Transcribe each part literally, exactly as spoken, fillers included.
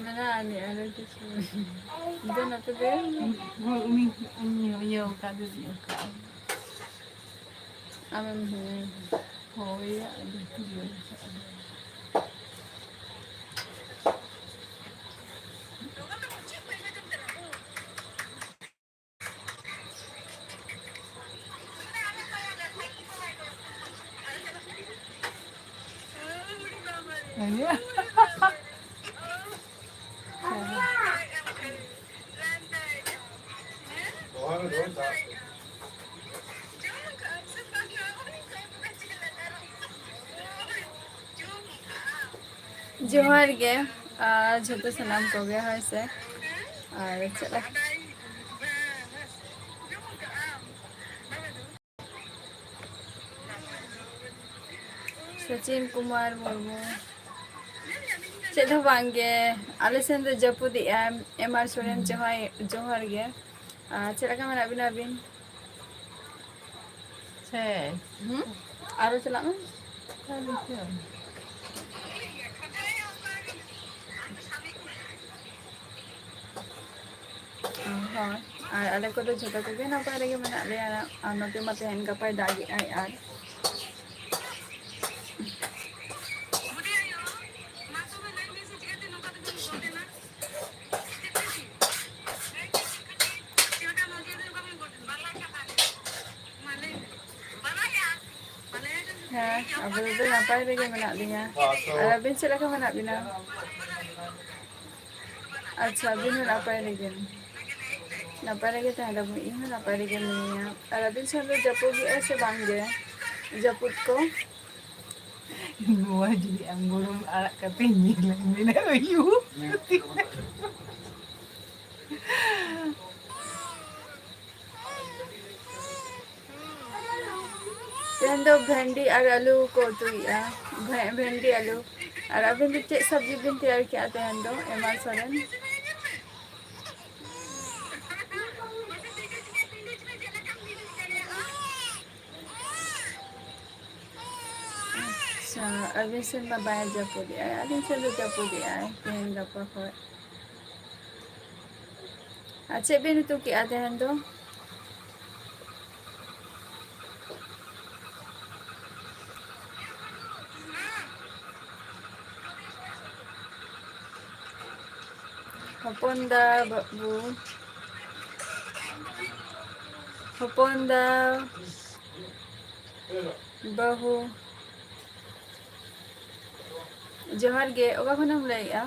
ᱢᱮᱱᱟᱜᱼᱟ ᱱᱤᱭᱟᱹ ᱟᱨᱚ ᱠᱤᱪᱷᱩ᱾ ᱫᱮᱱ ᱟᱯᱮ ᱫᱚ? ᱦᱳᱭ, ᱩᱱᱤ, ᱩᱱᱤ ᱤᱭᱟᱹ ᱟᱠᱟᱫ, ᱫᱩᱲᱩᱵ ᱟᱠᱟᱫ᱾ ᱟᱢᱮᱢ ᱦᱮᱸ᱾ ᱦᱳᱭ, ᱟᱫᱚ ᱪᱮᱫ ᱤᱭᱟᱹ ᱟᱠᱟᱫ᱾ ᱡᱚᱦᱟᱨ ᱜᱮ, ᱟᱨ ᱡᱷᱚᱛᱚ ᱥᱟᱱᱟᱢ ᱠᱚᱜᱮ, ᱦᱳᱭ ᱥᱮ᱾ ᱟᱨ ᱪᱮᱫ ᱞᱮᱠᱟ? ᱥᱚᱪᱤᱱ ᱠᱩᱢᱟᱨ ᱢᱩᱨᱢᱩ᱾ ᱪᱮᱫ ᱦᱚᱸ ᱵᱟᱝ ᱜᱮ, ᱟᱞᱮ ᱥᱮᱱ ᱫᱚ ᱡᱟᱹᱯᱩᱫᱮᱜᱼᱟᱭ᱾ ᱮᱢ ᱟᱨ ᱥᱚᱨᱮᱱ, ᱡᱚᱦᱟᱨ, ᱡᱚᱦᱟᱨ ᱜᱮ᱾ ᱟᱨ ᱪᱮᱫ ᱞᱮᱠᱟ ᱢᱮᱱᱟᱜ ᱵᱤᱱᱟ ᱟᱹᱵᱤᱱ? ᱥᱮ ᱦᱩᱸ? ᱟᱨᱚ ᱪᱟᱞᱟᱜ ᱢᱮ᱾ ᱪᱟᱞᱟᱜ ᱢᱮ᱾ ᱦᱳᱭ, ᱟᱨ ᱟᱞᱮ ᱠᱚᱫᱚ ᱡᱷᱚᱛᱚ ᱠᱚᱜᱮ ᱱᱟᱯᱟᱭ ᱨᱮᱜᱮ ᱢᱮᱱᱟᱜ ᱞᱮᱭᱟ᱾ ᱟᱨ ᱱᱚᱛᱮ ᱢᱟ ᱛᱮᱦᱮᱧ ᱜᱟᱯᱟᱭ ᱫᱟᱜᱮᱜᱼᱟᱭ ᱟᱨ ᱦᱮᱸ, ᱟᱵᱚ ᱫᱚ ᱱᱟᱯᱟᱭ ᱨᱮᱜᱮ ᱢᱮᱱᱟᱜ ᱞᱤᱧᱟ᱾ ᱟᱨ ᱟᱹᱵᱤᱱ ᱪᱮᱫ ᱞᱮᱠᱟ ᱢᱮᱱᱟᱜ ᱵᱤᱱᱟ? ᱟᱪᱪᱷᱟ, ᱟᱹᱵᱤᱱ ᱦᱚᱸ ᱱᱟᱯᱟᱭ ᱨᱮᱜᱮ᱾ ᱱᱟᱯᱟᱭ ᱨᱮᱜᱮ ᱛᱟᱦᱮᱸ ᱞᱮᱵᱚᱱ, ᱤᱧ ᱦᱚᱸ ᱱᱟᱯᱟᱭ ᱨᱮᱜᱮ ᱢᱤᱱᱟᱹᱧᱟ᱾ ᱟᱨ ᱟᱹᱵᱤᱱ ᱥᱮᱱ ᱫᱚ ᱡᱟᱹᱯᱩᱫ ᱮᱫᱟᱭ ᱥᱮ ᱵᱟᱝ ᱜᱮ? ᱡᱟᱹᱯᱩᱫ ᱠᱚ? ᱱᱚᱣᱟ ᱡᱩᱫᱤ ᱟᱢ ᱜᱚᱲᱚᱢ ᱟᱲᱟᱜ ᱠᱟᱛᱮ ᱧᱮᱞ ᱢᱮᱱᱟ ᱟᱭᱩ᱾ ᱛᱮᱦᱮᱧ ᱫᱚ ᱵᱷᱮᱱᱰᱤ ᱟᱨ ᱟᱹᱞᱩ ᱠᱚ ᱩᱛᱩᱭᱮᱫᱼᱟ᱾ ᱵᱷᱮ-, ᱵᱷᱮᱱᱰᱤ ᱟᱹᱞᱩ᱾ ᱟᱨ ᱟᱹᱵᱤᱱ ᱫᱚ ᱪᱮᱫ ᱥᱚᱵᱽᱡᱤ ᱵᱤᱱ ᱛᱮᱭᱟᱨ ᱠᱮᱫᱼᱟ ᱛᱮᱦᱮᱧ ᱫᱚ, ᱮᱢᱟᱞ ᱥᱚᱨᱮᱱ? ᱟᱪᱪᱷᱟ, ᱟᱹᱵᱤᱱ ᱥᱮᱱ ᱢᱟ ᱵᱟᱭ ᱡᱟᱹᱯᱩᱫᱮᱜᱼᱟᱭ, ᱟᱹᱞᱤᱧ ᱥᱮᱱ ᱫᱚ ᱡᱟᱹᱯᱩᱫᱮᱜᱼᱟᱭ ᱛᱮᱦᱮᱧ ᱜᱟᱯᱟ ᱠᱷᱚᱡ᱾ ᱟᱨ ᱪᱮᱫ ᱵᱤᱱ ᱩᱛᱩ ᱠᱮᱜᱼᱟ ᱛᱮᱦᱮᱧ ᱫᱚ? ᱦᱚᱯᱚᱱ ᱫᱟ ᱵᱟᱹᱵᱩ, ᱦᱚᱯᱚᱱ ᱫᱟ ᱵᱟᱹᱦᱩ, ᱡᱚᱦᱟᱨ ᱜᱮ᱾ ᱚᱠᱟ ᱠᱷᱚᱱᱮᱢ ᱞᱟᱹᱭᱮᱜᱼᱟ?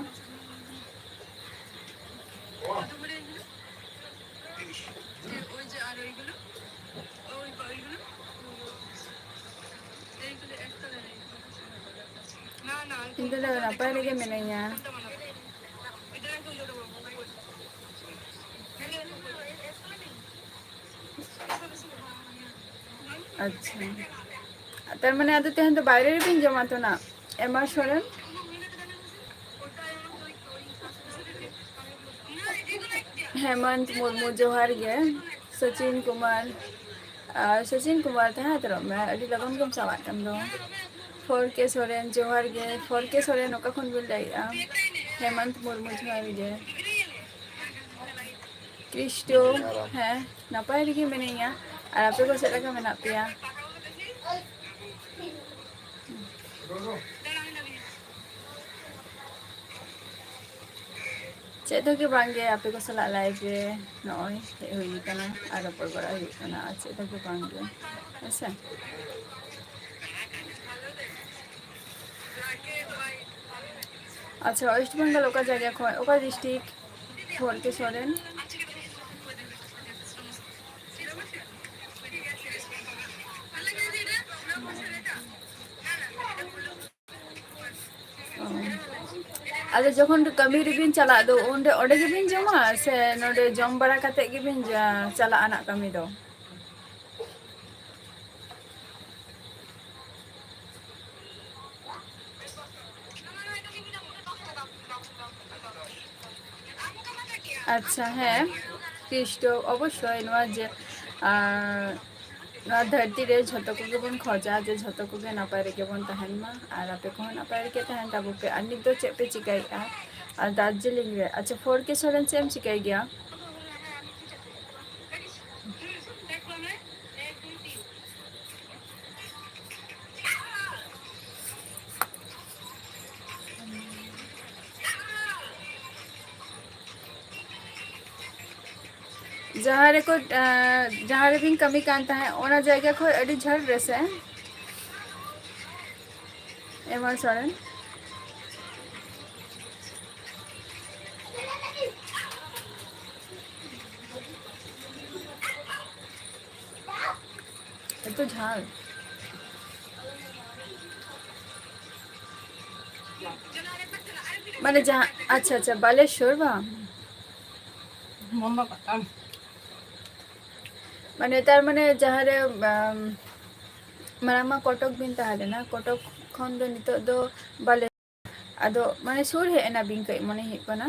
ᱤᱧ ᱫᱚ ᱱᱟᱯᱟᱭ ᱨᱮᱜᱮ ᱢᱤᱱᱟᱹᱧᱟ᱾ ᱟᱪᱪᱷᱟ, ᱛᱟᱨ ᱢᱟᱱᱮ ᱟᱫᱚ ᱛᱮᱦᱮᱧ ᱫᱚ ᱵᱟᱭᱨᱮ ᱨᱮᱵᱤᱱ ᱡᱚᱢᱟ ᱛᱚ ᱱᱟ, ᱮᱢᱟᱨ ᱥᱚᱨᱮᱱ? ᱦᱮᱢᱚᱱᱛ ᱢᱩᱨᱢᱩ, ᱡᱚᱦᱟᱨ ᱜᱮ᱾ ᱥᱚᱪᱤᱱ ᱠᱩᱢᱟᱨ, ᱟᱨ ᱥᱚᱪᱤᱱ ᱠᱩᱢᱟᱨ, ᱛᱟᱦᱮᱸ ᱦᱟᱛᱟᱲᱚᱜ ᱢᱮ, ᱟᱹᱰᱤ ᱞᱚᱜᱚᱱ ᱜᱮᱢ ᱪᱟᱞᱟᱜ ᱠᱟᱱ ᱫᱚ᱾ ᱯᱷᱳᱨ ᱠᱮ ᱥᱚᱨᱮᱱ, ᱡᱚᱦᱟᱨ ᱜᱮ᱾ ᱯᱷᱳᱨ ᱠᱮ ᱥᱚᱨᱮᱱ, ᱚᱠᱟ ᱠᱷᱚᱱ ᱵᱤᱱ ᱞᱟᱹᱭᱮᱜᱼᱟ? ᱦᱮᱢᱚᱱᱛ ᱢᱩᱨᱢᱩ, ᱡᱚᱦᱟᱨ ᱜᱮ᱾ ᱠᱨᱤᱥᱴᱳ, ᱦᱮᱸ, ᱱᱟᱯᱟᱭ ᱨᱮᱜᱮ ᱢᱤᱱᱟᱹᱧᱟ᱾ ᱟᱨ ᱟᱯᱮ ᱠᱚ ᱪᱮᱫ ᱞᱮᱠᱟ ᱢᱮᱱᱟᱜ ᱯᱮᱭᱟ? ᱪᱮᱫ ᱦᱚᱸ ᱜᱮ ᱵᱟᱝ ᱜᱮ, ᱟᱯᱮ ᱠᱚ ᱥᱟᱞᱟᱜ ᱞᱟᱭᱤᱵᱷ ᱨᱮ ᱱᱚᱜᱼᱚᱭ ᱦᱮᱡ ᱦᱩᱭ ᱠᱟᱱᱟ ᱟᱨ ᱨᱚᱯᱚᱲ ᱵᱟᱲᱟ ᱦᱩᱭᱩᱜ ᱠᱟᱱᱟ, ᱟᱨ ᱪᱮᱫ ᱦᱚᱸ ᱜᱮ ᱵᱟᱝ ᱜᱮ, ᱦᱮᱸ ᱥᱮ᱾ ᱟᱪᱪᱷᱟ, ᱳᱭᱮᱥᱴ ᱵᱮᱝᱜᱚᱞ ᱚᱠᱟ ᱡᱟᱭᱜᱟ ᱠᱷᱚᱱ, ᱚᱠᱟ ᱰᱤᱥᱴᱨᱤᱠᱴ? ᱯᱷᱳᱨ ᱠᱮ ᱥᱚᱨᱮᱱ᱾ ᱚ᱾ ᱟᱫᱚ ᱡᱚᱠᱷᱚᱱ ᱠᱟᱹᱢᱤ ᱨᱮᱵᱤᱱ ᱪᱟᱞᱟᱜ ᱫᱚ, ᱚᱸᱰᱮ, ᱚᱸᱰᱮ ᱜᱮᱵᱤᱱ ᱡᱚᱢᱟ ᱥᱮ ᱱᱚᱰᱮ ᱡᱚᱢ ᱵᱟᱲᱟ ᱠᱟᱛᱮ ᱜᱮᱵᱤᱱ ᱡᱟ-, ᱪᱟᱞᱟᱜᱼᱟ ᱱᱟᱜ ᱠᱟᱹᱢᱤ ᱫᱚ? ᱟᱪᱪᱷᱟ, ᱦᱮᱸ, ᱠᱷᱨᱤᱥᱴᱚ ᱚᱵᱚᱥᱥᱳᱭ ᱱᱚᱣᱟ ᱡᱮ, ᱟᱨ ᱱᱚᱣᱟ ᱫᱷᱟᱹᱨᱛᱤ ᱨᱮ ᱡᱷᱚᱛᱚ ᱠᱚᱜᱮ ᱵᱚᱱ ᱠᱷᱚᱡᱟ ᱡᱮ ᱡᱷᱚᱛᱚ ᱠᱚᱜᱮ ᱱᱟᱯᱟᱭ ᱨᱮᱜᱮ ᱵᱚᱱ ᱛᱟᱦᱮᱱ ᱢᱟ, ᱟᱨ ᱟᱯᱮ ᱠᱚᱦᱚᱸ ᱱᱟᱯᱟᱭ ᱨᱮᱜᱮ ᱛᱟᱦᱮᱱ ᱛᱟᱵᱚ ᱯᱮ᱾ ᱟᱨ ᱱᱤᱛ ᱫᱚ ᱪᱮᱫ ᱯᱮ ᱪᱤᱠᱟᱹᱭᱮᱫᱼᱟ? ᱟᱨ ᱫᱟᱨᱡᱤᱞᱤᱝ ᱨᱮ, ᱟᱪᱪᱷᱟ, ᱯᱷᱳᱨ ᱠᱮ ᱥᱚᱨᱮᱱ, ᱪᱮᱫ ᱮᱢ ᱪᱤᱠᱟᱹᱭ ᱜᱮᱭᱟ? ᱡᱟᱦᱟᱸ ᱨᱮᱠᱚ, ᱮᱸ, ᱡᱟᱦᱟᱸ ᱨᱮᱵᱤᱱ ᱠᱟᱹᱢᱤ ᱠᱟᱱ ᱛᱟᱦᱮᱸᱫ, ᱚᱱᱟ ᱡᱟᱭᱜᱟ ᱠᱷᱚᱱ ᱟᱹᱰᱤ ᱡᱷᱟᱹᱞ ᱨᱮᱥᱮ? ᱮᱢᱟᱞ ᱥᱚᱨᱮᱱ᱾ ᱮᱛᱚ ᱡᱷᱟᱞ᱾ ᱢᱟᱱᱮ ᱡᱟᱦᱟᱸ, ᱟᱪᱪᱷᱟ, ᱟᱪᱪᱷᱟ, ᱵᱟᱞᱮᱥᱚᱨ ᱵᱟᱝ? ᱢᱟᱢᱟ ᱯᱟᱛᱟ᱾ ᱢᱟᱱᱮ ᱛᱟᱨ ᱢᱟᱱᱮ ᱡᱟᱦᱟᱸ ᱨᱮ, ᱟᱢ, ᱢᱟᱲᱟᱝ ᱢᱟ ᱠᱚᱴᱚᱠ ᱵᱤᱱ ᱛᱟᱦᱮᱸ ᱞᱮᱱᱟ, ᱠᱚᱴᱚᱠ ᱠᱷᱚᱱ ᱫᱚ ᱱᱤᱛᱚᱜ ᱫᱚ ᱵᱟᱞᱮ ᱟᱫᱚ ᱢᱟᱱᱮ ᱥᱩᱨ ᱦᱮᱡ ᱮᱱᱟ ᱵᱤᱱ ᱠᱟᱹᱡ ᱢᱚᱱᱮ ᱦᱩᱭᱩᱜ ᱠᱟᱱᱟ᱾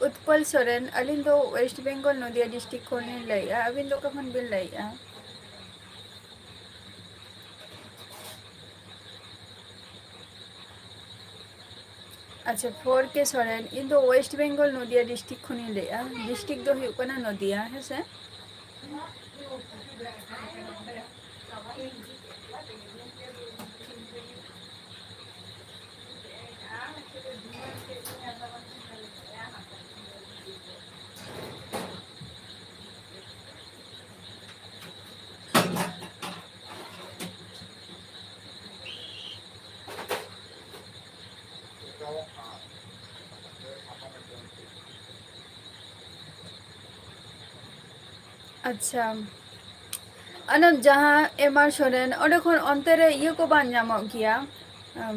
ᱩᱛᱯᱚᱞ ᱥᱚᱨᱮᱱ, ᱟᱹᱞᱤᱧ ᱫᱚ ᱳᱭᱮᱥᱴ ᱵᱮᱝᱜᱚᱞ ᱱᱚᱫᱤᱭᱟ ᱰᱤᱥᱴᱨᱤᱠᱴ ᱠᱷᱚᱱ ᱞᱤᱧ ᱞᱟᱹᱭᱮᱫᱼᱟ᱾ ᱟᱹᱵᱤᱱ ᱫᱚ ᱚᱠᱟ ᱠᱷᱚᱱ ᱵᱤᱱ ᱞᱟᱹᱭᱮᱫᱼᱟ? ᱟᱪᱪᱷᱟ, ᱯᱷᱳᱨ ᱠᱮ ᱥᱚᱨᱮᱱ, ᱤᱧ ᱫᱚ ᱳᱭᱮᱥᱴ ᱵᱮᱝᱜᱚᱞ ᱱᱚᱫᱤᱭᱟ ᱰᱤᱥᱴᱨᱤᱠᱴ ᱠᱷᱚᱱᱤᱧ ᱞᱟᱹᱭᱮᱫᱼᱟ᱾ ᱰᱤᱥᱴᱨᱤᱠᱴ ᱫᱚ ᱦᱩᱭᱩᱜ ᱠᱟᱱᱟ ᱱᱚᱫᱤᱭᱟ, ᱦᱮᱸ ᱥᱮ? ᱟᱪᱪᱷᱟ, ᱚᱱᱟ ᱡᱟᱦᱟᱸ ᱮᱢ ᱟᱨ ᱥᱚᱨᱮᱱ, ᱚᱸᱰᱮ ᱠᱷᱚᱱ ᱚᱱᱛᱮ ᱨᱮ ᱤᱭᱟᱹ ᱠᱚ ᱵᱟᱝ ᱧᱟᱢᱚᱜ ᱜᱮᱭᱟ? ᱟᱢ,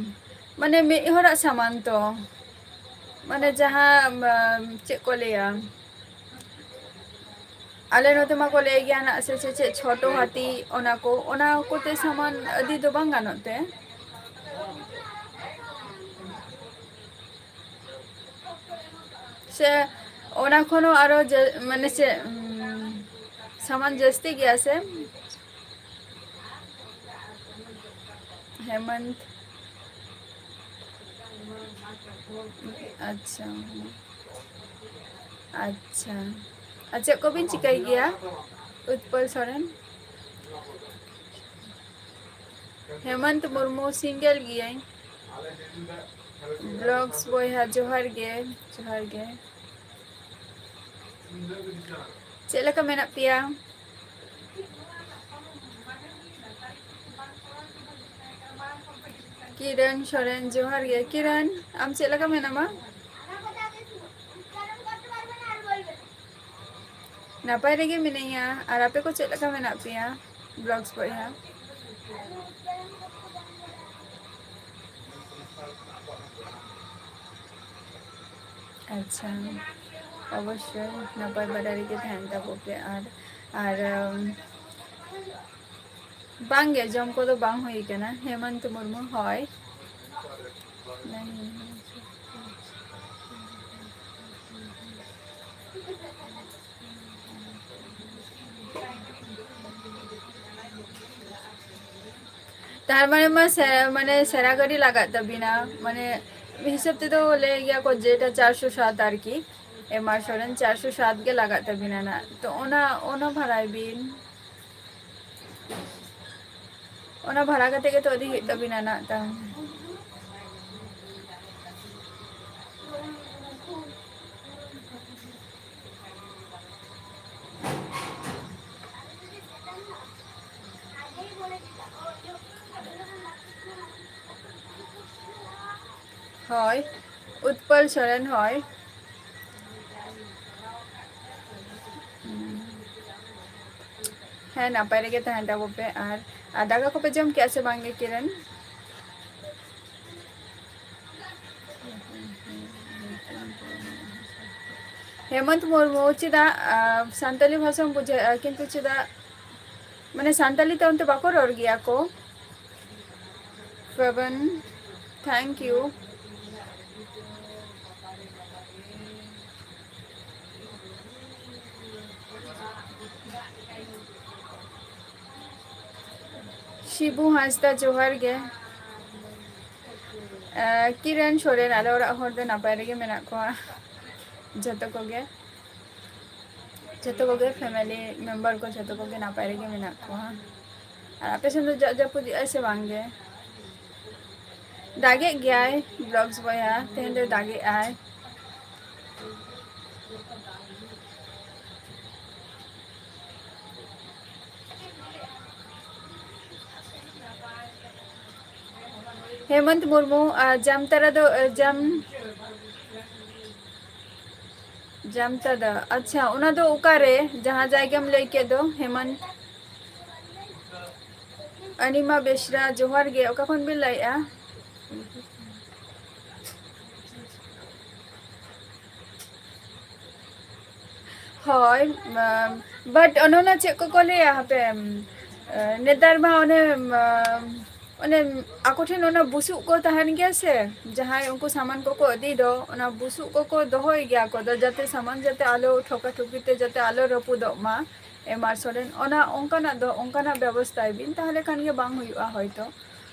ᱢᱟᱱᱮ ᱢᱤᱫ ᱦᱚᱲᱟᱜ ᱥᱟᱢᱟᱱ ᱛᱚ, ᱢᱟᱱᱮ ᱡᱟᱦᱟᱸ, ᱟᱢ, ᱪᱮᱫ ᱠᱚ ᱞᱟᱹᱭᱟ, ᱟᱞᱮ ᱱᱚᱛᱮ ᱢᱟᱠᱚ ᱞᱟᱹᱭ ᱜᱮᱭᱟ ᱱᱟᱜ ᱥᱮ ᱪᱮᱫ, ᱪᱮᱫ ᱪᱷᱳᱴᱳ ᱦᱟᱹᱛᱤ, ᱚᱱᱟ ᱠᱚ, ᱚᱱᱟ ᱠᱚᱛᱮ ᱥᱟᱢᱟᱱ ᱤᱫᱤ ᱫᱚ ᱵᱟᱝ ᱜᱟᱱᱚᱜ ᱛᱮ? ᱥᱮ ᱚᱱᱟ ᱠᱷᱚᱱ ᱦᱚᱸ ᱟᱨᱚ ᱡᱟ-, ᱢᱟᱱᱮ ᱪᱮᱫ, ᱩᱢ, ᱥᱟᱢᱟᱱ ᱡᱟᱹᱥᱛᱤ ᱜᱮᱭᱟ ᱥᱮ? ᱦᱮᱢᱚᱱᱛ᱾ ᱟᱪᱪᱷᱟ, ᱦᱮᱸ᱾ ᱟᱪᱪᱷᱟ᱾ ᱟᱨ ᱪᱮᱫ ᱠᱚᱵᱤᱱ ᱪᱤᱠᱟᱹᱭ ᱜᱮᱭᱟ, ᱩᱛᱯᱚᱞ ᱥᱚᱨᱮᱱ? ᱦᱮᱢᱚᱱᱛ ᱢᱩᱨᱢᱩ, single ᱜᱤᱭᱟᱹᱧ᱾ Vlogs ᱵᱚᱭᱦᱟ, ᱡᱚᱦᱟᱨ ᱜᱮ, ᱡᱚᱦᱟᱨ ᱜᱮ᱾ ᱪᱮᱫ ᱞᱮᱠᱟ ᱢᱮᱱᱟᱜ ᱯᱮᱭᱟ? ᱠᱤᱨᱟᱱ ᱥᱚᱨᱮᱱ, ᱡᱚᱦᱟᱨ ᱜᱮ᱾ ᱠᱤᱨᱟᱱ, ᱟᱢ ᱪᱮᱫ ᱞᱮᱠᱟ ᱢᱮᱱᱟᱢᱟ? ᱱᱟᱯᱟᱭ ᱨᱮᱜᱮ ᱢᱤᱱᱟᱹᱧᱟ᱾ ᱟᱨ ᱟᱯᱮ ᱠᱚ ᱪᱮᱫ ᱞᱮᱠᱟ ᱢᱮᱱᱟᱜ ᱯᱮᱭᱟ, Vlogs ᱵᱚᱭᱦᱟ? ᱟᱪᱪᱷᱟ, ᱚᱵᱚᱥᱥᱳᱭ ᱱᱟᱯᱟᱭ ᱵᱟᱲᱟ ᱨᱮᱜᱮ ᱛᱟᱦᱮᱱ ᱛᱟᱵᱚ ᱯᱮ᱾ ᱟᱨ, ᱟᱨ, ᱩᱢ, ᱵᱟᱝᱜᱮ, ᱡᱚᱢ ᱠᱚᱫᱚ ᱵᱟᱝ ᱦᱩᱭ ᱠᱟᱱᱟ᱾ ᱦᱮᱢᱚᱱᱛ ᱢᱩᱨᱢᱩ, ᱦᱳᱭ᱾ ᱛᱟᱨ ᱢᱟᱱᱮ ᱢᱟ ᱥᱮ-, ᱢᱟᱱᱮ ᱥᱮᱨᱟ ᱜᱟᱹᱰᱤ ᱞᱟᱜᱟᱜ ᱛᱟᱵᱤᱱᱟ, ᱢᱟᱱᱮ ᱢᱤᱫ ᱦᱤᱥᱟᱹᱵ ᱛᱮᱫᱚ ᱞᱟᱹᱭ ᱜᱮᱭᱟ ᱠᱚ ᱡᱮᱴᱟ ᱪᱟᱨᱥᱚ ᱥᱟᱛ ᱟᱨᱠᱤ, ᱮᱢ ᱟᱨ ᱥᱚᱨᱮᱱ ᱪᱟᱨᱥᱚ ᱥᱟᱛ ᱜᱮ ᱞᱟᱜᱟᱜ ᱛᱟᱵᱤᱱᱟ ᱱᱟᱜ᱾ ᱛᱚ ᱚᱱᱟ, ᱚᱱᱟ ᱵᱷᱟᱲᱟᱭ ᱵᱤᱱ, ᱚᱱᱟ ᱵᱷᱟᱲᱟ ᱠᱟᱛᱮ ᱜᱮᱛᱚ ᱤᱫᱤ ᱦᱩᱭᱩᱜ ᱛᱟᱵᱤᱱᱟ ᱱᱟᱜ ᱛᱟᱦᱚᱞᱮ᱾ ᱦᱳᱭ, ᱩᱛᱯᱚᱞ ᱥᱚᱨᱮᱱ, ᱦᱳᱭ᱾ ᱦᱩᱸ᱾ ᱦᱮᱸ, ᱱᱟᱯᱟᱭ ᱨᱮᱜᱮ ᱛᱟᱦᱮᱱ ᱛᱟᱵᱚ ᱯᱮ᱾ ᱟᱨ, ᱟᱨ ᱫᱟᱠᱟ ᱠᱚᱯᱮ ᱡᱚᱢ ᱠᱮᱜᱼᱟ ᱥᱮ ᱵᱟᱝ ᱜᱮ, ᱠᱤᱨᱟᱱ? ᱦᱮᱢᱚᱱᱛ ᱢᱩᱨᱢᱩ, ᱪᱮᱫᱟᱜ, ᱟᱸ, ᱥᱟᱱᱛᱟᱞᱤ ᱵᱷᱟᱥᱟᱢ ᱵᱩᱡᱷᱟᱹᱣᱮᱫᱼᱟ, ᱠᱤᱱᱛᱩ ᱪᱮᱫᱟᱜ, ᱢᱟᱱᱮ, ᱥᱟᱱᱛᱟᱞᱤ ᱛᱮ ᱚᱱᱛᱮ ᱵᱟᱠᱚ ᱨᱚᱲ ᱜᱮᱭᱟ ᱠᱚ? ᱯᱷᱮᱵᱮᱱ, thank you. ᱥᱤᱵᱩ ᱦᱟᱸᱥᱫᱟ, ᱡᱚᱦᱟᱨ ᱜᱮ᱾ ᱟᱸ, ᱠᱤᱨᱟᱱ ᱥᱚᱨᱮᱱ, ᱟᱞᱮ ᱚᱲᱟᱜ ᱦᱚᱲ ᱫᱚ ᱱᱟᱯᱟᱭ ᱨᱮᱜᱮ ᱢᱮᱱᱟᱜ ᱠᱚᱣᱟ᱾ ᱡᱚᱛᱚ ᱠᱚᱜᱮ, ᱡᱚᱛᱚ ᱠᱚᱜᱮ family member ᱠᱚ ᱡᱚᱛᱚ ᱠᱚᱜᱮ ᱱᱟᱯᱟᱭ ᱨᱮᱜᱮ ᱢᱮᱱᱟᱜ ᱠᱚᱣᱟ᱾ ᱟᱨ ᱟᱯᱮ ᱥᱮᱱ ᱫᱚ ᱡᱟᱜ ᱡᱟᱹᱯᱩᱫ ᱮᱫᱟᱭ ᱥᱮ ᱵᱟᱝ ᱜᱮ? ᱫᱟᱜᱮᱫ ᱜᱮᱭᱟᱭ vlogs ᱵᱚᱭᱦᱟ, ᱛᱮᱦᱮᱧ ᱫᱚᱭ ᱫᱟᱜᱮᱫ ᱟᱭ᱾ ᱦᱮᱢᱚᱱᱛ ᱢᱩᱨᱢᱩ, ᱟᱨ ᱡᱟᱢᱛᱟᱨᱟ ᱫᱚ, ᱟᱨ ᱡᱟᱢ-, ᱡᱟᱢᱛᱟᱫᱟ, ᱟᱪᱪᱷᱟ, ᱚᱱᱟ ᱫᱚ ᱚᱠᱟᱨᱮ, ᱡᱟᱦᱟᱸ ᱡᱟᱭᱜᱟᱢ ᱞᱟᱹᱭ ᱠᱮᱫ ᱫᱚ, ᱦᱮᱢᱚᱱᱛ? ᱟᱱᱤᱢᱟ ᱵᱮᱥᱨᱟ, ᱡᱚᱦᱟᱨ ᱜᱮ, ᱚᱠᱟ ᱠᱷᱚᱱ ᱵᱤᱱ ᱞᱟᱹᱭᱮᱫᱼᱟ? ᱦᱳᱭ, ᱟᱢ, but ᱚᱱᱮ ᱚᱱᱟ ᱪᱮᱫ ᱠᱚᱠᱚ ᱞᱟᱹᱭᱟ ᱦᱟᱯᱮ, ᱟᱢ, ᱮ, ᱱᱮᱛᱟᱨ ᱢᱟ ᱚᱱᱮ, ᱟᱢ, ᱚᱱᱮ ᱟᱠᱚ ᱴᱷᱮᱱ ᱚᱱᱟ ᱵᱩᱥᱩᱵ ᱠᱚ ᱛᱟᱦᱮᱱ ᱜᱮᱭᱟ ᱥᱮ, ᱡᱟᱦᱟᱸᱭ ᱩᱱᱠᱩ ᱥᱟᱢᱟᱱ ᱠᱚᱠᱚ ᱤᱫᱤᱭ ᱫᱚ, ᱚᱱᱟ ᱵᱩᱥᱩᱵ ᱠᱚᱠᱚ ᱫᱚᱦᱚᱭ ᱜᱮᱭᱟ ᱠᱚ, ᱫᱚ ᱡᱟᱛᱮ ᱥᱟᱢᱟᱱ ᱡᱟᱛᱮ ᱟᱞᱚ ᱴᱷᱚᱠᱟ ᱴᱷᱩᱠᱤ ᱛᱮ ᱡᱟᱛᱮ ᱟᱞᱚ ᱨᱟᱹᱯᱩᱫᱚᱜ ᱢᱟ᱾ ᱮᱢ ᱟᱨ ᱥᱚᱨᱮᱱ, ᱚᱱᱟ ᱚᱱᱠᱟᱱᱟᱜ ᱫᱚ, ᱚᱱᱠᱟᱱᱟᱜ ᱵᱮᱵᱚᱥᱛᱷᱟᱭ ᱵᱤᱱ, ᱛᱟᱦᱚᱞᱮ ᱠᱷᱟᱱ ᱜᱮ ᱵᱟᱝ ᱦᱩᱭᱩᱜᱼᱟ ᱦᱚᱭᱛᱚ,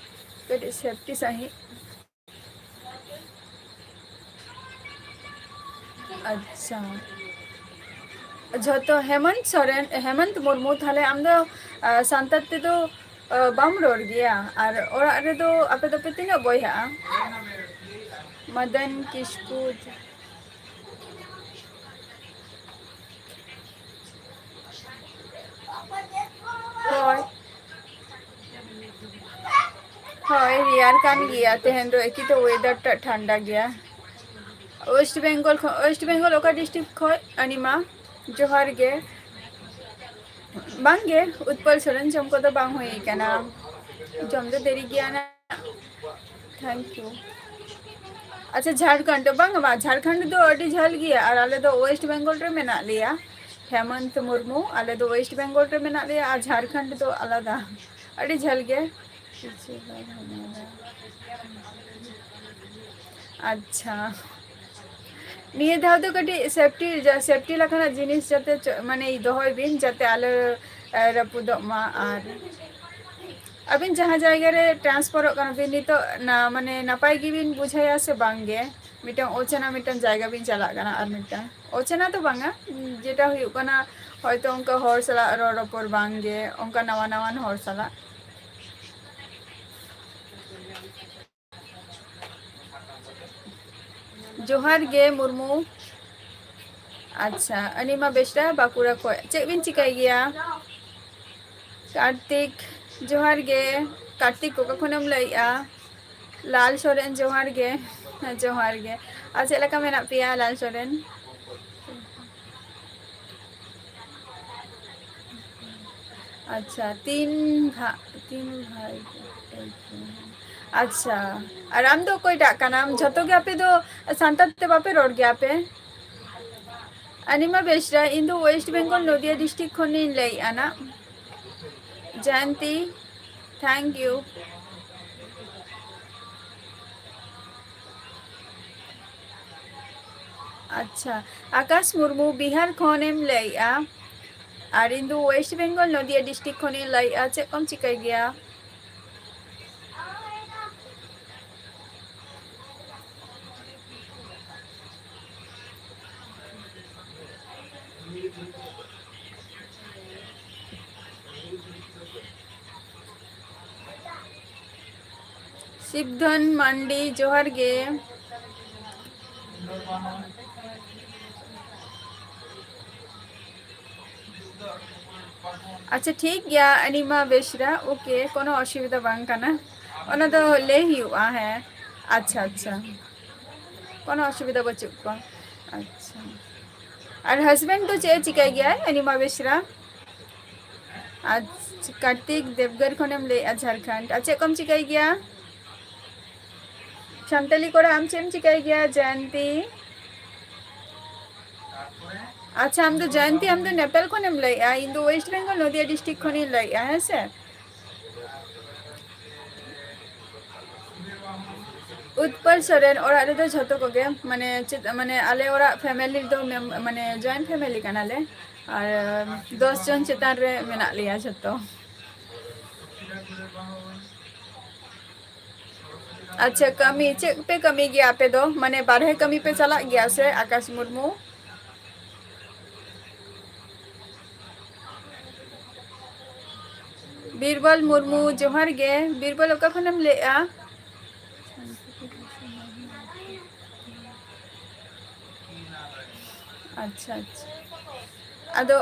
ᱠᱟᱹᱴᱤᱡ safety ᱥᱟᱺᱦᱤᱡ᱾ ᱟᱪᱪᱷᱟ, ᱡᱷᱚᱛᱚ ᱦᱮᱢᱚᱱᱛ ᱥᱚᱨᱮᱱ, ᱦᱮᱢᱚᱱᱛ ᱢᱩᱨᱢᱩ, ᱛᱟᱦᱞᱮ ᱟᱢ ᱫᱚ, ᱟ, ᱥᱟᱱᱛᱟᱲ ᱛᱮᱫᱚ, ᱟ, ᱵᱟᱢ ᱨᱚᱲ ᱜᱮᱭᱟ? ᱟᱨ ᱚᱲᱟᱜ ᱨᱮᱫᱚ ᱟᱯᱮ ᱫᱚᱯᱮ ᱛᱤᱱᱟᱹᱜ ᱵᱚᱭᱦᱟᱜᱼᱟ? ᱢᱚᱫᱚᱱ ᱠᱤᱥᱠᱩ᱾ ᱦᱳᱭ᱾ ᱦᱳᱭ, ᱨᱮᱭᱟᱲ ᱠᱟᱱ ᱜᱮᱭᱟ, ᱛᱮᱦᱮᱧ ᱫᱚ ᱮᱠᱤ ᱛᱚ weather ᱴᱟᱜ ᱴᱷᱟᱱᱰᱟ ᱜᱮᱭᱟ᱾ West Bengal ᱠᱷᱚᱱ, West Bengal ᱚᱠᱟ district ᱠᱷᱚᱱ? ᱟᱱᱤᱢᱟ, ᱡᱚᱦᱟᱨ ᱜᱮ᱾ ᱵᱟᱝᱜᱮ, ᱩᱛᱯᱚᱞ ᱥᱚᱨᱮᱱ ᱡᱚᱢ ᱠᱚᱫᱚ ᱵᱟᱝ ᱦᱩᱭ ᱠᱟᱱᱟ᱾ ᱡᱚᱢ ᱫᱚ ᱫᱮᱨᱤ ᱜᱮᱭᱟ ᱱᱟ᱾ Thank you. ᱟᱪᱪᱷᱟ, ᱡᱷᱟᱲᱠᱷᱚᱸᱰ, ᱵᱟᱝ, ᱵᱟᱝ, ᱡᱷᱟᱲᱠᱷᱚᱸᱰ ᱫᱚ ᱟᱹᱰᱤ ᱡᱷᱟᱹᱞ ᱜᱮᱭᱟ, ᱟᱨ ᱟᱞᱮ ᱫᱚ West Bengal ᱨᱮ ᱢᱮᱱᱟᱜ ᱞᱮᱭᱟ᱾ ᱦᱮᱢᱚᱱᱛ ᱢᱩᱨᱢᱩ, ᱟᱞᱮ ᱫᱚ West Bengal ᱨᱮ ᱢᱮᱱᱟᱜ ᱞᱮᱭᱟ, ᱟᱨ ᱡᱷᱟᱲᱠᱷᱚᱸᱰ ᱫᱚ ᱟᱞᱟᱫᱟ, ᱟᱹᱰᱤ ᱡᱷᱟᱹᱞ ᱜᱮ᱾ ᱟᱪᱪᱷᱟ, ᱱᱤᱭᱟᱹ ᱫᱷᱟᱣ ᱫᱚ ᱠᱟᱹᱴᱤᱡ safety, ᱡᱟ-, safety ᱞᱮᱠᱟᱱᱟᱜ ᱡᱤᱱᱤᱥ ᱡᱟᱛᱮ ᱪᱚ-, ᱢᱟᱱᱮ ᱫᱚᱦᱚᱭ ᱵᱤᱱ, ᱡᱟᱛᱮ ᱟᱞᱚ, ᱮ, ᱨᱟᱹᱯᱩᱫᱚᱜ ᱢᱟ᱾ ᱟᱨ ᱟᱹᱵᱤᱱ ᱡᱟᱦᱟᱸ ᱡᱟᱭᱜᱟ ᱨᱮ transferᱚᱜ ᱠᱟᱱᱟ ᱵᱤᱱ ᱱᱤᱛᱚᱜ, ᱱᱟ-, ᱢᱟᱱᱮ ᱱᱟᱯᱟᱭ ᱜᱮᱵᱤᱱ ᱵᱩᱡᱷᱟᱹᱣᱟ ᱥᱮ ᱵᱟᱝ ᱜᱮ? ᱢᱤᱫᱴᱟᱝ ᱚᱪᱮᱱᱟ ᱢᱤᱫᱴᱟᱝ ᱡᱟᱭᱜᱟ ᱵᱤᱱ ᱪᱟᱞᱟᱜ ᱠᱟᱱᱟ, ᱟᱨ ᱢᱤᱫᱴᱟᱝ ᱚᱪᱮᱱᱟ ᱫᱚ ᱵᱟᱝᱟ, ᱡᱮᱴᱟ ᱦᱩᱭᱩᱜ ᱠᱟᱱᱟ ᱦᱚᱭᱛᱳ ᱚᱱᱠᱟ ᱦᱚᱲ ᱥᱟᱞᱟᱜ ᱨᱚᱲ ᱨᱚᱯᱚᱲ ᱵᱟᱝ ᱜᱮ, ᱚᱱᱠᱟ ᱱᱟᱣᱟ ᱱᱟᱣᱟᱱ ᱦᱚᱲ ᱥᱟᱞᱟᱜ᱾ ᱡᱚᱦᱟᱨ ᱜᱮ ᱢᱩᱨᱢᱩ᱾ ᱟᱪᱪᱷᱟ, ᱟᱹᱱᱤᱢᱟ ᱵᱮᱥᱨᱟ ᱵᱟᱸᱠᱩᱲᱟ ᱠᱷᱚᱡ᱾ ᱪᱮᱫ ᱵᱤᱱ ᱪᱤᱠᱟᱹᱭ ᱜᱮᱭᱟ? ᱠᱟᱨᱛᱤᱠ, ᱡᱚᱦᱟᱨ ᱜᱮ᱾ ᱠᱟᱨᱛᱤᱠ, ᱚᱠᱟ ᱠᱷᱚᱱᱮᱢ ᱞᱟᱹᱭᱮᱜᱼᱟ? ᱞᱟᱞ ᱥᱚᱨᱮᱱ, ᱡᱚᱦᱟᱨ ᱜᱮ᱾ ᱦᱮᱸ, ᱡᱚᱦᱟᱨ ᱜᱮ᱾ ᱟᱨ ᱪᱮᱫ ᱞᱮᱠᱟ ᱢᱮᱱᱟᱜ ᱯᱮᱭᱟ, ᱞᱟᱞ ᱥᱚᱨᱮᱱ? ᱟᱪᱪᱷᱟ, ᱛᱤᱱ ᱵᱷᱟ-, ᱛᱤᱱ ᱵᱷᱟᱭ, ᱟᱪᱪᱷᱟ, ᱟᱨ ᱟᱢ ᱫᱚ ᱚᱠᱚᱭᱴᱟᱜ ᱠᱟᱱᱟᱢ? ᱡᱷᱚᱛᱚ ᱜᱮ ᱟᱯᱮ ᱫᱚ ᱥᱟᱱᱛᱟᱲ ᱛᱮ ᱵᱟᱯᱮ ᱨᱚᱲ ᱜᱮᱭᱟ ᱯᱮ? ᱟᱹᱱᱤᱢᱟ ᱵᱮᱥᱨᱟ, ᱤᱧ ᱫᱚ West Bengal ᱱᱚᱫᱤᱭᱟ district ᱠᱷᱚᱱᱤᱧ ᱞᱟᱹᱭᱮᱫᱼᱟ ᱱᱟᱜ᱾ ᱡᱚᱭᱚᱱᱛᱤ, thank you. ᱟᱪᱪᱷᱟ, ᱟᱠᱟᱥ ᱢᱩᱨᱢᱩ, ᱵᱤᱦᱟᱨ ᱠᱷᱚᱱᱮᱢ ᱞᱟᱹᱭᱮᱜᱼᱟ? ᱟᱨ ᱤᱧ ᱫᱚ West Bengal ᱱᱚᱫᱤᱭᱟ district ᱠᱷᱚᱱᱤᱧ ᱞᱟᱹᱭᱮᱜᱼᱟ᱾ ᱪᱮᱫ ᱠᱚᱢ ᱪᱤᱠᱟᱹᱭ ᱜᱮᱭᱟ? ᱥᱤᱵᱫᱷᱚᱱ ᱢᱟᱱᱰᱤ, ᱡᱚᱦᱟᱨ ᱜᱮ᱾ ᱟᱪᱪᱷᱟ, ᱴᱷᱤᱠ ᱜᱮᱭᱟ, ᱟᱹᱱᱤᱢᱟ ᱵᱮᱥᱨᱟ, okay, ᱠᱳᱱᱳ ᱚᱥᱩᱵᱤᱫᱷᱟ ᱵᱟᱝ ᱠᱟᱱᱟ, ᱚᱱᱟ ᱫᱚ ᱞᱟᱹᱭ ᱦᱩᱭᱩᱜᱼᱟ᱾ ᱦᱮᱸ, ᱟᱪᱪᱷᱟ, ᱟᱪᱪᱷᱟ, ᱠᱳᱱᱳ ᱚᱥᱩᱵᱤᱫᱷᱟ ᱵᱟᱹᱪᱩᱜ ᱠᱚᱣᱟ᱾ ᱟᱪᱪᱷᱟ, ᱟᱨ husband ᱫᱚ ᱪᱮᱫ ᱮ ᱪᱤᱠᱟᱹᱭ ᱜᱮᱭᱟᱭ, ᱟᱹᱱᱤᱢᱟ ᱵᱮᱥᱨᱟ? ᱟᱨ ᱠᱟᱨᱛᱤᱠ ᱫᱮᱵᱽᱜᱚᱨ ᱠᱷᱚᱱᱮᱢ ᱞᱟᱹᱭᱮᱫᱼᱟ, ᱡᱷᱟᱲᱠᱷᱚᱸᱰ᱾ ᱟᱨ ᱪᱮᱫ ᱠᱚᱢ ᱪᱤᱠᱟᱹᱭ ᱜᱮᱭᱟ? ᱥᱟᱱᱛᱟᱞᱤ ᱠᱚᱲᱟ, ᱟᱢ ᱪᱮᱫ ᱮᱢ ᱪᱤᱠᱟᱹᱭ ᱜᱮᱭᱟ, ᱡᱚᱭᱚᱱᱛᱤ? ᱟᱪᱪᱷᱟ, ᱟᱢ ᱫᱚ ᱡᱚᱭᱚᱱᱛᱤ, ᱟᱢ ᱫᱚ ᱱᱮᱯᱟᱞ ᱠᱷᱚᱱᱮᱢ ᱞᱟᱹᱭᱮᱫᱼᱟ? ᱤᱧ ᱫᱚ ᱳᱭᱮᱥᱴ ᱵᱮᱝᱜᱚᱞ, ᱱᱚᱫᱤᱭᱟ ᱰᱤᱥᱴᱨᱤᱠᱴ ᱠᱷᱚᱱᱤᱧ ᱞᱟᱹᱭᱮᱫᱼᱟ, ᱦᱮᱸ ᱥᱮ? ᱩᱛᱯᱚᱞ ᱥᱚᱨᱮᱱ, ᱚᱲᱟᱜ ᱨᱮᱫᱚ ᱡᱷᱚᱛᱚ ᱠᱚᱜᱮ, ᱢᱟᱱᱮ ᱪᱮᱫ, ᱢᱟᱱᱮ ᱟᱞᱮ ᱚᱲᱟᱜ ᱯᱷᱮᱢᱮᱞᱤ ᱫᱚ ᱢᱮᱢ-, ᱢᱟᱱᱮ ᱡᱚᱭᱮᱱᱴ ᱯᱷᱮᱢᱮᱞᱤ ᱠᱟᱱᱟᱞᱮ, ᱟᱨ ᱫᱚᱥ ᱡᱚᱱ ᱪᱮᱛᱟᱱ ᱨᱮ ᱢᱮᱱᱟᱜ ᱞᱮᱭᱟ ᱡᱷᱚᱛᱚ᱾ ᱟᱪᱪᱷᱟ, ᱠᱟᱹᱢᱤ ᱪᱮᱫ ᱯᱮ ᱠᱟᱹᱢᱤ ᱜᱮᱭᱟ ᱟᱯᱮ ᱫᱚ? ᱢᱟᱱᱮ ᱵᱟᱨᱦᱮ ᱠᱟᱹᱢᱤ ᱯᱮ ᱪᱟᱞᱟᱜ ᱜᱮᱭᱟ ᱥᱮ, ᱟᱠᱟᱥ ᱢᱩᱨᱢᱩ? ᱵᱤᱨᱵᱚᱞ ᱢᱩᱨᱢᱩ, ᱡᱚᱦᱟᱨ ᱜᱮ᱾ ᱵᱤᱨᱵᱚᱞ, ᱚᱠᱟ ᱠᱷᱚᱱᱮᱢ ᱞᱟᱹᱭᱮᱜᱼᱟ? ᱟᱪᱪᱷᱟ, ᱟᱪᱪᱷᱟ᱾ ᱟᱫᱚ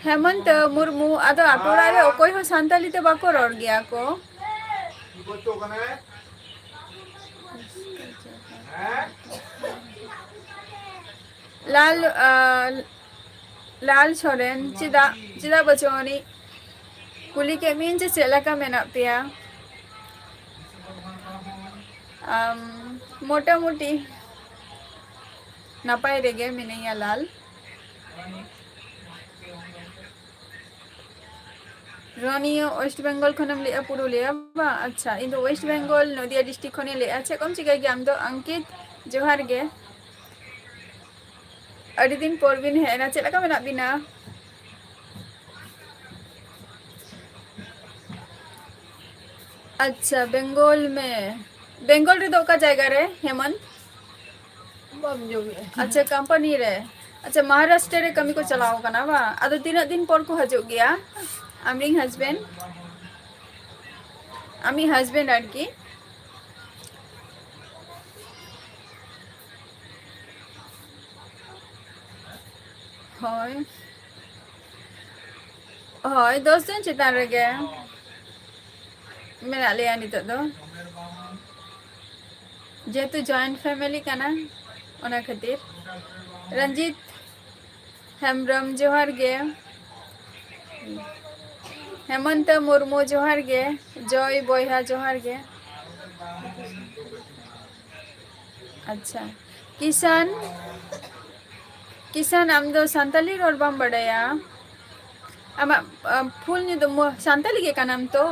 ᱦᱮᱢᱚᱱᱛᱚ ᱢᱩᱨᱢᱩ, ᱟᱫᱚ ᱟᱯᱮ ᱚᱲᱟᱜ ᱨᱮ ᱚᱠᱚᱭ ᱦᱚᱸ ᱥᱟᱱᱛᱟᱞᱤ ᱛᱮ ᱵᱟᱠᱚ ᱨᱚᱲ ᱜᱮᱭᱟ ᱠᱚ? ᱞᱟᱞ, ᱟᱸ, ᱞᱟᱞ ᱥᱚᱨᱮᱱ, ᱪᱮᱫᱟᱜ, ᱪᱮᱫᱟᱜ ᱵᱟᱹᱪᱩᱜ ᱟᱹᱱᱤᱡ? ᱠᱩᱞᱤ ᱠᱮᱫ ᱢᱤᱭᱟᱹᱧ ᱡᱮ ᱪᱮᱫ ᱞᱮᱠᱟ ᱢᱮᱱᱟᱜ ᱯᱮᱭᱟ? ᱟᱢ, ᱢᱚᱴᱟᱢᱩᱴᱤ ᱱᱟᱯᱟᱭ ᱨᱮᱜᱮ ᱢᱤᱱᱟᱹᱧᱟ ᱞᱟᱞ᱾ ᱨᱚᱱᱤᱭᱟ, ᱳᱭᱮᱥᱴ ᱵᱮᱝᱜᱚᱞ ᱠᱷᱚᱱᱮᱢ ᱞᱟᱹᱭᱮᱜᱼᱟ, ᱯᱩᱨᱩᱞᱤᱭᱟ ᱵᱟᱝ? ᱟᱪᱪᱷᱟ, ᱤᱧ ᱫᱚ ᱳᱭᱮᱥᱴ ᱵᱮᱝᱜᱚᱞ, ᱱᱚᱫᱤᱭᱟ ᱰᱤᱥᱴᱨᱤᱠᱴ ᱠᱷᱚᱱᱤᱧ ᱞᱟᱹᱭᱮᱜᱼᱟ᱾ ᱪᱮᱫ ᱠᱚᱢ ᱪᱤᱠᱟᱹᱭ ᱜᱮᱭᱟ ᱟᱢ ᱫᱚ? ᱟᱝᱠᱤᱛ, ᱡᱚᱦᱟᱨ ᱜᱮ᱾ ᱟᱹᱰᱤ ᱫᱤᱱ ᱯᱚᱨ ᱵᱤᱱ ᱦᱮᱡ ᱮᱱᱟ, ᱪᱮᱫ ᱞᱮᱠᱟ ᱢᱮᱱᱟᱜ ᱵᱤᱱᱟ? ᱟᱪᱪᱷᱟ, ᱵᱮᱝᱜᱚᱞ ᱢᱮ, ᱵᱮᱝᱜᱚᱞ ᱨᱮᱫᱚ ᱚᱠᱟ ᱡᱟᱭᱜᱟ ᱨᱮ, ᱦᱮᱢᱚᱱᱛ? ᱵᱟᱢ ᱡᱚᱢᱮᱜᱼᱟ᱾ ᱟᱪᱪᱷᱟ, ᱠᱳᱢᱯᱟᱱᱤ ᱨᱮ᱾ ᱟᱪᱪᱷᱟ, ᱢᱚᱦᱟᱨᱟᱥᱴᱨᱚ ᱨᱮ ᱠᱟᱹᱢᱤ ᱠᱚ ᱪᱟᱞᱟᱣ ᱠᱟᱱᱟ ᱵᱟᱝ? ᱟᱫᱚ ᱛᱤᱱᱟᱹᱜ ᱫᱤᱱ ᱯᱚᱨ ᱠᱚ ᱦᱤᱡᱩᱜ ᱜᱮᱭᱟ ᱟᱢᱨᱮᱱ ᱦᱟᱡᱵᱮᱱᱰ? ᱟᱢᱤᱡ ᱦᱟᱡᱵᱮᱱᱰ ᱟᱨᱠᱤ᱾ ᱦᱳᱭ, ᱦᱳᱭ, ᱫᱚᱥ ᱡᱚᱱ ᱪᱮᱛᱟᱱ ᱨᱮᱜᱮ ᱢᱮᱱᱟᱜ ᱞᱮᱭᱟ ᱱᱤᱛᱚᱜ ᱫᱚ, ᱡᱮᱦᱮᱛᱩ ᱡᱚᱭᱮᱱᱴ ᱯᱷᱮᱢᱮᱞᱤ ᱠᱟᱱᱟ, ᱚᱱᱟ ᱠᱷᱟᱹᱛᱤᱨ᱾ ᱨᱚᱧᱡᱤᱛ ᱦᱮᱢᱵᱨᱚᱢ, ᱡᱚᱦᱟᱨ ᱜᱮ᱾ ᱦᱮᱢᱚᱱᱛᱚ ᱢᱩᱨᱢᱩ, ᱡᱚᱦᱟᱨ ᱜᱮ᱾ ᱡᱚᱭ ᱵᱚᱭᱦᱟ, ᱡᱚᱦᱟᱨ ᱜᱮ᱾ ᱟᱪᱪᱷᱟ, ᱠᱤᱥᱟᱱ, ᱠᱤᱥᱟᱱ, ᱟᱢ ᱫᱚ ᱥᱟᱱᱛᱟᱞᱤ ᱨᱚᱲ ᱵᱟᱢ ᱵᱟᱰᱟᱭᱟ? ᱟᱢᱟᱜ, ᱟᱢ, ᱯᱷᱩᱞ ᱧᱩᱛᱩᱢ ᱢᱚ-, ᱥᱟᱱᱛᱟᱞᱤ ᱜᱮ ᱠᱟᱱᱟᱢ ᱛᱚ?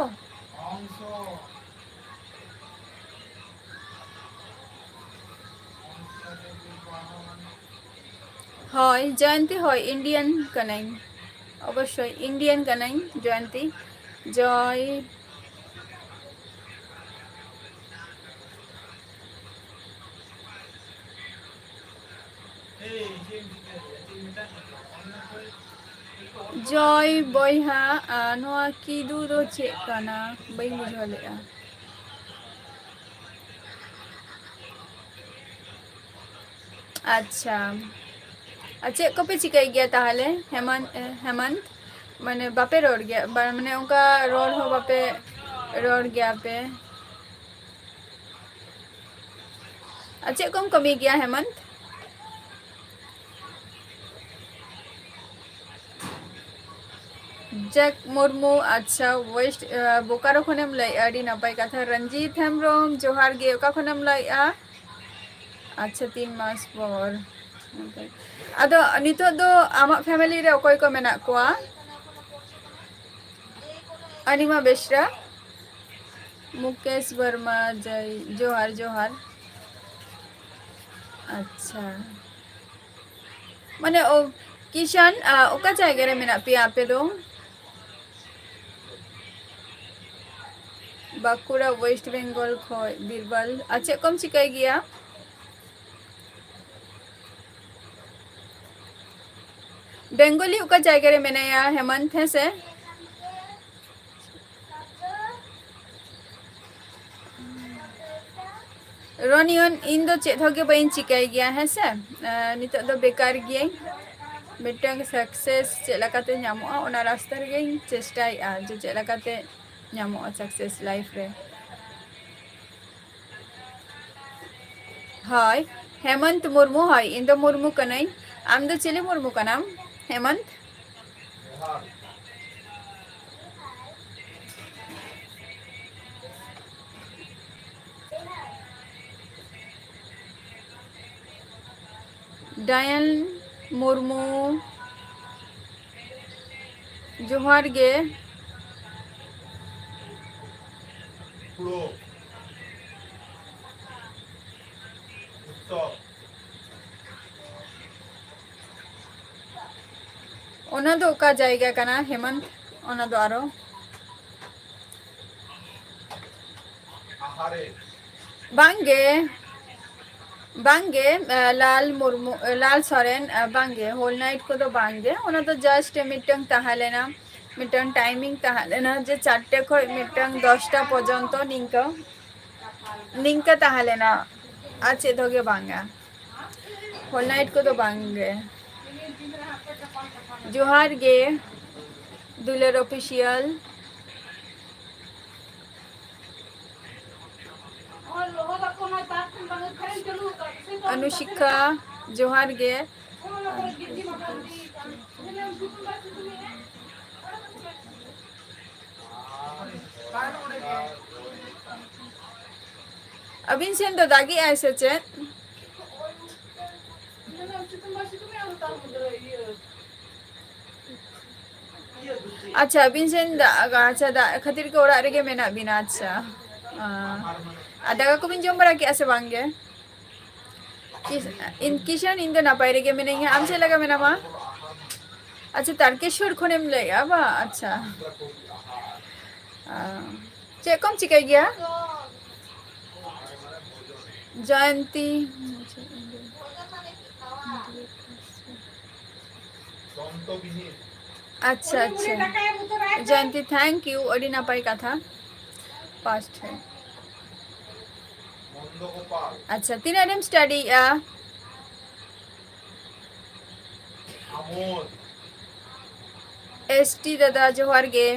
ᱦᱳᱭ, ᱡᱚᱭᱚᱱᱛᱤ, ᱦᱳᱭ, ᱤᱱᱰᱤᱭᱟᱱ ᱠᱟᱹᱱᱟᱹᱧ᱾ ᱚᱵᱚᱥᱥᱳᱭ, ᱤᱱᱰᱤᱭᱟᱱ ᱠᱟᱹᱱᱟᱹᱧ, ᱡᱚᱭᱚᱱᱛᱤ᱾ ᱡᱚᱭ᱾ ᱡᱚᱭ ᱵᱚᱭᱦᱟ, ᱟᱨ ᱱᱚᱣᱟ ᱠᱤᱫᱩ ᱫᱚ ᱪᱮᱫ ᱠᱟᱱᱟ? ᱵᱟᱹᱧ ᱵᱩᱡᱷᱟᱹᱣ ᱞᱮᱫᱼᱟ᱾ ᱟᱪᱪᱷᱟ, ᱟᱨ ᱪᱮᱫ ᱠᱚᱯᱮ ᱪᱤᱠᱟᱹᱭ ᱜᱮᱭᱟ ᱛᱟᱦᱚᱞᱮ, ᱦᱮᱢᱟᱱ-, ᱮ, ᱦᱮᱢᱟᱱᱛ? ᱢᱟᱱᱮ, ᱵᱟᱯᱮ ᱨᱚᱲ ᱜᱮᱭᱟ? ᱵᱟ-, ᱢᱟᱱᱮ, ᱚᱱᱠᱟ ᱨᱚᱲ ᱦᱚᱸ ᱵᱟᱯᱮ ᱨᱚᱲ ᱜᱮᱭᱟ ᱯᱮ? ᱟᱨ ᱪᱮᱫ ᱠᱚᱢ ᱠᱟᱹᱢᱤ ᱜᱮᱭᱟ, ᱦᱮᱢᱟᱱᱛ? ᱡᱟᱠ ᱢᱩᱨᱢᱩ, ᱟᱪᱪᱷᱟ, ᱳᱭᱮᱥᱴ, ᱟᱸ, ᱵᱳᱠᱟᱨᱳ ᱠᱷᱚᱱᱮᱢ ᱞᱟᱹᱭᱮᱜᱼᱟ, ᱟᱹᱰᱤ ᱱᱟᱯᱟᱭ ᱠᱟᱛᱷᱟ᱾ ᱨᱚᱧᱡᱤᱛ ᱦᱮᱢᱵᱨᱚᱢ, ᱡᱚᱦᱟᱨ ᱜᱮ, ᱚᱠᱟ ᱠᱷᱚᱱᱮᱢ ᱞᱟᱹᱭᱮᱜᱼᱟ? ᱟᱪᱪᱷᱟ, ᱛᱤᱱ ᱢᱟᱥ ᱯᱚᱨ᱾ ᱟᱫᱚ ᱱᱤᱛᱚᱜ ᱫᱚ ᱟᱢᱟᱜ ᱯᱷᱮᱢᱮᱞᱤ ᱨᱮ ᱚᱠᱚᱭ ᱠᱚ ᱢᱮᱱᱟᱜ ᱠᱚᱣᱟ? ᱚᱱᱤᱢᱟ ᱵᱮᱥᱨᱟ, ᱢᱩᱠᱮᱥ ᱵᱚᱨᱢᱟ, ᱡᱟᱭ, ᱡᱚᱦᱟᱨ, ᱡᱚᱦᱟᱨ᱾ ᱟᱪᱪᱷᱟ, ᱢᱟᱱᱮ, ᱚ, ᱠᱤᱥᱟᱱ, ᱟ, ᱚᱠᱟ ᱡᱟᱭᱜᱟ ᱨᱮ ᱢᱮᱱᱟᱜ ᱯᱮᱭᱟ ᱟᱯᱮ ᱫᱚ? ᱵᱟᱸᱠᱩᱲᱟ, ᱳᱭᱮᱥᱴ ᱵᱮᱝᱜᱚᱞ ᱠᱷᱚᱡ, ᱵᱤᱨᱵᱟᱞ᱾ ᱟᱨ ᱪᱮᱫ ᱠᱚᱢ ᱪᱤᱠᱟᱹᱭ ᱜᱮᱭᱟ? ᱵᱮᱝᱜᱚᱞᱤ ᱚᱠᱟ ᱡᱟᱭᱜᱟ ᱨᱮ ᱢᱮᱱᱟᱭᱟ ᱦᱮᱢᱟᱱᱛ, ᱦᱮᱸ ᱥᱮ? ᱨᱚᱱᱤᱭᱚᱱ, ᱤᱧ ᱫᱚ ᱪᱮᱫ ᱦᱚᱸ ᱜᱮ ᱵᱟᱹᱧ ᱪᱤᱠᱟᱹᱭ ᱜᱮᱭᱟ, ᱦᱮᱸ ᱥᱮ? ᱮᱸ, ᱱᱤᱛᱚᱜ ᱫᱚ ᱵᱮᱠᱟᱨ ᱜᱤᱭᱟᱹᱧ᱾ ᱢᱤᱫᱴᱟᱝ ᱥᱟᱠᱥᱮᱥ ᱪᱮᱫ ᱞᱮᱠᱟᱛᱮ ᱧᱟᱢᱚᱜᱼᱟ, ᱚᱱᱟ ᱨᱟᱥᱛᱟ ᱨᱮᱜᱮᱧ ᱪᱮᱥᱴᱟᱭᱮᱫᱼᱟ ᱡᱮ ᱪᱮᱫ ᱞᱮᱠᱟᱛᱮ ᱧᱟᱢᱚᱜᱼᱟ ᱥᱟᱠᱥᱮᱥ ᱞᱟᱭᱤᱯᱷ ᱨᱮ᱾ ᱦᱳᱭ, ᱦᱮᱢᱚᱱᱛ ᱢᱩᱨᱢᱩ, ᱦᱳᱭ, ᱤᱧ ᱫᱚ ᱢᱩᱨᱢᱩ ᱠᱟᱹᱱᱟᱹᱧ᱾ ᱟᱢ ᱫᱚ ᱪᱤᱞᱤ ᱢᱩᱨᱢᱩ ᱠᱟᱱᱟᱢ, ᱦᱮᱢᱚᱱᱛ? ᱡᱚᱦᱟᱨ᱾ ᱰᱟᱭᱟᱱ ᱢᱩᱨᱢᱩ, ᱡᱚᱦᱟᱨ ᱜᱮ᱾ ᱠᱩᱲᱳ᱾ ᱩᱛᱛᱚᱨ᱾ ᱚᱱᱟ ᱫᱚ ᱚᱠᱟ ᱡᱟᱭᱜᱟ ᱠᱟᱱᱟ, ᱦᱮᱢᱟᱱᱛ? ᱚᱱᱟ ᱫᱚ ᱟᱨᱚ ᱟᱦᱟᱨᱮ᱾ ᱵᱟᱝᱜᱮ, ᱵᱟᱝᱜᱮ, ᱮ, ᱞᱟᱞ ᱢᱩᱨᱢᱩ, ᱮ, ᱞᱟᱞ ᱥᱚᱨᱮᱱ, ᱮ, ᱵᱟᱝᱜᱮ, ᱦᱳᱞ ᱱᱟᱭᱤᱴ ᱠᱚᱫᱚ ᱵᱟᱝᱜᱮ᱾ ᱚᱱᱟ ᱫᱚ ᱡᱟᱥᱴ ᱢᱤᱫᱴᱟᱝ ᱛᱟᱦᱮᱸ ᱞᱮᱱᱟ, ᱢᱤᱫᱴᱟᱝ ᱴᱟᱭᱢᱤᱝ ᱛᱟᱦᱮᱸ ᱞᱮᱱᱟ ᱡᱮ ᱪᱟᱨᱴᱮ ᱠᱷᱚᱱ ᱢᱤᱫᱴᱟᱝ ᱫᱚᱥᱴᱟ ᱯᱚᱨᱡᱚᱱᱛᱚ ᱱᱤᱝᱠᱟᱹ, ᱱᱤᱝᱠᱟᱹ ᱛᱟᱦᱮᱸ ᱞᱮᱱᱟ, ᱟᱨ ᱪᱮᱫ ᱦᱚᱸ ᱜᱮ ᱵᱟᱝᱟ᱾ ᱦᱳᱞ ᱱᱟᱭᱤᱴ ᱠᱚᱫᱚ ᱵᱟᱝᱜᱮ᱾ ᱡᱚᱦᱟᱨ ᱜᱮ, ᱫᱩᱞᱟᱹᱲ ᱚᱯᱷᱤᱥᱤᱭᱟᱞ᱾ ᱚᱱᱩᱥᱤᱠᱷᱟ, ᱡᱚᱦᱟᱨ ᱜᱮ᱾ ᱟᱹᱵᱤᱱ ᱥᱮᱱ ᱫᱚ ᱫᱟᱜᱮᱜᱼᱟᱭ ᱥᱮ ᱪᱮᱫ? ᱟᱪᱪᱷᱟ, ᱟᱹᱵᱤᱱ ᱥᱮᱱ ᱫᱟᱜ, ᱟᱪᱪᱷᱟ, ᱫᱟᱜ ᱠᱷᱟᱹᱛᱤᱨ ᱜᱮ ᱚᱲᱟᱜ ᱨᱮᱜᱮ ᱢᱮᱱᱟᱜ ᱵᱤᱱᱟ᱾ ᱟᱪᱪᱷᱟ, ᱟᱨ ᱫᱟᱠᱟ ᱠᱚᱵᱤᱱ ᱡᱚᱢ ᱵᱟᱲᱟ ᱠᱮᱜᱼᱟ ᱥᱮ ᱵᱟᱝ ᱜᱮ? ᱠᱤᱥ-, ᱤᱧ, ᱠᱤᱥᱟᱹᱬ, ᱤᱧ ᱫᱚ ᱱᱟᱯᱟᱭ ᱨᱮᱜᱮ ᱢᱤᱱᱟᱹᱧᱟ᱾ ᱟᱢ ᱪᱮᱫ ᱞᱮᱠᱟ ᱢᱮᱱᱟᱢᱟ? ᱟᱪᱪᱷᱟ, ᱛᱟᱨᱠᱮᱥᱣᱚᱨ ᱠᱷᱚᱱᱮᱢ ᱞᱟᱹᱭᱮᱜᱼᱟ ᱵᱟ? ᱟᱪᱪᱷᱟ᱾ ᱟᱸ, ᱪᱮᱫ ᱠᱚᱢ ᱪᱤᱠᱟᱹᱭ ᱜᱮᱭᱟ? ᱡᱚᱭᱚᱱᱛᱤ᱾ ᱟᱪᱪᱷᱟ, ᱟᱪᱪᱷᱟ᱾ ᱡᱚᱭᱚᱱᱛᱤ, thank you, ᱟᱹᱰᱤ ᱱᱟᱯᱟᱭ ᱠᱟᱛᱷᱟ᱾ First ᱨᱮ᱾ ᱟᱪᱪᱷᱟ, ᱛᱤᱱᱟᱹᱜ ᱨᱮᱢ ᱥᱴᱟᱰᱤᱭᱮᱜᱼᱟ? ᱮᱥ ᱴᱤ ᱫᱟᱫᱟ, ᱡᱚᱦᱟᱨ ᱜᱮ᱾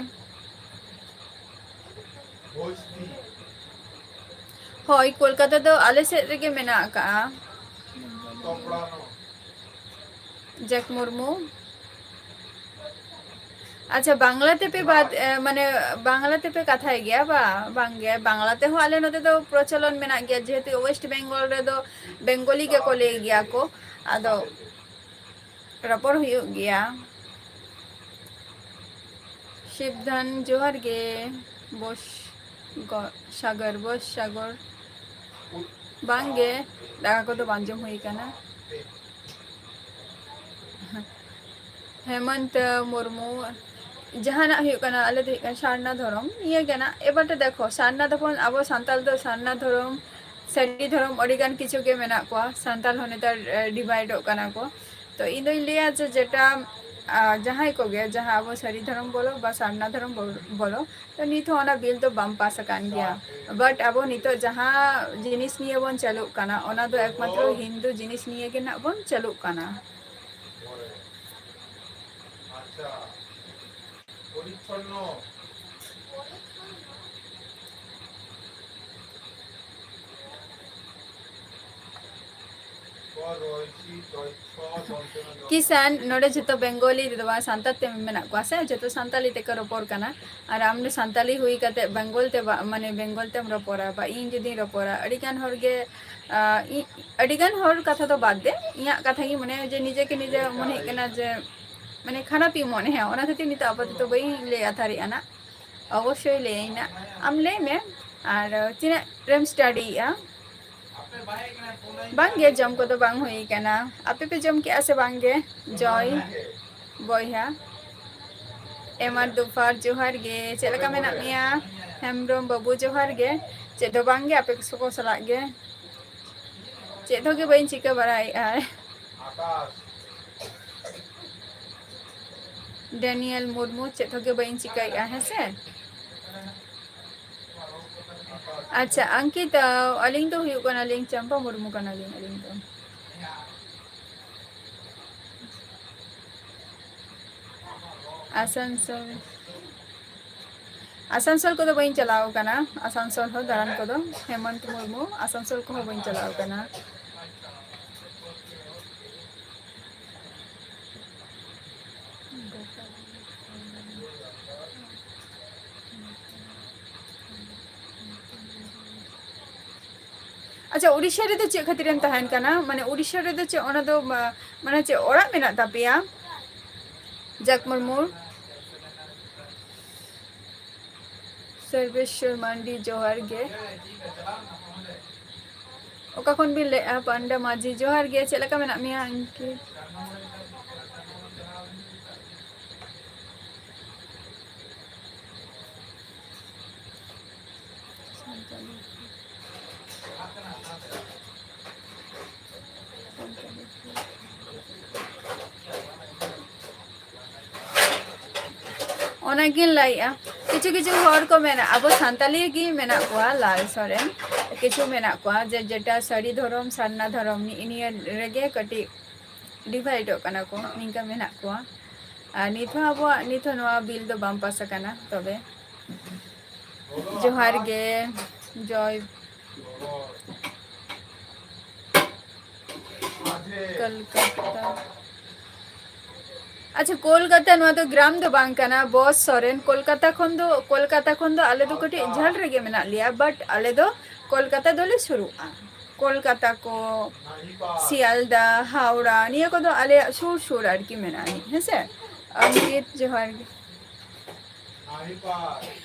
ᱦᱳᱭ, ᱠᱳᱞᱠᱟᱛᱟ ᱫᱚ ᱟᱞᱮ ᱥᱮᱫ ᱨᱮᱜᱮ ᱢᱮᱱᱟᱜ ᱟᱠᱟᱜᱼᱟ᱾ ᱡᱟᱠ ᱢᱩᱨᱢᱩ᱾ ᱟᱪᱪᱷᱟ, ᱵᱟᱝᱞᱟ ᱛᱮᱯᱮ ᱵᱟᱫ, ᱮ, ᱢᱟᱱᱮ, ᱵᱟᱝᱞᱟ ᱛᱮᱯᱮ ᱠᱟᱛᱷᱟᱭ ᱜᱮᱭᱟ ᱵᱟ? ᱵᱟᱝᱜᱮ, ᱵᱟᱝᱞᱟ ᱛᱮᱦᱚᱸ ᱟᱞᱮ ᱱᱚᱛᱮ ᱫᱚ ᱯᱨᱚᱪᱚᱞᱚᱱ ᱢᱮᱱᱟᱜ ᱜᱮᱭᱟ, ᱡᱮᱦᱮᱛᱩ ᱳᱭᱮᱥᱴ ᱵᱮᱝᱜᱚᱞ ᱨᱮᱫᱚ ᱵᱮᱝᱜᱚᱞᱤ ᱜᱮᱠᱚ ᱞᱟᱹᱭ ᱜᱮᱭᱟ ᱠᱚ᱾ ᱟᱫᱚ ᱨᱚᱯᱚᱲ ᱦᱩᱭᱩᱜ ᱜᱮᱭᱟ᱾ ᱥᱤᱵᱫᱷᱟᱱ, ᱡᱚᱦᱟᱨ ᱜᱮ᱾ ᱵᱚᱥ ᱜᱚ-, ᱥᱟᱜᱚᱨ, ᱵᱚᱥ ᱥᱟᱜᱚᱨ᱾ ᱵᱟᱝᱜᱮ, ᱫᱟᱠᱟ ᱠᱚᱫᱚ ᱵᱟᱝ ᱡᱚᱢ ᱦᱩᱭ ᱠᱟᱱᱟ᱾ ᱦᱮᱢᱚᱱᱛ ᱢᱩᱨᱢᱩ, ᱡᱟᱦᱟᱱᱟᱜ ᱦᱩᱭᱩᱜ ᱠᱟᱱᱟ, ᱟᱞᱮ ᱫᱚ ᱦᱩᱭᱩᱜ ᱠᱟᱱᱟ ᱥᱟᱨᱱᱟ ᱫᱷᱚᱨᱚᱢ, ᱱᱤᱭᱟᱹ ᱜᱮ ᱱᱟᱜ᱾ ᱮᱵᱟᱨ ᱫᱚ ᱫᱮᱠᱷᱚ, ᱥᱟᱨᱱᱟ ᱫᱚᱵᱚᱱ, ᱟᱵᱚ ᱥᱟᱱᱛᱟᱞ ᱫᱚ ᱥᱟᱨᱱᱟ ᱫᱷᱚᱨᱚᱢ, ᱥᱟᱹᱨᱤ ᱫᱷᱚᱨᱚᱢ ᱟᱹᱰᱤ ᱜᱟᱱ ᱠᱤᱪᱷᱩ ᱜᱮ ᱢᱮᱱᱟᱜ ᱠᱚᱣᱟ᱾ ᱥᱟᱱᱛᱟᱞ ᱦᱚᱸ ᱱᱮᱛᱟᱨ, ᱮ, ᱰᱤᱵᱷᱟᱭᱤᱰᱚᱜ ᱠᱟᱱᱟ ᱠᱚ᱾ ᱛᱚ ᱤᱧ ᱫᱚᱧ ᱞᱟᱹᱭᱟ ᱡᱮ ᱡᱮᱴᱟ, ᱟ, ᱡᱟᱦᱟᱸᱭ ᱠᱚᱜᱮ, ᱡᱟᱦᱟᱸ ᱟᱵᱚ ᱥᱟᱹᱨᱤ ᱫᱷᱚᱨᱚᱢ ᱵᱚᱞᱚ ᱵᱟ ᱥᱟᱨᱱᱟ ᱫᱷᱚᱨᱚᱢ ᱵᱚᱞ-, ᱵᱚᱞᱚ, ᱛᱚ ᱱᱤᱛ ᱦᱚᱸ ᱚᱱᱟ ᱵᱤᱞ ᱫᱚ ᱵᱟᱝ ᱯᱟᱥ ᱟᱠᱟᱱ ᱜᱮᱭᱟ᱾ But ᱟᱵᱚ ᱱᱤᱛᱚᱜ ᱡᱟᱦᱟᱸ ᱡᱤᱱᱤᱥ ᱱᱤᱭᱮ ᱵᱚᱱ ᱪᱟᱹᱞᱩᱜ ᱠᱟᱱᱟ, ᱚᱱᱟ ᱫᱚ ᱮᱠᱢᱟᱛᱨᱚ ᱦᱤᱱᱫᱩ ᱡᱤᱱᱤᱥ ᱱᱤᱭᱮ ᱜᱮ ᱱᱟᱜ ᱵᱚᱱ ᱪᱟᱹᱞᱩᱜ ᱠᱟᱱᱟ᱾ ᱠᱤᱥᱟᱱ, ᱱᱚᱰᱮ ᱡᱷᱚᱛᱚ ᱵᱮᱝᱜᱚᱞᱤ ᱨᱮᱫᱚ ᱵᱟᱝ, ᱥᱟᱱᱛᱟᱲ ᱛᱮ ᱢᱮᱱᱟᱜ ᱠᱚᱣᱟ ᱥᱮ, ᱡᱷᱚᱛᱚ ᱥᱟᱱᱛᱟᱲᱤ ᱛᱮᱠᱚ ᱨᱚᱯᱚᱲ ᱠᱟᱱᱟ᱾ ᱟᱨ ᱟᱢ ᱫᱚ ᱥᱟᱱᱛᱟᱲᱤ ᱦᱩᱭ ᱠᱟᱛᱮ ᱵᱮᱝᱜᱚᱞ ᱛᱮ ᱵᱟ-, ᱢᱟᱱᱮ ᱵᱮᱝᱜᱚᱞ ᱛᱮᱢ ᱨᱚᱯᱚᱲᱟ, ᱵᱟ ᱤᱧ ᱡᱩᱫᱤᱧ ᱨᱚᱯᱚᱲᱟ, ᱟᱹᱰᱤ ᱜᱟᱱ ᱦᱚᱲ ᱜᱮ, ᱟ, ᱤ-, ᱟᱹᱰᱤ ᱜᱟᱱ ᱦᱚᱲ ᱠᱟᱛᱷᱟ ᱫᱚ ᱵᱟᱫ ᱫᱮ, ᱤᱧᱟᱹᱜ ᱠᱟᱛᱷᱟ ᱜᱮ ᱢᱚᱱᱮ ᱦᱚᱭ ᱡᱮ ᱱᱤᱡᱮ ᱠᱮ ᱱᱤᱡᱮ ᱢᱚᱱᱮ ᱦᱩᱭᱩᱜ ᱠᱟᱱᱟ ᱡᱮ ᱢᱟᱱᱮ ᱠᱷᱟᱨᱟᱯ ᱤᱧ ᱢᱚᱱᱮᱭᱟ, ᱚᱱᱟ ᱠᱷᱟᱹᱛᱤᱨ ᱱᱤᱛᱚᱜ ᱟᱯᱟᱛᱚᱛᱚ ᱵᱟᱹᱧ ᱞᱟᱹᱭ ᱟᱛᱟᱨᱮᱜᱼᱟ ᱱᱟᱜ᱾ ᱚᱵᱚᱥᱥᱳᱭ ᱞᱟᱹᱭᱟᱹᱧ ᱱᱟᱜ᱾ ᱟᱢ ᱞᱟᱹᱭ ᱢᱮ, ᱟᱨ ᱛᱤᱱᱟᱹᱜ ᱨᱮᱢ studyᱭᱮᱜᱼᱟ? ᱵᱟᱝᱜᱮ, ᱡᱚᱢ ᱠᱚᱫᱚ ᱵᱟᱝ ᱦᱩᱭ ᱠᱟᱱᱟ᱾ ᱟᱯᱮ ᱯᱮ ᱡᱚᱢ ᱠᱮᱜᱼᱟ ᱥᱮ ᱵᱟᱝᱜᱮ? ᱡᱚᱭ ᱵᱚᱭᱦᱟ, ᱮᱢᱟᱨ ᱫᱩᱯᱷᱟᱨ ᱡᱚᱦᱟᱨ ᱜᱮ᱾ ᱪᱮᱫ ᱞᱮᱠᱟ ᱢᱮᱱᱟᱜ ᱢᱮᱭᱟ? ᱦᱮᱢᱵᱨᱚᱢ ᱵᱟᱹᱵᱩ ᱡᱚᱦᱟᱨ ᱜᱮ᱾ ᱪᱮᱫ ᱫᱚ ᱵᱟᱝᱜᱮ, ᱟᱯᱮ ᱠᱚ ᱥᱟᱞᱟᱜ ᱜᱮ᱾ ᱪᱮᱫ ᱦᱚᱸ ᱜᱮ ᱵᱟᱹᱧ ᱪᱤᱠᱟᱹ ᱵᱟᱲᱟᱭᱮᱜᱼᱟ᱾ ᱰᱮᱱᱤᱭᱮᱞ ᱢᱩᱨᱢᱩ, ᱪᱮᱫ ᱦᱚᱸ ᱜᱮ ᱵᱟᱹᱧ ᱪᱤᱠᱟᱹᱭᱮᱜᱼᱟ, ᱦᱮᱸ ᱥᱮ? ᱟᱪᱪᱷᱟ, ᱟᱝᱠᱤᱛᱟ, ᱟᱹᱞᱤᱧ ᱫᱚ ᱦᱩᱭᱩᱜ ᱠᱟᱱᱟᱞᱤᱧ ᱪᱟᱢᱯᱟ ᱢᱩᱨᱢᱩ ᱠᱟᱱᱟᱞᱤᱧ ᱟᱹᱞᱤᱧ ᱫᱚ᱾ ᱟᱥᱟᱱᱥᱳᱞ, ᱟᱥᱟᱱᱥᱳᱞ ᱠᱚᱫᱚ ᱵᱟᱹᱧ ᱪᱟᱞᱟᱣ ᱠᱟᱱᱟ, ᱟᱥᱟᱱᱥᱳᱞ ᱦᱚᱸ ᱫᱟᱬᱟᱱ ᱠᱚᱫᱚ, ᱦᱮᱢᱚᱱᱛ ᱢᱩᱨᱢᱩ, ᱟᱥᱟᱱᱥᱳᱞ ᱠᱚᱦᱚᱸ ᱵᱟᱹᱧ ᱪᱟᱞᱟᱣ ᱠᱟᱱᱟ᱾ ᱟᱪᱪᱷᱟ, ᱩᱲᱤᱥᱥᱟ ᱨᱮᱫᱚ ᱪᱮᱫ ᱠᱷᱟᱹᱛᱤᱨᱮᱢ ᱛᱟᱦᱮᱱ ᱠᱟᱱᱟ? ᱢᱟᱱᱮ ᱩᱲᱤᱥᱥᱟ ᱨᱮᱫᱚ ᱪᱮᱫ ᱚᱱᱟ ᱫᱚ, ᱢᱟ-, ᱢᱟᱱᱮ ᱪᱮᱫ ᱚᱲᱟᱜ ᱢᱮᱱᱟᱜ ᱛᱟᱯᱮᱭᱟ? ᱡᱟᱠ ᱢᱩᱨᱢᱩ, ᱥᱚᱨᱵᱮᱥᱣᱚᱨ ᱢᱟᱱᱰᱤ, ᱡᱚᱦᱟᱨ ᱜᱮ᱾ ᱚᱠᱟ ᱠᱷᱚᱱ ᱵᱤᱱ ᱞᱟᱹᱭᱮᱫᱼᱟ? ᱯᱟᱱᱰᱟ ᱢᱟᱹᱡᱷᱤ, ᱡᱚᱦᱟᱨ ᱜᱮ, ᱪᱮᱫ ᱞᱮᱠᱟ ᱢᱮᱱᱟᱜ ᱢᱮᱭᱟ? ᱤᱧ ᱠᱤ ᱚᱱᱟᱜᱤᱧ ᱞᱟᱹᱭᱮᱜᱼᱟ, ᱠᱤᱪᱷᱩ ᱠᱤᱪᱷᱩ ᱦᱚᱲ ᱠᱚ ᱢᱮᱱᱟ, ᱟᱵᱚ ᱥᱟᱱᱛᱟᱞᱤ ᱜᱮ ᱢᱮᱱᱟᱜ ᱠᱚᱣᱟ, ᱞᱟᱞ ᱥᱚᱨᱮᱱ, ᱠᱤᱪᱷᱩ ᱢᱮᱱᱟᱜ ᱠᱚᱣᱟ ᱡᱮ ᱡᱮᱴᱟ ᱥᱟᱹᱨᱤ ᱫᱷᱚᱨᱚᱢ, ᱥᱟᱨᱱᱟ ᱫᱷᱚᱨᱚᱢ, ᱱᱤᱜ ᱱᱤᱭᱟᱹ ᱨᱮᱜᱮ ᱠᱟᱹᱴᱤᱡ ᱰᱤᱵᱷᱟᱭᱤᱰᱚᱜ ᱠᱟᱱᱟ ᱠᱚ, ᱱᱤᱝᱠᱟ ᱢᱮᱱᱟᱜ ᱠᱚᱣᱟ᱾ ᱟᱨ ᱱᱤᱛ ᱦᱚᱸ ᱟᱵᱚᱣᱟᱜ, ᱱᱤᱛ ᱦᱚᱸ ᱱᱚᱣᱟ ᱵᱤᱞ ᱫᱚ ᱵᱟᱝ ᱯᱟᱥ ᱟᱠᱟᱱᱟ᱾ ᱛᱚᱵᱮ ᱡᱚᱦᱟᱨ ᱜᱮ, ᱡᱚᱭ ᱠᱚᱞᱠᱟᱛᱟ᱾ ᱟᱪᱪᱷᱟ, ᱠᱳᱞᱠᱟᱛᱟ ᱱᱚᱣᱟ ᱫᱚ ᱜᱨᱟᱢ ᱫᱚ ᱵᱟᱝ ᱠᱟᱱᱟ, ᱵᱚᱥ ᱥᱚᱨᱮᱱ᱾ ᱠᱳᱞᱠᱟᱛᱟ ᱠᱷᱚᱱ ᱫᱚ, ᱠᱳᱞᱠᱟᱛᱟ ᱠᱷᱚᱱ ᱫᱚ ᱟᱞᱮ ᱫᱚ ᱠᱟᱹᱴᱤᱡ ᱡᱷᱟᱹᱞ ᱨᱮᱜᱮ ᱢᱮᱱᱟᱜ ᱞᱮᱭᱟ, but ᱟᱞᱮ ᱫᱚ ᱠᱳᱞᱠᱟᱛᱟ ᱫᱚᱞᱮ ᱥᱩᱨᱩᱜᱼᱟ᱾ ᱠᱳᱞᱠᱟᱛᱟ ᱠᱚ, ᱥᱤᱭᱟᱞᱫᱟ, ᱦᱟᱣᱲᱟ, ᱱᱤᱭᱟᱹ ᱠᱚᱫᱚ ᱟᱞᱮᱭᱟᱜ ᱥᱩᱨ ᱥᱩᱨ ᱟᱨᱠᱤ ᱢᱮᱱᱟᱜᱼᱟ, ᱦᱮᱸᱥᱮ? ᱚᱝᱠᱤᱛ, ᱡᱚᱦᱟᱨ ᱜᱮ᱾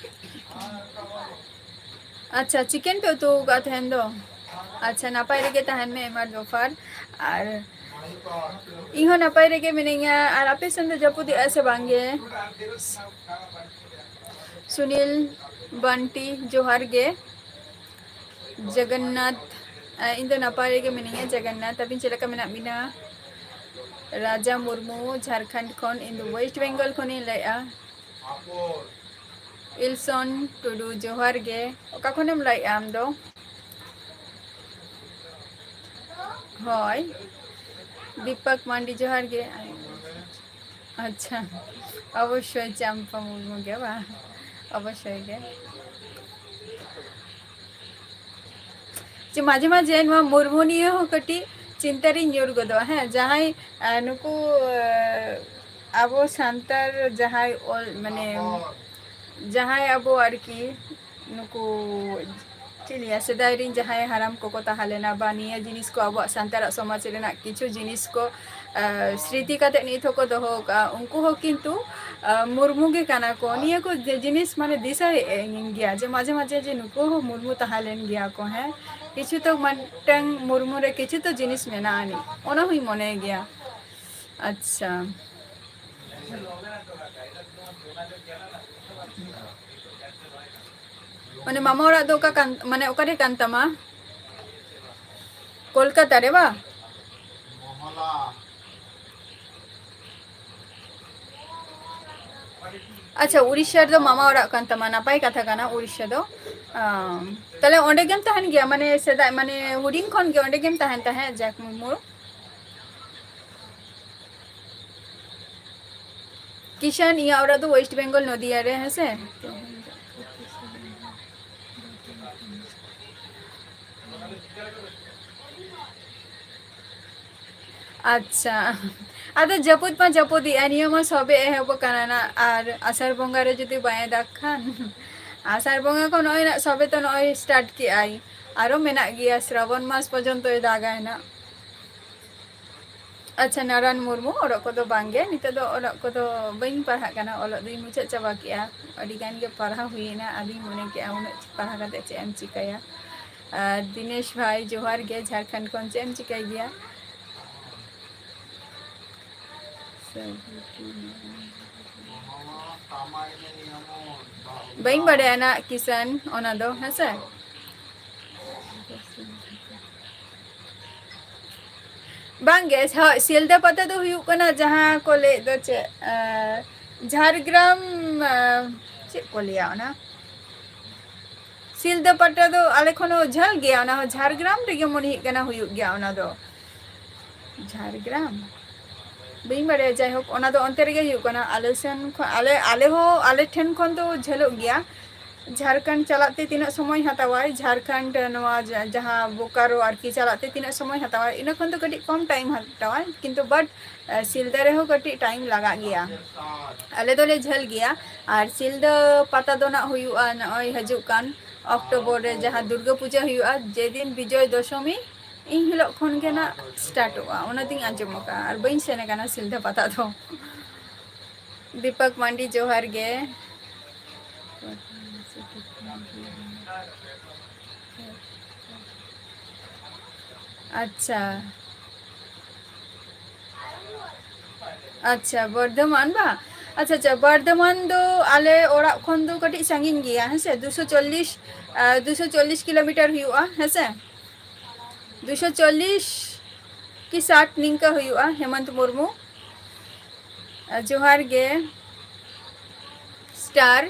ᱟᱪᱪᱷᱟ, ᱪᱤᱠᱮᱱ ᱯᱮ ᱩᱛᱩ ᱟᱠᱟᱫ ᱛᱟᱦᱮᱱ ᱫᱚ? ᱟᱪᱪᱷᱟ, ᱱᱟᱯᱟᱭ ᱨᱮᱜᱮ ᱛᱟᱦᱮᱱ ᱢᱮ ᱮᱢᱟᱨ ᱫᱚᱯᱷᱟᱨ᱾ ᱟᱨ ᱤᱧ ᱦᱚᱸ ᱱᱟᱯᱟᱭ ᱨᱮᱜᱮ ᱢᱤᱱᱟᱹᱧᱟ᱾ ᱟᱨ ᱟᱯᱮ ᱥᱮᱱ ᱫᱚ ᱡᱟᱹᱯᱩᱫᱮᱜᱼᱟ ᱥᱮ ᱵᱟᱝ ᱜᱮ? ᱥᱩᱱᱤᱞ, ᱵᱟᱱᱴᱤ, ᱡᱚᱦᱟᱨ ᱜᱮ᱾ ᱡᱚᱜᱚᱱᱱᱟᱛᱷ, ᱟ, ᱤᱧ ᱫᱚ ᱱᱟᱯᱟᱭ ᱨᱮᱜᱮ ᱢᱤᱱᱟᱹᱧᱟ᱾ ᱡᱚᱜᱚᱱᱱᱟᱛᱷ, ᱟᱹᱵᱤᱱ ᱪᱮᱫ ᱞᱮᱠᱟ ᱢᱮᱱᱟᱜ ᱵᱤᱱᱟ? ᱨᱟᱡᱟ ᱢᱩᱨᱢᱩ, ᱡᱷᱟᱲᱠᱷᱚᱸᱰ ᱠᱷᱚᱱ, ᱤᱧ ᱫᱚ ᱳᱭᱮᱥᱴ ᱵᱮᱝᱜᱚᱞ ᱠᱷᱚᱱᱤᱧ ᱞᱟᱹᱭᱮᱫᱼᱟ᱾ ᱤᱞᱥᱚᱱ ᱴᱩᱰᱩ, ᱡᱚᱦᱟᱨ ᱜᱮ᱾ ᱚᱠᱟ ᱠᱷᱚᱱᱮᱢ ᱞᱟᱹᱭᱮᱫᱼᱟ ᱟᱢ ᱫᱚ? ᱦᱳᱭ, ᱫᱤᱯᱚᱠ ᱢᱟᱱᱰᱤ, ᱡᱚᱦᱟᱨ ᱜᱮ᱾ ᱟᱪᱪᱷᱟ, ᱚᱵᱚᱥᱥᱳᱭ ᱪᱟᱢᱯᱟ ᱢᱩᱨᱢᱩ ᱜᱮ ᱵᱟᱝ? ᱚᱵᱚᱥᱥᱳᱭ ᱜᱮ᱾ ᱡᱮ ᱢᱟᱡᱷᱮ ᱢᱟᱡᱷᱮ ᱱᱚᱣᱟ ᱢᱩᱨᱢᱩ ᱱᱤᱭᱮ ᱦᱚᱸ ᱠᱟᱹᱴᱤᱡ ᱪᱤᱱᱛᱟᱹ ᱨᱤᱧ ᱧᱩᱨ ᱜᱚᱫᱚᱜᱼᱟ, ᱦᱮᱸ, ᱡᱟᱦᱟᱸᱭ, ᱟᱨ ᱱᱩᱠᱩ, ᱟᱨ ᱟᱵᱚ ᱥᱟᱱᱛᱟᱲ ᱡᱟᱦᱟᱸᱭ ᱚᱞ, ᱢᱟᱱᱮ, ᱡᱟᱦᱟᱸᱭ ᱟᱵᱚ ᱟᱨᱠᱤ ᱱᱩᱠᱩ ᱪᱮᱫ ᱞᱟᱹᱭᱟ, ᱥᱮᱫᱟᱭ ᱨᱤᱱ ᱡᱟᱦᱟᱸᱭ ᱦᱟᱲᱟᱢ ᱠᱚᱠᱚ ᱛᱟᱦᱮᱸ ᱞᱮᱱᱟ, ᱵᱟ ᱱᱤᱭᱟᱹ ᱡᱤᱱᱤᱥ ᱠᱚ ᱟᱵᱚᱣᱟᱜ ᱥᱟᱱᱛᱟᱲᱟᱜ ᱥᱚᱢᱟᱡᱽ ᱨᱮᱱᱟᱜ ᱠᱤᱪᱷᱩ ᱡᱤᱱᱤᱥ ᱠᱚ, ᱟᱸ, ᱥᱨᱤᱛᱤ ᱠᱟᱛᱮ ᱱᱤᱛ ᱦᱚᱸᱠᱚ ᱫᱚᱦᱚ ᱟᱠᱟᱫᱼᱟ, ᱩᱱᱠᱩ ᱦᱚᱸ ᱠᱤᱱᱛᱩ, ᱟᱸ, ᱢᱩᱨᱢᱩ ᱜᱮ ᱠᱟᱱᱟ ᱠᱚ᱾ ᱱᱤᱭᱟᱹ ᱠᱚ ᱡᱮ ᱡᱤᱱᱤᱥ ᱢᱟᱱᱮ ᱫᱤᱥᱟᱹᱭᱮᱫ ᱜᱮᱭᱟ ᱡᱮ ᱢᱟᱡᱷᱮ ᱢᱟᱡᱷᱮ ᱡᱮ ᱱᱩᱠᱩ ᱦᱚᱸ ᱢᱩᱨᱢᱩ ᱛᱟᱦᱮᱸ ᱞᱮᱱ ᱜᱮᱭᱟ ᱠᱚ, ᱦᱮᱸ, ᱠᱤᱪᱷᱩ ᱛᱚ ᱢᱤᱫᱴᱟᱝ ᱢᱩᱨᱢᱩ ᱨᱮ ᱠᱤᱪᱷᱩ ᱛᱚ ᱡᱤᱱᱤᱥ ᱢᱮᱱᱟᱜ ᱟᱹᱱᱤᱡ, ᱚᱱᱟ ᱦᱚᱸᱧ ᱢᱚᱱᱮ ᱜᱮᱭᱟ᱾ ᱟᱪᱪᱷᱟ᱾ ᱢᱟᱱᱮ ᱢᱟᱢᱟ ᱚᱲᱟᱜ ᱫᱚ ᱚᱠᱟ ᱠᱟᱱ, ᱢᱟᱱᱮ ᱚᱠᱟᱨᱮ ᱠᱟᱱ ᱛᱟᱢᱟ? ᱠᱳᱞᱠᱟᱛᱟ ᱨᱮ ᱵᱟ? ᱟᱪᱪᱷᱟ, ᱩᱲᱤᱥᱥᱟ ᱨᱮᱫᱚ ᱢᱟᱢᱟ ᱚᱲᱟᱜ ᱠᱟᱱ ᱛᱟᱢᱟ, ᱱᱟᱯᱟᱭ ᱠᱟᱛᱷᱟ ᱠᱟᱱᱟ ᱩᱲᱤᱥᱥᱟ ᱫᱚ᱾ ᱟᱢ, ᱛᱟᱦᱞᱮ ᱚᱸᱰᱮ ᱜᱮᱢ ᱛᱟᱦᱮᱱ ᱜᱮᱭᱟ, ᱢᱟᱱᱮ ᱥᱮᱫᱟᱭ, ᱢᱟᱱᱮ ᱦᱩᱰᱤᱧ ᱠᱷᱚᱱ ᱜᱮ ᱚᱸᱰᱮ ᱜᱮᱢ ᱛᱟᱦᱮᱱ ᱛᱟᱦᱮᱸᱫ, ᱡᱟᱠᱢᱩᱨᱢᱩᱨ? ᱠᱤᱥᱟᱱ, ᱤᱧᱟᱹᱜ ᱚᱲᱟᱜ ᱫᱚ ᱳᱭᱮᱥᱴ ᱵᱮᱝᱜᱚᱞ, ᱱᱚᱫᱤᱭᱟ ᱨᱮ, ᱦᱮᱸ ᱥᱮ᱾ ᱟᱪᱪᱷᱟ, ᱟᱫᱚ ᱡᱟᱹᱯᱩᱫ ᱢᱟ ᱡᱟᱹᱯᱩᱫᱮᱜᱼᱟ, ᱱᱤᱭᱟᱹ ᱢᱟ ᱥᱚᱵᱮ ᱮᱦᱚᱵ ᱟᱠᱟᱱᱟ ᱱᱟᱜ, ᱟᱨ ᱟᱥᱟᱲ ᱵᱚᱸᱜᱟ ᱨᱮ ᱡᱩᱫᱤ ᱵᱟᱭ ᱫᱟᱜᱽ ᱠᱷᱟᱱ, ᱟᱥᱟᱲ ᱵᱚᱸᱜᱟ ᱠᱚ ᱱᱚᱜᱼᱚᱭ ᱱᱟᱜ ᱥᱚᱵᱮ ᱛᱚ ᱱᱚᱜᱼᱚᱭ ᱥᱴᱟᱨᱴ ᱠᱮᱜᱼᱟᱭ, ᱟᱨᱚ ᱢᱮᱱᱟᱜ ᱜᱮᱭᱟ, ᱥᱨᱟᱵᱚᱱ ᱢᱟᱥ ᱯᱚᱨᱡᱚᱱᱛᱚᱭ ᱫᱟᱜᱟᱭ ᱱᱟᱜ᱾ ᱟᱪᱪᱷᱟ, ᱱᱟᱨᱟᱱ ᱢᱩᱨᱢᱩ, ᱚᱞᱚᱜ ᱠᱚᱫᱚ ᱵᱟᱝᱜᱮ, ᱱᱤᱛᱚᱜ ᱫᱚ ᱚᱞᱚᱜ ᱠᱚᱫᱚ ᱵᱟᱹᱧ ᱯᱟᱲᱦᱟᱜ ᱠᱟᱱᱟ, ᱚᱞᱚᱜ ᱫᱚᱧ ᱢᱩᱪᱟᱹᱫ ᱪᱟᱵᱟ ᱠᱮᱜᱼᱟ, ᱟᱹᱰᱤ ᱜᱟᱱ ᱜᱮ ᱯᱟᱲᱦᱟᱣ ᱦᱩᱭᱮᱱᱟ, ᱟᱫᱚᱧ ᱢᱚᱱᱮ ᱠᱮᱜᱼᱟ ᱩᱱᱟᱹᱜ ᱯᱟᱲᱦᱟᱣ ᱠᱟᱛᱮ ᱪᱮᱫ ᱮᱢ ᱪᱤᱠᱟᱹᱭᱟ᱾ ᱟᱨ ᱫᱤᱱᱮᱥ ᱵᱷᱟᱭ, ᱡᱚᱦᱟᱨ ᱜᱮ, ᱡᱷᱟᱲᱠᱷᱚᱸᱰ ᱠᱷᱚᱱ ᱪᱮᱫ ᱮᱢ ᱪᱤᱠᱟᱹᱭ ᱜᱮᱭᱟ? ᱵᱟᱹᱧ ᱵᱟᱲᱟᱭᱟ ᱱᱟᱜ ᱠᱤᱥᱟᱱ ᱚᱱᱟ ᱫᱚ, ᱦᱮᱸᱥᱮ? ᱵᱟᱝᱜᱮ, ᱦᱳᱭ, ᱥᱤᱞᱫᱟᱹ ᱯᱟᱛᱟ ᱫᱚ ᱦᱩᱭᱩᱜ ᱠᱟᱱᱟ ᱡᱟᱦᱟᱸ ᱠᱚ ᱞᱟᱹᱭᱮᱫ ᱫᱚ ᱪᱮᱫ, ᱟᱸ, ᱡᱷᱟᱲᱜᱨᱟᱢ, ᱟᱸ, ᱪᱮᱫ ᱠᱚ ᱞᱟᱹᱭᱟ ᱚᱱᱟ? ᱥᱤᱞᱫᱟᱹ ᱯᱟᱛᱟ ᱫᱚ ᱟᱞᱮ ᱠᱷᱚᱱ ᱦᱚᱸ ᱡᱷᱟᱹᱞ ᱜᱮᱭᱟ, ᱚᱱᱟ ᱦᱚᱸ ᱡᱷᱟᱲᱜᱨᱟᱢ ᱨᱮᱜᱮ ᱢᱚᱱᱮ ᱦᱩᱭᱩᱜ ᱠᱟᱱᱟ ᱦᱩᱭᱩᱜ ᱜᱮᱭᱟ ᱚᱱᱟ ᱫᱚ᱾ ᱡᱷᱟᱲᱜᱨᱟᱢ? ᱵᱟᱹᱧ ᱵᱟᱲᱟᱭᱟ, ᱡᱟᱭᱦᱳᱠ, ᱚᱱᱟ ᱫᱚ ᱚᱱᱛᱮ ᱨᱮᱜᱮ ᱦᱩᱭᱩᱜ ᱠᱟᱱᱟ᱾ ᱟᱞᱮ ᱥᱮᱱ ᱠᱷᱚᱱ, ᱟᱞᱮ, ᱟᱞᱮ ᱦᱚᱸ, ᱟᱞᱮ ᱴᱷᱮᱱ ᱠᱷᱚᱱ ᱫᱚ ᱡᱷᱟᱹᱞᱚᱜ ᱜᱮᱭᱟ᱾ ᱡᱷᱟᱲᱠᱷᱚᱸᱰ ᱪᱟᱞᱟᱜ ᱛᱮ ᱛᱤᱱᱟᱹᱜ ᱥᱚᱢᱚᱭ ᱦᱟᱛᱟᱣᱟᱭ? ᱡᱷᱟᱲᱠᱷᱚᱸᱰ ᱱᱚᱣᱟ ᱡᱟ-, ᱡᱟᱦᱟᱸ ᱵᱳᱠᱟᱨᱳ ᱟᱨᱠᱤ ᱪᱟᱞᱟᱜ ᱛᱮ ᱛᱤᱱᱟᱹᱜ ᱥᱚᱢᱚᱭ ᱦᱟᱛᱟᱣᱟᱭ? ᱤᱱᱟᱹ ᱠᱷᱚᱱ ᱫᱚ ᱠᱟᱹᱴᱤᱡ ᱠᱚᱢ ᱴᱟᱭᱤᱢ ᱦᱟᱛᱟᱣᱟᱭ, ᱠᱤᱱᱛᱩ but, ᱮ, ᱥᱤᱞᱫᱟᱹ ᱨᱮᱦᱚᱸ ᱠᱟᱹᱴᱤᱡ ᱴᱟᱭᱤᱢ ᱞᱟᱜᱟᱜ ᱜᱮᱭᱟ᱾ ᱟᱞᱮ ᱫᱚᱞᱮ ᱡᱷᱟᱹᱞ ᱜᱮᱭᱟ᱾ ᱟᱨ ᱥᱤᱞᱫᱟᱹ ᱯᱟᱛᱟ ᱫᱚ ᱱᱟᱜ ᱦᱩᱭᱩᱜᱼᱟ ᱱᱚᱜᱼᱚᱭ ᱦᱤᱡᱩᱜ ᱠᱟᱱ, ᱚᱠᱴᱳᱵᱚᱨ ᱨᱮ ᱡᱟᱦᱟᱸ ᱫᱩᱨᱜᱟᱹ ᱯᱩᱡᱟᱹ ᱦᱩᱭᱩᱜᱼᱟ, ᱡᱮᱫᱤᱱ ᱵᱤᱡᱚᱭ ᱫᱚᱥᱚᱢᱤ, ᱤᱱ ᱦᱤᱞᱳᱜ ᱠᱷᱚᱱ ᱜᱮ ᱱᱟᱜ ᱥᱴᱟᱨᱴᱚᱜᱼᱟ᱾ ᱚᱱᱟ ᱫᱚᱧ ᱟᱸᱡᱚᱢ ᱟᱠᱟᱫᱼᱟ, ᱟᱨ ᱵᱟᱹᱧ ᱥᱮᱱ ᱟᱠᱟᱱᱟ ᱥᱤᱞᱫᱟᱹ ᱯᱟᱛᱟ ᱫᱚ᱾ ᱫᱤᱯᱚᱠ ᱢᱟᱱᱰᱤ, ᱡᱚᱦᱟᱨ ᱜᱮ᱾ ᱟᱪᱪᱷᱟ᱾ ᱟᱪᱪᱷᱟ, ᱵᱚᱨᱫᱷᱚᱢᱟᱱ ᱵᱟ? ᱟᱪᱪᱷᱟ, ᱟᱪᱪᱷᱟ, ᱵᱚᱨᱫᱷᱚᱢᱟᱱ ᱫᱚ ᱟᱞᱮ ᱚᱲᱟᱜ ᱠᱷᱚᱱ ᱫᱚ ᱠᱟᱹᱴᱤᱡ ᱥᱟᱺᱜᱤᱧ ᱜᱮᱭᱟ, ᱦᱮᱸ ᱥᱮ? ᱫᱩᱥᱚ ᱪᱚᱞᱞᱤᱥ, ᱟᱨ, ᱫᱩᱥᱚ ᱪᱚᱞᱞᱤᱥ ᱠᱤᱞᱳᱢᱤᱴᱟᱨ ᱦᱩᱭᱩᱜᱼᱟ, ᱦᱮᱸ ᱥᱮ? ᱫᱩᱥᱚ ᱪᱚᱞᱞᱤᱥ ᱠᱤ ᱥᱟᱴ ᱱᱤᱝᱠᱟᱹ ᱦᱩᱭᱩᱜᱼᱟ᱾ ᱦᱮᱢᱚᱱᱛ ᱢᱩᱨᱢᱩ, ᱟᱨ, ᱡᱚᱦᱟᱨ ᱜᱮ᱾ ᱥᱴᱟᱨ᱾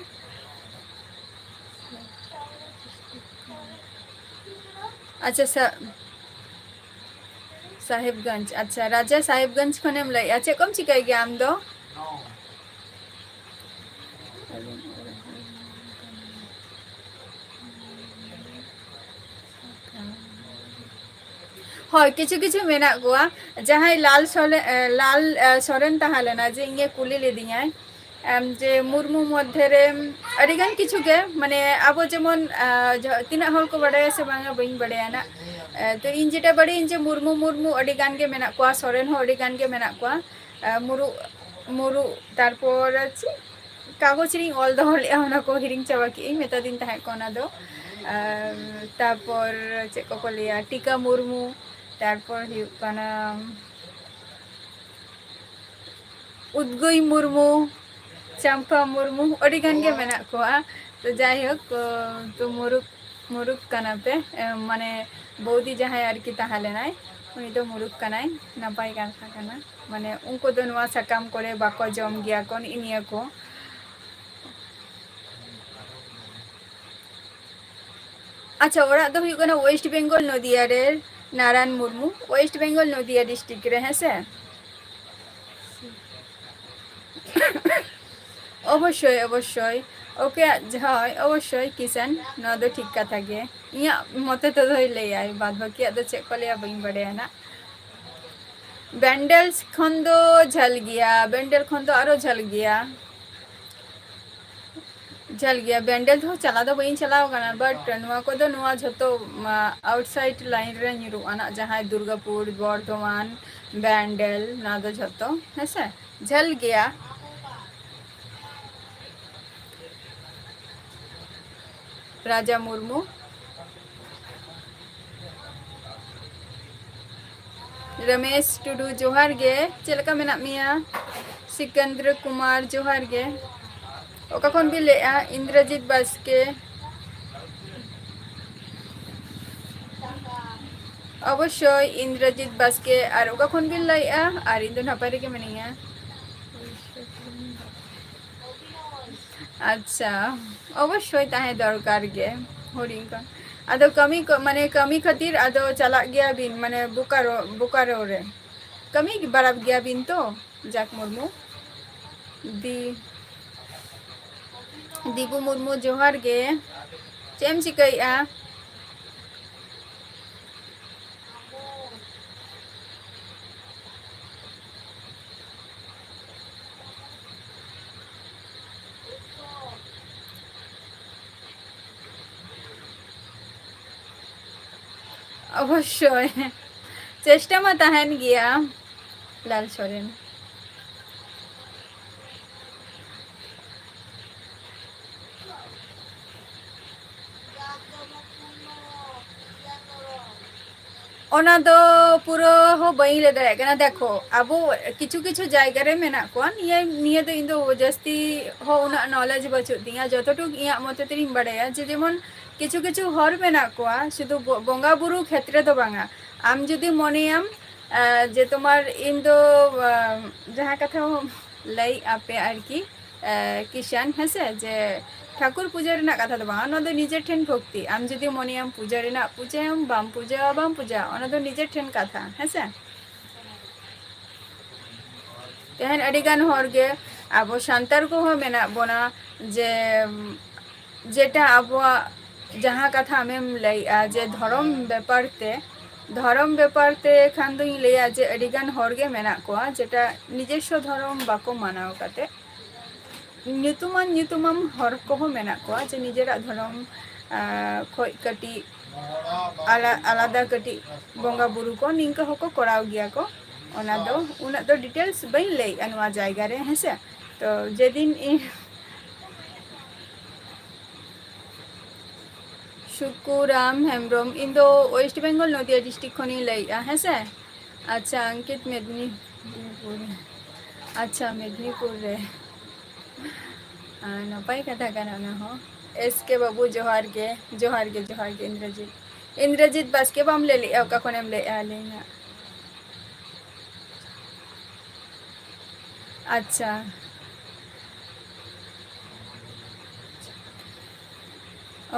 ᱟᱪᱪᱷᱟ, ᱥᱟ-, ᱥᱟᱦᱮᱵᱽᱜᱚᱸᱡᱽ᱾ ᱟᱪᱪᱷᱟ, ᱨᱟᱡᱟ ᱥᱟᱦᱮᱵᱽᱜᱚᱸᱡᱽ ᱠᱷᱚᱱᱮᱢ ᱞᱟᱹᱭᱮᱜᱼᱟ᱾ ᱪᱮᱫ ᱠᱚᱢ ᱪᱤᱠᱟᱹᱭ ᱜᱮᱭᱟ ᱟᱢ ᱫᱚ? ᱦᱳᱭ, ᱠᱤᱪᱷᱩ ᱠᱤᱪᱷᱩ ᱢᱮᱱᱟᱜ ᱠᱚᱣᱟ᱾ ᱡᱟᱦᱟᱸᱭ ᱞᱟᱞ ᱥᱚᱞᱮ-, ᱮ, ᱞᱟᱞ, ᱮ, ᱥᱚᱨᱮᱱ ᱛᱟᱦᱮᱸ ᱞᱮᱱᱟ, ᱡᱮ ᱤᱧᱮ ᱠᱩᱞᱤ ᱞᱤᱫᱤᱧᱟᱭ, ᱮᱢ, ᱡᱮ ᱢᱩᱨᱢᱩ ᱢᱚᱫᱽᱫᱷᱮ ᱨᱮ ᱟᱹᱰᱤᱜᱟᱱ ᱠᱤᱪᱷᱩ ᱜᱮ, ᱢᱟᱱᱮ, ᱟᱵᱚ ᱡᱮᱢᱚᱱ, ᱟ, ᱡᱚ-, ᱛᱤᱱᱟᱹᱜ ᱦᱚᱲ ᱠᱚ ᱵᱟᱰᱟᱭᱟ ᱥᱮ ᱵᱟᱝᱟ, ᱵᱟᱹᱧ ᱵᱟᱰᱟᱭᱟ ᱱᱟᱜ᱾ ᱮ, ᱛᱚ, ᱤᱧ ᱡᱮᱴᱟ ᱵᱟᱰᱟᱭᱟᱹᱧ ᱡᱮ ᱢᱩᱨᱢᱩ, ᱢᱩᱨᱢᱩ ᱟᱹᱰᱤ ᱜᱟᱱ ᱜᱮ ᱢᱮᱱᱟᱜ ᱠᱚᱣᱟ, ᱥᱚᱨᱮᱱ ᱦᱚᱸ ᱟᱹᱰᱤ ᱜᱟᱱ ᱜᱮ ᱢᱮᱱᱟᱜ ᱠᱚᱣᱟ᱾ ᱮ, ᱢᱩᱨᱩ-, ᱢᱩᱨᱩ-, ᱛᱟᱨᱯᱚᱨ ᱪᱮᱫ ᱠᱟᱜᱚᱡᱽ ᱨᱤᱧ ᱚᱞ ᱫᱚᱦᱚ ᱞᱮᱫᱼᱟ, ᱚᱱᱟ ᱠᱚ ᱦᱤᱲᱤᱧ ᱪᱟᱵᱟ ᱠᱮᱫᱟᱹᱧ, ᱢᱮᱛᱟ ᱫᱤᱧ ᱛᱟᱦᱮᱸ ᱠᱚ ᱚᱱᱟ ᱫᱚ᱾ ᱟᱨ ᱛᱟᱨᱯᱚᱨ ᱪᱮᱫ ᱠᱚᱠᱚ ᱞᱟᱹᱭᱟ, ᱴᱤᱠᱟ ᱢᱩᱨᱢᱩ, ᱛᱟᱨᱯᱚᱨ ᱦᱩᱭᱩᱜ ᱠᱟᱱᱟ ᱩᱫᱽᱜᱟᱹᱭ ᱢᱩᱨᱢᱩ, ᱪᱟᱢᱯᱟ ᱢᱩᱨᱢᱩ, ᱟᱹᱰᱤ ᱜᱟᱱ ᱜᱮ ᱢᱮᱱᱟᱜ ᱠᱚᱣᱟ᱾ ᱛᱚ ᱡᱟᱭᱦᱳᱠ, ᱛᱚ ᱢᱩᱨᱩᱠ, ᱢᱩᱨᱩᱠ ᱠᱟᱱᱟ ᱯᱮ, ᱮ, ᱢᱟᱱᱮ ᱵᱳᱣᱫᱤ ᱡᱟᱦᱟᱸᱭ ᱟᱨᱠᱤ ᱛᱟᱦᱮᱸ ᱞᱮᱱᱟᱭ, ᱩᱱᱤ ᱫᱚ ᱢᱩᱨᱩᱠ ᱠᱟᱱᱟᱭ, ᱱᱟᱯᱟᱭ ᱠᱟᱛᱷᱟ ᱠᱟᱱᱟ᱾ ᱢᱟᱱᱮ ᱩᱱᱠᱩ ᱫᱚ ᱱᱚᱣᱟ ᱥᱟᱠᱟᱢ ᱠᱚᱨᱮ ᱵᱟᱠᱚ ᱡᱚᱢ ᱜᱮᱭᱟ ᱠᱚ, ᱱᱤᱜᱼᱤ ᱱᱤᱭᱟᱹ ᱠᱚ᱾ ᱟᱪᱪᱷᱟ, ᱚᱲᱟᱜ ᱫᱚ ᱦᱩᱭᱩᱜ ᱠᱟᱱᱟ ᱳᱭᱮᱥᱴ ᱵᱮᱝᱜᱚᱞ, ᱱᱚᱫᱤᱭᱟ ᱨᱮ᱾ ᱱᱟᱨᱟᱱ ᱢᱩᱨᱢᱩ, ᱳᱭᱮᱥᱴ ᱵᱮᱝᱜᱚᱞ, ᱱᱚᱫᱤᱭᱟ ᱰᱤᱥᱴᱨᱤᱠᱴ ᱨᱮ, ᱦᱮᱸ ᱥᱮ? ᱚᱵᱚᱥᱥᱳᱭ, ᱚᱵᱚᱥᱥᱳᱭ᱾ ᱚᱠᱚᱭᱟᱜ, ᱦᱳᱭ, ᱚᱵᱚᱥᱥᱳᱭ ᱠᱤᱥᱟᱱ, ᱱᱚᱣᱟ ᱫᱚ ᱴᱷᱤᱠ ᱠᱟᱛᱷᱟ ᱜᱮ᱾ ᱤᱧᱟᱹᱜ ᱢᱚᱛᱮ ᱛᱮᱫᱚᱭ ᱞᱟᱹᱭᱟᱭ, ᱵᱟᱫ ᱵᱟᱹᱠᱤᱭᱟᱜ ᱫᱚ ᱪᱮᱫ ᱠᱚ ᱞᱟᱹᱭᱟ ᱵᱟᱹᱧ ᱵᱟᱰᱟᱭᱟ ᱱᱟᱜ᱾ ᱵᱮᱱᱰᱮᱞ ᱠᱷᱚᱱ ᱫᱚ ᱡᱷᱟᱹᱞ ᱜᱮᱭᱟ, ᱵᱮᱱᱰᱮᱞ ᱠᱷᱚᱱ ᱫᱚ ᱟᱨᱚ ᱡᱷᱟᱹᱞ ᱜᱮᱭᱟ᱾ ᱡᱷᱟᱹᱞ ᱜᱮᱭᱟ᱾ ᱵᱮᱱᱰᱮᱞ ᱫᱚ ᱪᱟᱞᱟᱣ ᱫᱚ ᱵᱟᱹᱧ ᱪᱟᱞᱟᱣ ᱟᱠᱟᱱᱟ, but ᱱᱚᱣᱟ ᱠᱚᱫᱚ, ᱱᱚᱣᱟ ᱡᱷᱚᱛᱚ, ᱢᱟ, outside line ᱨᱮ ᱧᱩᱨᱩᱜᱼᱟ ᱱᱟᱜ, ᱡᱟᱦᱟᱸᱭ ᱫᱩᱨᱜᱟᱯᱩᱨ, ᱵᱚᱨᱫᱷᱚᱢᱟᱱ, ᱵᱮᱱᱰᱮᱞ, ᱱᱚᱣᱟ ᱫᱚ ᱡᱷᱚᱛᱚ, ᱦᱮᱸᱥᱮ, ᱡᱷᱟᱹᱞ ᱜᱮᱭᱟ᱾ ᱨᱟᱡᱟ ᱢᱩᱨᱢᱩ᱾ ᱨᱚᱢᱮᱥ ᱴᱩᱰᱩ, ᱡᱚᱦᱟᱨ ᱜᱮ, ᱪᱮᱫ ᱞᱮᱠᱟ ᱢᱮᱱᱟᱜ ᱢᱮᱭᱟ? ᱥᱤᱠᱮᱱᱫᱨᱚ ᱠᱩᱢᱟᱨ, ᱡᱚᱦᱟᱨ ᱜᱮ᱾ ᱚᱠᱟ ᱠᱷᱚᱱ ᱵᱤᱱ ᱞᱟᱹᱭᱮᱫᱼᱟ? ᱤᱱᱫᱨᱚᱡᱤᱛ ᱵᱟᱥᱠᱮ᱾ ᱚᱵᱚᱥᱥᱳᱭ, ᱤᱱᱫᱨᱚᱡᱤᱛ ᱵᱟᱥᱠᱮ᱾ ᱟᱨ ᱚᱠᱟ ᱠᱷᱚᱱ ᱵᱤᱱ ᱞᱟᱹᱭᱮᱫᱼᱟ? ᱟᱨ ᱤᱧ ᱫᱚ ᱱᱟᱯᱟᱭ ᱨᱮᱜᱮ ᱢᱤᱱᱟᱹᱧᱟ᱾ ᱟᱪᱪᱷᱟ, ᱚᱵᱚᱥᱥᱳᱭ ᱛᱟᱦᱮᱸ ᱫᱚᱨᱠᱟᱨ ᱜᱮ ᱦᱩᱰᱤᱧ ᱠᱷᱚᱱ᱾ ᱟᱫᱚ ᱠᱟᱹᱢᱤ ᱠᱚ, ᱢᱟᱱᱮ, ᱠᱟᱹᱢᱤ ᱠᱷᱟᱹᱛᱤᱨ ᱟᱫᱚ ᱪᱟᱞᱟᱜ ᱜᱮᱭᱟ ᱵᱤᱱ, ᱢᱟᱱᱮ, ᱵᱳᱠᱟᱨᱳ, ᱵᱳᱠᱟᱨᱳ ᱨᱮ ᱠᱟᱹᱢᱤ ᱵᱟᱲᱟ ᱜᱮᱭᱟ ᱵᱤᱱ ᱛᱚ? ᱡᱟᱠ ᱢᱩᱨᱢᱩ, ᱫᱤ-, ᱫᱤᱵᱩ ᱢᱩᱨᱢᱩ, ᱡᱚᱦᱟᱨ ᱜᱮ᱾ ᱪᱮᱫ ᱮᱢ ᱪᱤᱠᱟᱹᱭᱮᱫᱼᱟ? ᱚᱵᱚᱥᱥᱳᱭ, ᱪᱮᱥᱴᱟ ᱢᱟ ᱛᱟᱦᱮᱱ ᱜᱮᱭᱟ, ᱞᱟᱞ ᱥᱚᱨᱮᱱ᱾ ᱚᱱᱟ ᱫᱚ ᱯᱩᱨᱟᱹ ᱦᱚᱸ ᱵᱟᱹᱧ ᱞᱟᱹᱭ ᱫᱟᱲᱮᱭᱟᱜ ᱠᱟᱱᱟ᱾ ᱫᱮᱠᱷᱚ, ᱟᱵᱚ ᱠᱤᱪᱷᱩ ᱠᱤᱪᱷᱩ ᱡᱟᱭᱜᱟ ᱨᱮ ᱢᱮᱱᱟᱜ ᱠᱚᱣᱟ, ᱱᱤᱭᱟᱹ, ᱱᱤᱭᱟᱹ ᱫᱚ ᱤᱧ ᱫᱚ ᱡᱟᱹᱥᱛᱤ ᱦᱚᱸ ᱩᱱᱟᱹᱜ knowledge ᱵᱟᱹᱪᱩᱜ ᱛᱤᱧᱟᱹ, ᱡᱚᱛᱚᱴᱩᱠ ᱤᱧᱟᱹᱜ ᱢᱚᱛᱮ ᱛᱮᱧ ᱵᱟᱲᱟᱭᱟ ᱡᱮ, ᱡᱮᱢᱚᱱ ᱠᱤᱪᱷᱩ ᱠᱤᱪᱷᱩ ᱦᱚᱲ ᱢᱮᱱᱟᱜ ᱠᱚᱣᱟ ᱥᱩᱫᱷᱩ ᱵᱚ-, ᱵᱚᱸᱜᱟ ᱵᱩᱨᱩ ᱠᱷᱮᱛᱨᱮ ᱫᱚ ᱵᱟᱝᱟ᱾ ᱟᱢ ᱡᱩᱫᱤ ᱢᱚᱱᱮᱭᱟᱢ, ᱟᱸ, ᱡᱮ ᱛᱳᱢᱟᱨ, ᱤᱧ ᱫᱚ, ᱟᱸ, ᱡᱟᱦᱟᱸ ᱠᱟᱛᱷᱟ ᱞᱟᱹᱭ ᱟᱯᱮ ᱟᱨᱠᱤ, ᱮ, ᱠᱤᱥᱟᱱ, ᱦᱮᱸᱥᱮ, ᱡᱮ ᱴᱷᱟᱹᱠᱩᱨ ᱯᱩᱡᱟᱹ ᱨᱮᱱᱟᱜ ᱠᱟᱛᱷᱟ ᱫᱚ ᱵᱟᱝ, ᱱᱚᱣᱟ ᱫᱚ ᱱᱤᱡᱮ ᱴᱷᱮᱱ ᱵᱷᱚᱠᱛᱤ᱾ ᱟᱢ ᱡᱩᱫᱤ ᱢᱚᱱᱮᱭᱟᱢ ᱯᱩᱡᱟᱹ ᱨᱮᱱᱟᱜ, ᱯᱩᱡᱟᱹᱭᱟᱢ, ᱵᱟᱢ ᱯᱩᱡᱟᱹᱭᱟ, ᱵᱟᱢ ᱯᱩᱡᱟᱹᱭᱟ, ᱚᱱᱟ ᱫᱚ ᱱᱤᱡᱮ ᱴᱷᱮᱱ ᱠᱟᱛᱷᱟ, ᱦᱮᱸᱥᱮ᱾ ᱛᱮᱦᱮᱧ ᱟᱹᱰᱤ ᱜᱟᱱ ᱦᱚᱲ ᱜᱮ, ᱟᱵᱚ ᱥᱟᱱᱛᱟᱲ ᱠᱚᱦᱚᱸ ᱢᱮᱱᱟᱜ ᱵᱚᱱᱟ, ᱡᱮ, ᱡᱮᱴᱟ ᱟᱵᱚᱣᱟᱜ ᱡᱟᱦᱟᱸ ᱠᱟᱛᱷᱟ ᱟᱢᱮᱢ ᱞᱟᱹᱭᱮᱜᱼᱟ, ᱡᱮ ᱫᱷᱚᱨᱚᱢ ᱵᱮᱯᱟᱨ ᱛᱮ, ᱫᱷᱚᱨᱚᱢ ᱵᱮᱯᱟᱨ ᱛᱮ ᱠᱷᱟᱱ ᱫᱚᱧ ᱞᱟᱹᱭᱟ ᱡᱮ ᱟᱹᱰᱤ ᱜᱟᱱ ᱦᱚᱲ ᱜᱮ ᱢᱮᱱᱟᱜ ᱠᱚᱣᱟ, ᱡᱮᱴᱟ ᱱᱤᱡᱮᱥᱥᱚ ᱫᱷᱚᱨᱚᱢ ᱵᱟᱠᱚ ᱢᱟᱱᱟᱣ ᱠᱟᱛᱮ, ᱧᱩᱛᱩᱢᱟᱱ ᱧᱩᱛᱩᱢᱟᱱ ᱦᱚᱲ ᱠᱚᱦᱚᱸ ᱢᱮᱱᱟᱜ ᱠᱚᱣᱟ, ᱡᱮ ᱱᱤᱡᱮᱨᱟᱜ ᱫᱷᱚᱨᱚᱢ, ᱟᱸ, ᱠᱷᱚᱡ ᱠᱟᱹᱴᱤᱡ ᱟᱞᱟ-, ᱟᱞᱟᱫᱟ ᱠᱟᱹᱴᱤᱡ ᱵᱚᱸᱜᱟ ᱵᱩᱨᱩ ᱠᱚ ᱱᱤᱝᱠᱟᱹ ᱦᱚᱸᱠᱚ ᱠᱚᱨᱟᱣ ᱜᱮᱭᱟ ᱠᱚ᱾ ᱚᱱᱟ ᱫᱚ ᱩᱱᱟᱹᱜ ᱫᱚ details ᱵᱟᱹᱧ ᱞᱟᱹᱭᱮᱜᱼᱟ ᱱᱚᱣᱟ ᱡᱟᱭᱜᱟ ᱨᱮ, ᱦᱮᱸ ᱥᱮ᱾ ᱛᱚ ᱡᱮᱫᱤᱱ ᱤᱧ ᱥᱩᱠᱩᱨᱟᱢ ᱦᱮᱢᱵᱨᱚᱢ, ᱤᱧ ᱫᱚ West Bengal, ᱱᱚᱫᱤᱭᱟ district ᱠᱷᱚᱱᱤᱧ ᱞᱟᱹᱭᱮᱜᱼᱟ, ᱦᱮᱸ ᱥᱮ᱾ ᱟᱪᱪᱷᱟ, ᱟᱝᱠᱤᱛ ᱢᱮᱫᱽᱱᱤᱯᱩᱨ᱾ ᱟᱪᱪᱷᱟ, ᱢᱮᱫᱽᱱᱤᱯᱩᱨ ᱨᱮ᱾ ᱟᱨ ᱱᱟᱯᱟᱭ ᱠᱟᱛᱷᱟ ᱠᱟᱱᱟ ᱚᱱᱟ ᱦᱚᱸ᱾ S K ᱵᱟᱹᱵᱩ, ᱡᱚᱦᱟᱨ ᱜᱮ, ᱡᱚᱦᱟᱨ ᱜᱮ, ᱡᱚᱦᱟᱨ ᱜᱮ, ᱤᱱᱫᱨᱚᱡᱤᱛ᱾ ᱤᱱᱫᱨᱚᱡᱤᱛ ᱵᱟᱥᱠᱮ, ᱵᱟᱢ ᱞᱟᱹᱭ ᱞᱮᱜᱼᱟ ᱚᱠᱟ ᱠᱷᱚᱱᱮᱢ ᱞᱟᱹᱭᱮᱜᱼᱟ ᱟᱹᱞᱤᱧᱟᱜ? ᱟᱪᱪᱷᱟ,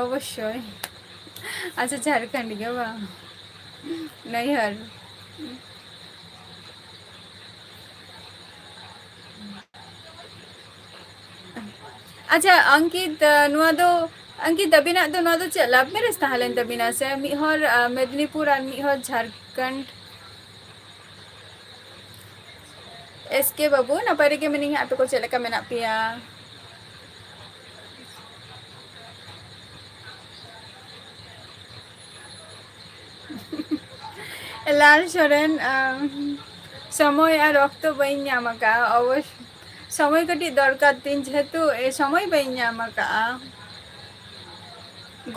ᱚᱵᱚᱥᱥᱳᱭ᱾ ᱟᱪᱪᱷᱟ, ᱡᱷᱟᱲᱠᱷᱚᱸᱰ ᱜᱮ ᱵᱟᱝ? ᱱᱟᱹᱭᱦᱟᱹᱨ᱾ ᱟᱪᱪᱷᱟ, ᱟᱝᱠᱤᱛ, ᱱᱚᱣᱟ ᱫᱚ, ᱟᱝᱠᱤᱛ, ᱟᱹᱵᱤᱱᱟᱜ ᱫᱚ ᱱᱚᱣᱟ ᱫᱚ ᱪᱮᱫ love marriage ᱛᱟᱦᱮᱸ ᱞᱮᱱ ᱛᱟᱹᱵᱤᱱᱟ ᱥᱮ ᱢᱤᱫ ᱦᱚᱲ, ᱟᱸ, ᱢᱮᱫᱽᱱᱤᱯᱩᱨ ᱟᱨ ᱢᱤᱫ ᱦᱚᱲ ᱡᱷᱟᱲᱠᱷᱚᱸᱰ? S K ᱵᱟᱹᱵᱩ, ᱱᱟᱯᱟᱭ ᱨᱮᱜᱮ ᱢᱤᱱᱟᱹᱧᱟ, ᱟᱯᱮ ᱠᱚ ᱪᱮᱫ ᱞᱮᱠᱟ ᱢᱮᱱᱟᱜ ᱯᱮᱭᱟ? ᱞᱟᱞ ᱥᱚᱨᱮᱱ, ᱟᱢ, ᱥᱚᱢᱚᱭ ᱟᱨ ᱚᱠᱛᱚ ᱵᱟᱹᱧ ᱧᱟᱢ ᱟᱠᱟᱫᱼᱟ᱾ ᱚᱵᱚᱥ-, ᱥᱚᱢᱚᱭ ᱠᱟᱹᱴᱤᱡ ᱫᱚᱨᱠᱟᱨ ᱛᱤᱧ, ᱡᱮᱦᱮᱛᱩ, ᱮ, ᱥᱚᱢᱚᱭ ᱵᱟᱹᱧ ᱧᱟᱢ ᱟᱠᱟᱫᱼᱟ᱾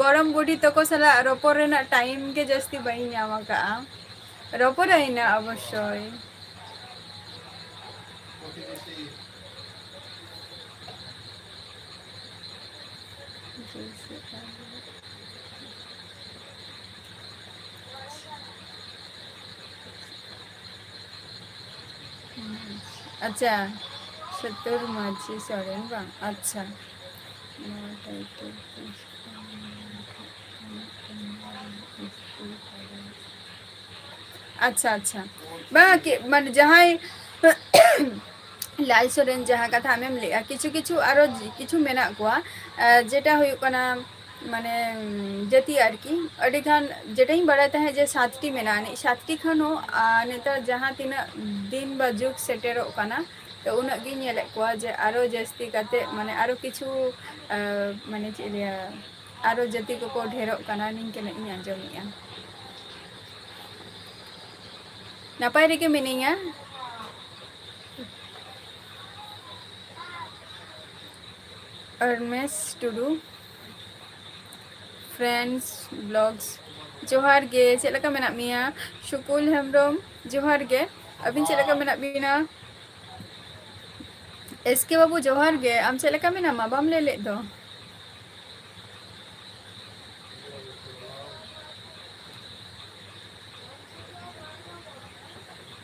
ᱜᱚᱲᱚᱢ ᱵᱩᱰᱷᱤ ᱛᱟᱠᱚ ᱥᱟᱞᱟᱜ ᱨᱚᱯᱚᱲ ᱨᱮᱱᱟᱜ time ᱜᱮ ᱡᱟᱹᱥᱛᱤ ᱵᱟᱹᱧ ᱧᱟᱢ ᱟᱠᱟᱫᱼᱟ᱾ ᱨᱚᱯᱚᱲᱟᱹᱧ ᱱᱟ ᱚᱵᱚᱥᱥᱳᱭ᱾ ᱟᱪᱪᱷᱟ, ᱥᱟᱹᱛᱩᱨ ᱢᱟᱹᱡᱷᱤ ᱥᱚᱨᱮᱱ ᱵᱟᱝ? ᱟᱪᱪᱷᱟ, ᱱᱚᱣᱟ title ᱟᱪᱪᱷᱟ, ᱟᱪᱪᱷᱟ᱾ ᱵᱟᱝ, ᱠᱤ, ᱢᱟᱱᱮ, ᱡᱟᱦᱟᱸᱭ ᱞᱟᱞ ᱥᱚᱨᱮᱱ, ᱡᱟᱦᱟᱸ ᱠᱟᱛᱷᱟ ᱟᱢᱮᱢ ᱞᱟᱹᱭᱮᱜᱼᱟ, ᱠᱤᱪᱷᱩ ᱠᱤᱪᱷᱩ ᱟᱨᱚ ᱡᱤ-, ᱠᱤᱪᱷᱩ ᱢᱮᱱᱟᱜ ᱠᱚᱣᱟ, ᱮ, ᱡᱮᱴᱟ ᱦᱩᱭᱩᱜ ᱠᱟᱱᱟ, ᱢᱟᱱᱮ, ᱩᱢ, ᱡᱟᱹᱛᱤ ᱟᱨᱠᱤ, ᱟᱹᱰᱤ ᱜᱟᱱ, ᱡᱮᱴᱟᱧ ᱵᱟᱲᱟᱭ ᱛᱟᱦᱮᱸᱫ ᱡᱮ ᱥᱟᱛᱴᱤ ᱢᱮᱱᱟᱜᱼᱟ, ᱟᱹᱱᱤᱡ ᱥᱟᱛᱴᱤ ᱠᱷᱚᱱ ᱦᱚᱸ, ᱟᱨ ᱱᱮᱛᱟᱨ ᱡᱟᱦᱟᱸ ᱛᱤᱱᱟᱹᱜ ᱫᱤᱱ ᱵᱟ ᱡᱩᱜᱽ ᱥᱮᱴᱮᱨᱚᱜ ᱠᱟᱱᱟ, ᱛᱚ ᱩᱱᱟᱹᱜ ᱜᱤᱧ ᱧᱮᱞᱮᱫ ᱠᱚᱣᱟ ᱡᱮ ᱟᱨᱚ ᱡᱟᱹᱥᱛᱤ ᱠᱟᱛᱮ, ᱢᱟᱱᱮ, ᱟᱨᱚ ᱠᱤᱪᱷᱩ, ᱟᱸ, ᱢᱟᱱᱮ, ᱪᱮᱫ ᱤᱧ ᱞᱟᱹᱭᱟ, ᱟᱨᱚ ᱡᱟᱹᱛᱤ ᱠᱚᱠᱚ ᱰᱷᱮᱨᱚᱜ ᱠᱟᱱᱟ, ᱱᱤᱝᱠᱟᱹᱱᱟᱜ ᱤᱧ ᱟᱸᱡᱚᱢᱮᱫᱼᱟ᱾ ᱱᱟᱯᱟᱭ ᱨᱮᱜᱮ ᱢᱤᱱᱟᱹᱧᱟ᱾ ᱚᱨᱢᱮᱥ ᱴᱩᱰᱩ, Friends Vlogs, ᱡᱚᱦᱟᱨ ᱜᱮ, ᱪᱮᱫ ᱞᱮᱠᱟ ᱢᱮᱱᱟᱜ ᱢᱮᱭᱟ? ᱥᱩᱠᱩᱞ ᱦᱮᱢᱵᱨᱚᱢ, ᱡᱚᱦᱟᱨ ᱜᱮ, ᱟᱹᱵᱤᱱ ᱪᱮᱫ ᱞᱮᱠᱟ ᱢᱮᱱᱟᱜ ᱵᱤᱱᱟ? ᱮᱥ ᱠᱮ ᱵᱟᱹᱵᱩ, ᱡᱚᱦᱟᱨ ᱜᱮ, ᱟᱢ ᱪᱮᱫ ᱞᱮᱠᱟ ᱢᱮᱱᱟᱢᱟ? ᱵᱟᱢ ᱞᱟᱹᱭ ᱞᱮᱫ ᱫᱚ᱾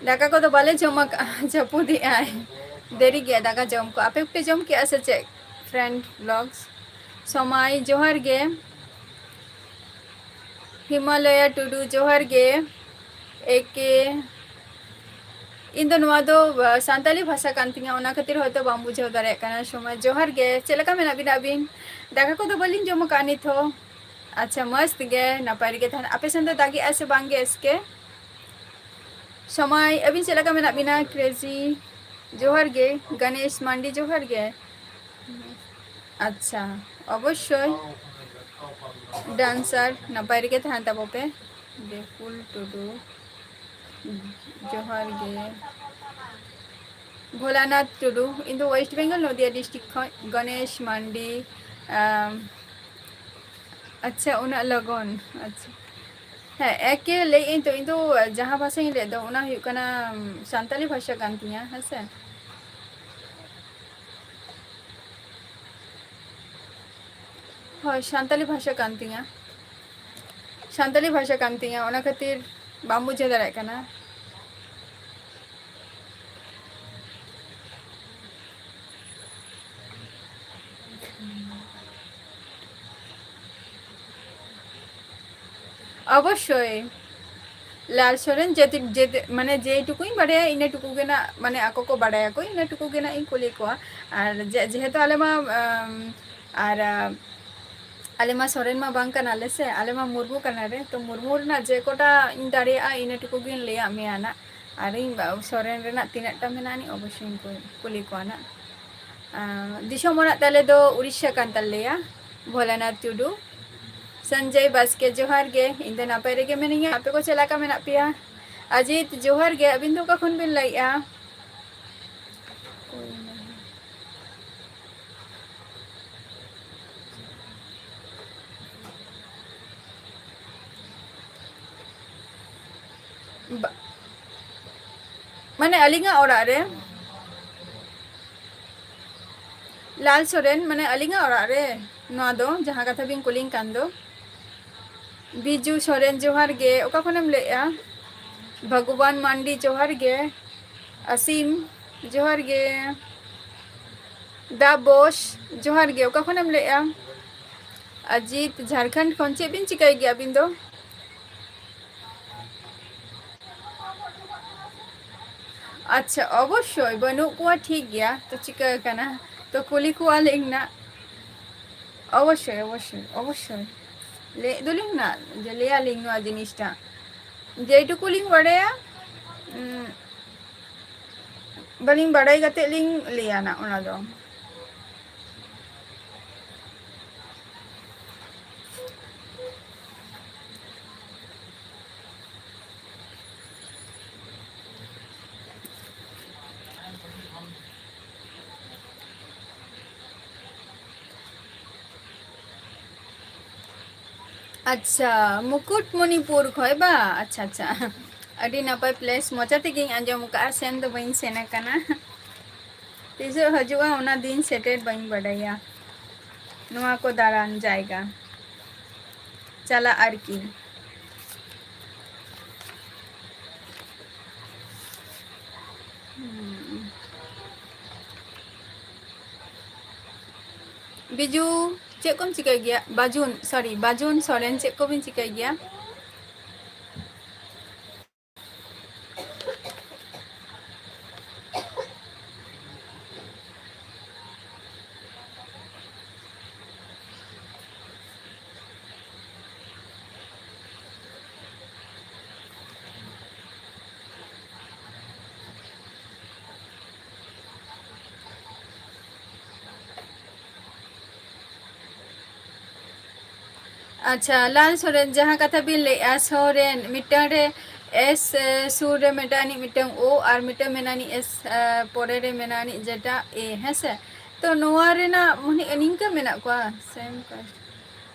ᱫᱟᱠᱟ ᱠᱚᱫᱚ ᱵᱟᱞᱮ ᱡᱚᱢ ᱟᱠᱟᱫᱼᱟ, ᱡᱟᱹᱯᱩᱫᱮᱜᱼᱟᱭ, ᱫᱮᱨᱤ ᱜᱮᱭᱟ ᱫᱟᱠᱟ ᱡᱚᱢ ᱠᱚ᱾ ᱟᱯᱮ ᱯᱮ ᱡᱚᱢ ᱠᱮᱜᱼᱟ ᱥᱮ ᱪᱮᱫ? Friends Vlogs, ᱥᱚᱢᱟᱭ, ᱡᱚᱦᱟᱨ ᱜᱮ᱾ ᱦᱤᱢᱟᱞᱚᱭᱟ ᱴᱩᱰᱩ, ᱡᱚᱦᱟᱨ ᱜᱮ᱾ ᱮᱠᱮ, ᱤᱧ ᱫᱚ ᱱᱚᱣᱟ ᱫᱚ, ᱟ, ᱥᱟᱱᱛᱟᱞᱤ ᱵᱷᱟᱥᱟ ᱠᱟᱱ ᱛᱤᱧᱟ, ᱚᱱᱟ ᱠᱷᱟᱹᱛᱤᱨ ᱦᱚᱭᱛᱳ ᱵᱟᱢ ᱵᱩᱡᱷᱟᱹᱣ ᱫᱟᱲᱮᱭᱟᱜ ᱠᱟᱱᱟ᱾ ᱥᱚᱢᱟᱭ, ᱡᱚᱦᱟᱨ ᱜᱮ, ᱪᱮᱫ ᱞᱮᱠᱟ ᱢᱮᱱᱟᱜ ᱵᱤᱱᱟ ᱟᱹᱵᱤᱱ? ᱫᱟᱠᱟ ᱠᱚᱫᱚ ᱵᱟᱹᱞᱤᱧ ᱡᱚᱢ ᱟᱠᱟᱫᱼᱟ ᱱᱤᱛ ᱦᱚᱸ᱾ ᱟᱪᱪᱷᱟ, ᱢᱚᱡᱽ ᱛᱮᱜᱮ, ᱱᱟᱯᱟᱭ ᱨᱮᱜᱮ ᱛᱟᱦᱮᱱ᱾ ᱟᱯᱮ ᱥᱮᱱ ᱫᱚ ᱫᱟᱜᱮᱜᱼᱟ ᱥᱮ ᱵᱟᱝ ᱜᱮ ᱮᱥᱠᱮ? ᱥᱚᱢᱟᱭ, ᱟᱹᱵᱤᱱ ᱪᱮᱫ ᱞᱮᱠᱟ ᱢᱮᱱᱟᱜ ᱵᱤᱱᱟ? Crazy, ᱡᱚᱦᱟᱨ ᱜᱮ᱾ ᱜᱟᱱᱮᱥ ᱢᱟᱱᱰᱤ, ᱡᱚᱦᱟᱨ ᱜᱮ᱾ ᱟᱪᱪᱷᱟ, ᱚᱵᱚᱥᱥᱳᱭ᱾ Dancer, ᱱᱟᱯᱟᱭ ᱨᱮᱜᱮ ᱛᱟᱦᱮᱱ ᱛᱟᱵᱚ ᱯᱮ᱾ ᱵᱮᱯᱩᱞ ᱴᱩᱰᱩ, ᱡᱚᱦᱟᱨ ᱜᱮ᱾ ᱵᱷᱳᱞᱟᱱᱟᱛᱷ ᱴᱩᱰᱩ, ᱤᱧ ᱫᱚ West Bengal, ᱱᱚᱫᱤᱭᱟ district ᱠᱷᱚᱱ᱾ ᱜᱚᱱᱮᱥ ᱢᱟᱱᱰᱤ, ᱟᱢ, ᱟᱪᱪᱷᱟ, ᱩᱱᱟᱹᱜ ᱞᱚᱜᱚᱱ, ᱟᱪᱪᱷᱟ᱾ ᱦᱮᱸ, ᱮᱠᱮ ᱞᱟᱹᱭᱮᱫ ᱟᱹᱧ ᱛᱚ, ᱤᱧ ᱫᱚ ᱡᱟᱦᱟᱸ ᱵᱷᱟᱥᱟᱧ ᱞᱟᱹᱭᱮᱫ ᱫᱚ, ᱚᱱᱟ ᱦᱩᱭᱩᱜ ᱠᱟᱱᱟ, ᱩᱢ, ᱥᱟᱱᱛᱟᱞᱤ ᱵᱷᱟᱥᱟ ᱠᱟᱱ ᱛᱤᱧᱟ, ᱦᱮᱸ ᱥᱮ? ᱦᱳᱭ, ᱥᱟᱱᱛᱟᱞᱤ ᱵᱷᱟᱥᱟ ᱠᱟᱱ ᱛᱤᱧᱟ᱾ ᱥᱟᱱᱛᱟᱞᱤ ᱵᱷᱟᱥᱟ ᱠᱟᱱ ᱛᱤᱧᱟ, ᱚᱱᱟ ᱠᱷᱟᱹᱛᱤᱨ ᱵᱟᱢ ᱵᱩᱡᱷᱟᱹᱣ ᱫᱟᱲᱮᱭᱟᱜ ᱠᱟᱱᱟ᱾ ᱚᱵᱚᱥᱥᱳᱭ᱾ ᱞᱟᱞ ᱥᱚᱨᱮᱱ ᱡᱮ-, ᱡᱮ-, ᱢᱟᱱᱮ ᱡᱮᱴᱩᱠᱩᱧ ᱵᱟᱰᱟᱭᱟ, ᱤᱱᱟᱹ ᱴᱩᱠᱩ ᱜᱮ ᱱᱟᱜ, ᱢᱟᱱᱮ ᱟᱠᱚ ᱠᱚ ᱵᱟᱰᱟᱭᱟᱠᱚ, ᱤᱱᱟᱹ ᱴᱩᱠᱩ ᱜᱮ ᱱᱟᱜ ᱤᱧ ᱠᱩᱞᱤ ᱠᱚᱣᱟ᱾ ᱟᱨ ᱡᱮ-, ᱡᱮᱦᱮᱛᱩ ᱟᱞᱮ ᱢᱟ, ᱟᱢ, ᱟᱨ, ᱟ, ᱟᱞᱮ ᱢᱟ ᱥᱚᱨᱮᱱ ᱢᱟ ᱵᱟᱝ ᱠᱟᱱᱟᱞᱮ ᱥᱮ, ᱟᱞᱮ ᱢᱟ ᱢᱩᱨᱢᱩ ᱠᱟᱱᱟᱞᱮ᱾ ᱛᱚ ᱢᱩᱨᱢᱩ ᱨᱮᱱᱟᱜ ᱡᱮ ᱠᱚᱴᱟ ᱤᱧ ᱫᱟᱲᱮᱭᱟᱜᱼᱟ, ᱤᱱᱟᱹ ᱴᱩᱠᱩ ᱜᱤᱧ ᱞᱟᱹᱭᱟᱜ ᱢᱮᱭᱟ ᱱᱟᱜ᱾ ᱟᱨ ᱤᱧ ᱵᱟ-, ᱥᱚᱨᱮᱱ ᱨᱮᱱᱟᱜ ᱛᱤᱱᱟᱹᱜ ᱴᱟ ᱢᱮᱱᱟᱜᱼᱟ, ᱟᱹᱱᱤᱡ ᱚᱵᱚᱥᱥᱳᱭ ᱤᱧ ᱠᱩ-, ᱠᱩᱞᱤ ᱠᱚᱣᱟ ᱱᱟᱜ᱾ ᱟᱸ, ᱫᱤᱥᱚᱢ ᱚᱲᱟᱜ ᱛᱟᱞᱮ ᱫᱚ ᱩᱲᱤᱥᱥᱟ ᱠᱟᱱ ᱛᱟᱞᱮᱭᱟ᱾ ᱵᱷᱳᱞᱟᱱᱟᱛᱷ ᱴᱩᱰᱩ, ᱥᱚᱧᱡᱚᱭ ᱵᱟᱥᱠᱮ, ᱡᱚᱦᱟᱨ ᱜᱮ᱾ ᱤᱧ ᱫᱚ ᱱᱟᱯᱟᱭ ᱨᱮᱜᱮ ᱢᱤᱱᱟᱹᱧᱟ, ᱟᱯᱮ ᱠᱚ ᱪᱮᱫ ᱞᱮᱠᱟ ᱢᱮᱱᱟᱜ ᱯᱮᱭᱟ? ᱟᱡᱤᱛ, ᱡᱚᱦᱟᱨ ᱜᱮ᱾ ᱟᱹᱵᱤᱱ ᱫᱚ ᱚᱠᱟ ᱠᱷᱚᱱ ᱵᱤᱱ ᱞᱟᱹᱭᱮᱜᱼᱟ? ᱵᱟ-, ᱢᱟᱱᱮ ᱟᱹᱞᱤᱧᱟᱜ ᱚᱲᱟᱜ ᱨᱮ, ᱞᱟᱞ ᱥᱚᱨᱮᱱ, ᱢᱟᱱᱮ ᱟᱹᱞᱤᱧᱟᱜ ᱚᱲᱟᱜ ᱨᱮ, ᱱᱚᱣᱟ ᱫᱚ ᱡᱟᱦᱟᱸ ᱠᱟᱛᱷᱟ ᱵᱤᱱ ᱠᱩᱞᱤᱧ ᱠᱟᱱ ᱫᱚ᱾ ᱵᱤᱡᱩ ᱥᱚᱨᱮᱱ, ᱡᱚᱦᱟᱨ ᱜᱮ᱾ ᱚᱠᱟ ᱠᱷᱚᱱᱮᱢ ᱞᱟᱹᱭᱮᱜᱼᱟ? ᱵᱷᱟᱜᱽᱣᱟᱱ ᱢᱟᱱᱰᱤ, ᱡᱚᱦᱟᱨ ᱜᱮ᱾ ᱟᱥᱤᱢ, ᱡᱚᱦᱟᱨ ᱜᱮ᱾ ᱫᱟ ᱵᱚᱥ, ᱡᱚᱦᱟᱨ ᱜᱮ᱾ ᱚᱠᱟ ᱠᱷᱚᱱᱮᱢ ᱞᱟᱹᱭᱮᱜᱼᱟ? ᱟᱡᱤᱛ, ᱡᱷᱟᱲᱠᱷᱚᱸᱰ ᱠᱷᱚᱱ᱾ ᱪᱮᱫ ᱵᱤᱱ ᱪᱤᱠᱟᱹᱭ ᱜᱮᱭᱟ ᱟᱹᱵᱤᱱ ᱫᱚ? ᱟᱪᱪᱷᱟ, ᱚᱵᱚᱥᱥᱳᱭ ᱵᱟᱹᱱᱩᱜ ᱠᱚᱣᱟ, ᱴᱷᱤᱠ ᱜᱮᱭᱟ, ᱛᱚ ᱪᱤᱠᱟᱹ ᱠᱟᱱᱟ, ᱛᱚ ᱠᱩᱞᱤ ᱠᱚᱣᱟᱞᱤᱧ ᱱᱟᱜ᱾ ᱚᱵᱚᱥᱥᱳᱭ, ᱚᱵᱚᱥᱥᱳᱭ, ᱚᱵᱚᱥᱥᱳᱭ᱾ ᱞᱟᱹᱭ ᱫᱚᱞᱤᱧ ᱱᱟᱜ ᱡᱮ ᱞᱟᱹᱭᱟᱞᱤᱧ ᱱᱚᱣᱟ ᱡᱤᱱᱤᱥᱴᱟ᱾ ᱡᱮᱴᱩᱠᱩ ᱞᱤᱧ ᱵᱟᱲᱟᱭᱟ, ᱩᱸ, ᱵᱟᱹᱞᱤᱧ ᱵᱟᱲᱟᱭ ᱠᱟᱛᱮᱫ ᱞᱤᱧ ᱞᱟᱹᱭᱟ ᱱᱟᱜ ᱚᱱᱟ ᱫᱚ᱾ ᱟᱪᱪᱷᱟ, ᱢᱩᱠᱩᱴᱢᱚᱱᱤᱯᱩᱨ ᱠᱷᱚᱡ ᱵᱟ? ᱟᱪᱪᱷᱟ, ᱟᱪᱪᱷᱟ, ᱟᱹᱰᱤ ᱱᱟᱯᱟᱭ place, ᱢᱚᱪᱟ ᱛᱮᱜᱮᱧ ᱟᱸᱡᱚᱢ ᱟᱠᱟᱫᱼᱟ, ᱥᱮᱱ ᱫᱚ ᱵᱟᱹᱧ ᱥᱮᱱ ᱟᱠᱟᱱᱟ᱾ ᱛᱤᱥᱚᱜ ᱦᱤᱡᱩᱜᱼᱟ, ᱚᱱᱟ ᱫᱤᱱ ᱥᱮᱴᱮᱨ ᱵᱟᱹᱧ ᱵᱟᱰᱟᱭᱟ᱾ ᱱᱚᱣᱟ ᱠᱚ ᱫᱟᱬᱟᱱ ᱡᱟᱭᱜᱟ ᱪᱟᱞᱟᱜ ᱟᱨᱠᱤ᱾ ᱦᱩᱸ᱾ ᱵᱤᱡᱩ, ᱪᱮᱫ ᱠᱚᱢ ᱪᱤᱠᱟᱹᱭ ᱜᱮᱭᱟ? ᱵᱟᱡᱩᱱ, sorry, ᱵᱟᱡᱩᱱ ᱥᱚᱨᱮᱱ, ᱪᱮᱫ ᱠᱚᱵᱤᱱ ᱪᱤᱠᱟᱹᱭ ᱜᱮᱭᱟ? ᱟᱪᱪᱷᱟ, ᱞᱟᱞ ᱥᱚᱨᱮᱱ, ᱡᱟᱦᱟᱸ ᱠᱟᱛᱷᱟ ᱵᱤᱱ ᱞᱟᱹᱭᱮᱜᱼᱟ, ᱥᱚᱨᱮᱱ, ᱢᱤᱫᱴᱟᱝ ᱨᱮ S, ᱮ, ᱥᱩᱨ ᱨᱮ ᱢᱤᱫᱴᱟᱝ ᱟᱹᱱᱤᱡ ᱢᱤᱫᱴᱟᱝ O, ᱟᱨ ᱢᱤᱫᱴᱟᱝ ᱢᱮᱱᱟᱜ ᱟᱹᱱᱤᱡ S, ᱮ, ᱯᱚᱨᱮ ᱨᱮ ᱢᱮᱱᱟᱜ ᱟᱹᱱᱤᱡ ᱡᱮᱴᱟ A, ᱦᱮᱸ ᱥᱮ? ᱛᱚ ᱱᱚᱣᱟ ᱨᱮᱱᱟᱜ ᱢᱚᱱᱮ ᱱᱤᱝᱠᱟᱹ ᱢᱮᱱᱟᱜ ᱠᱚᱣᱟ, same question.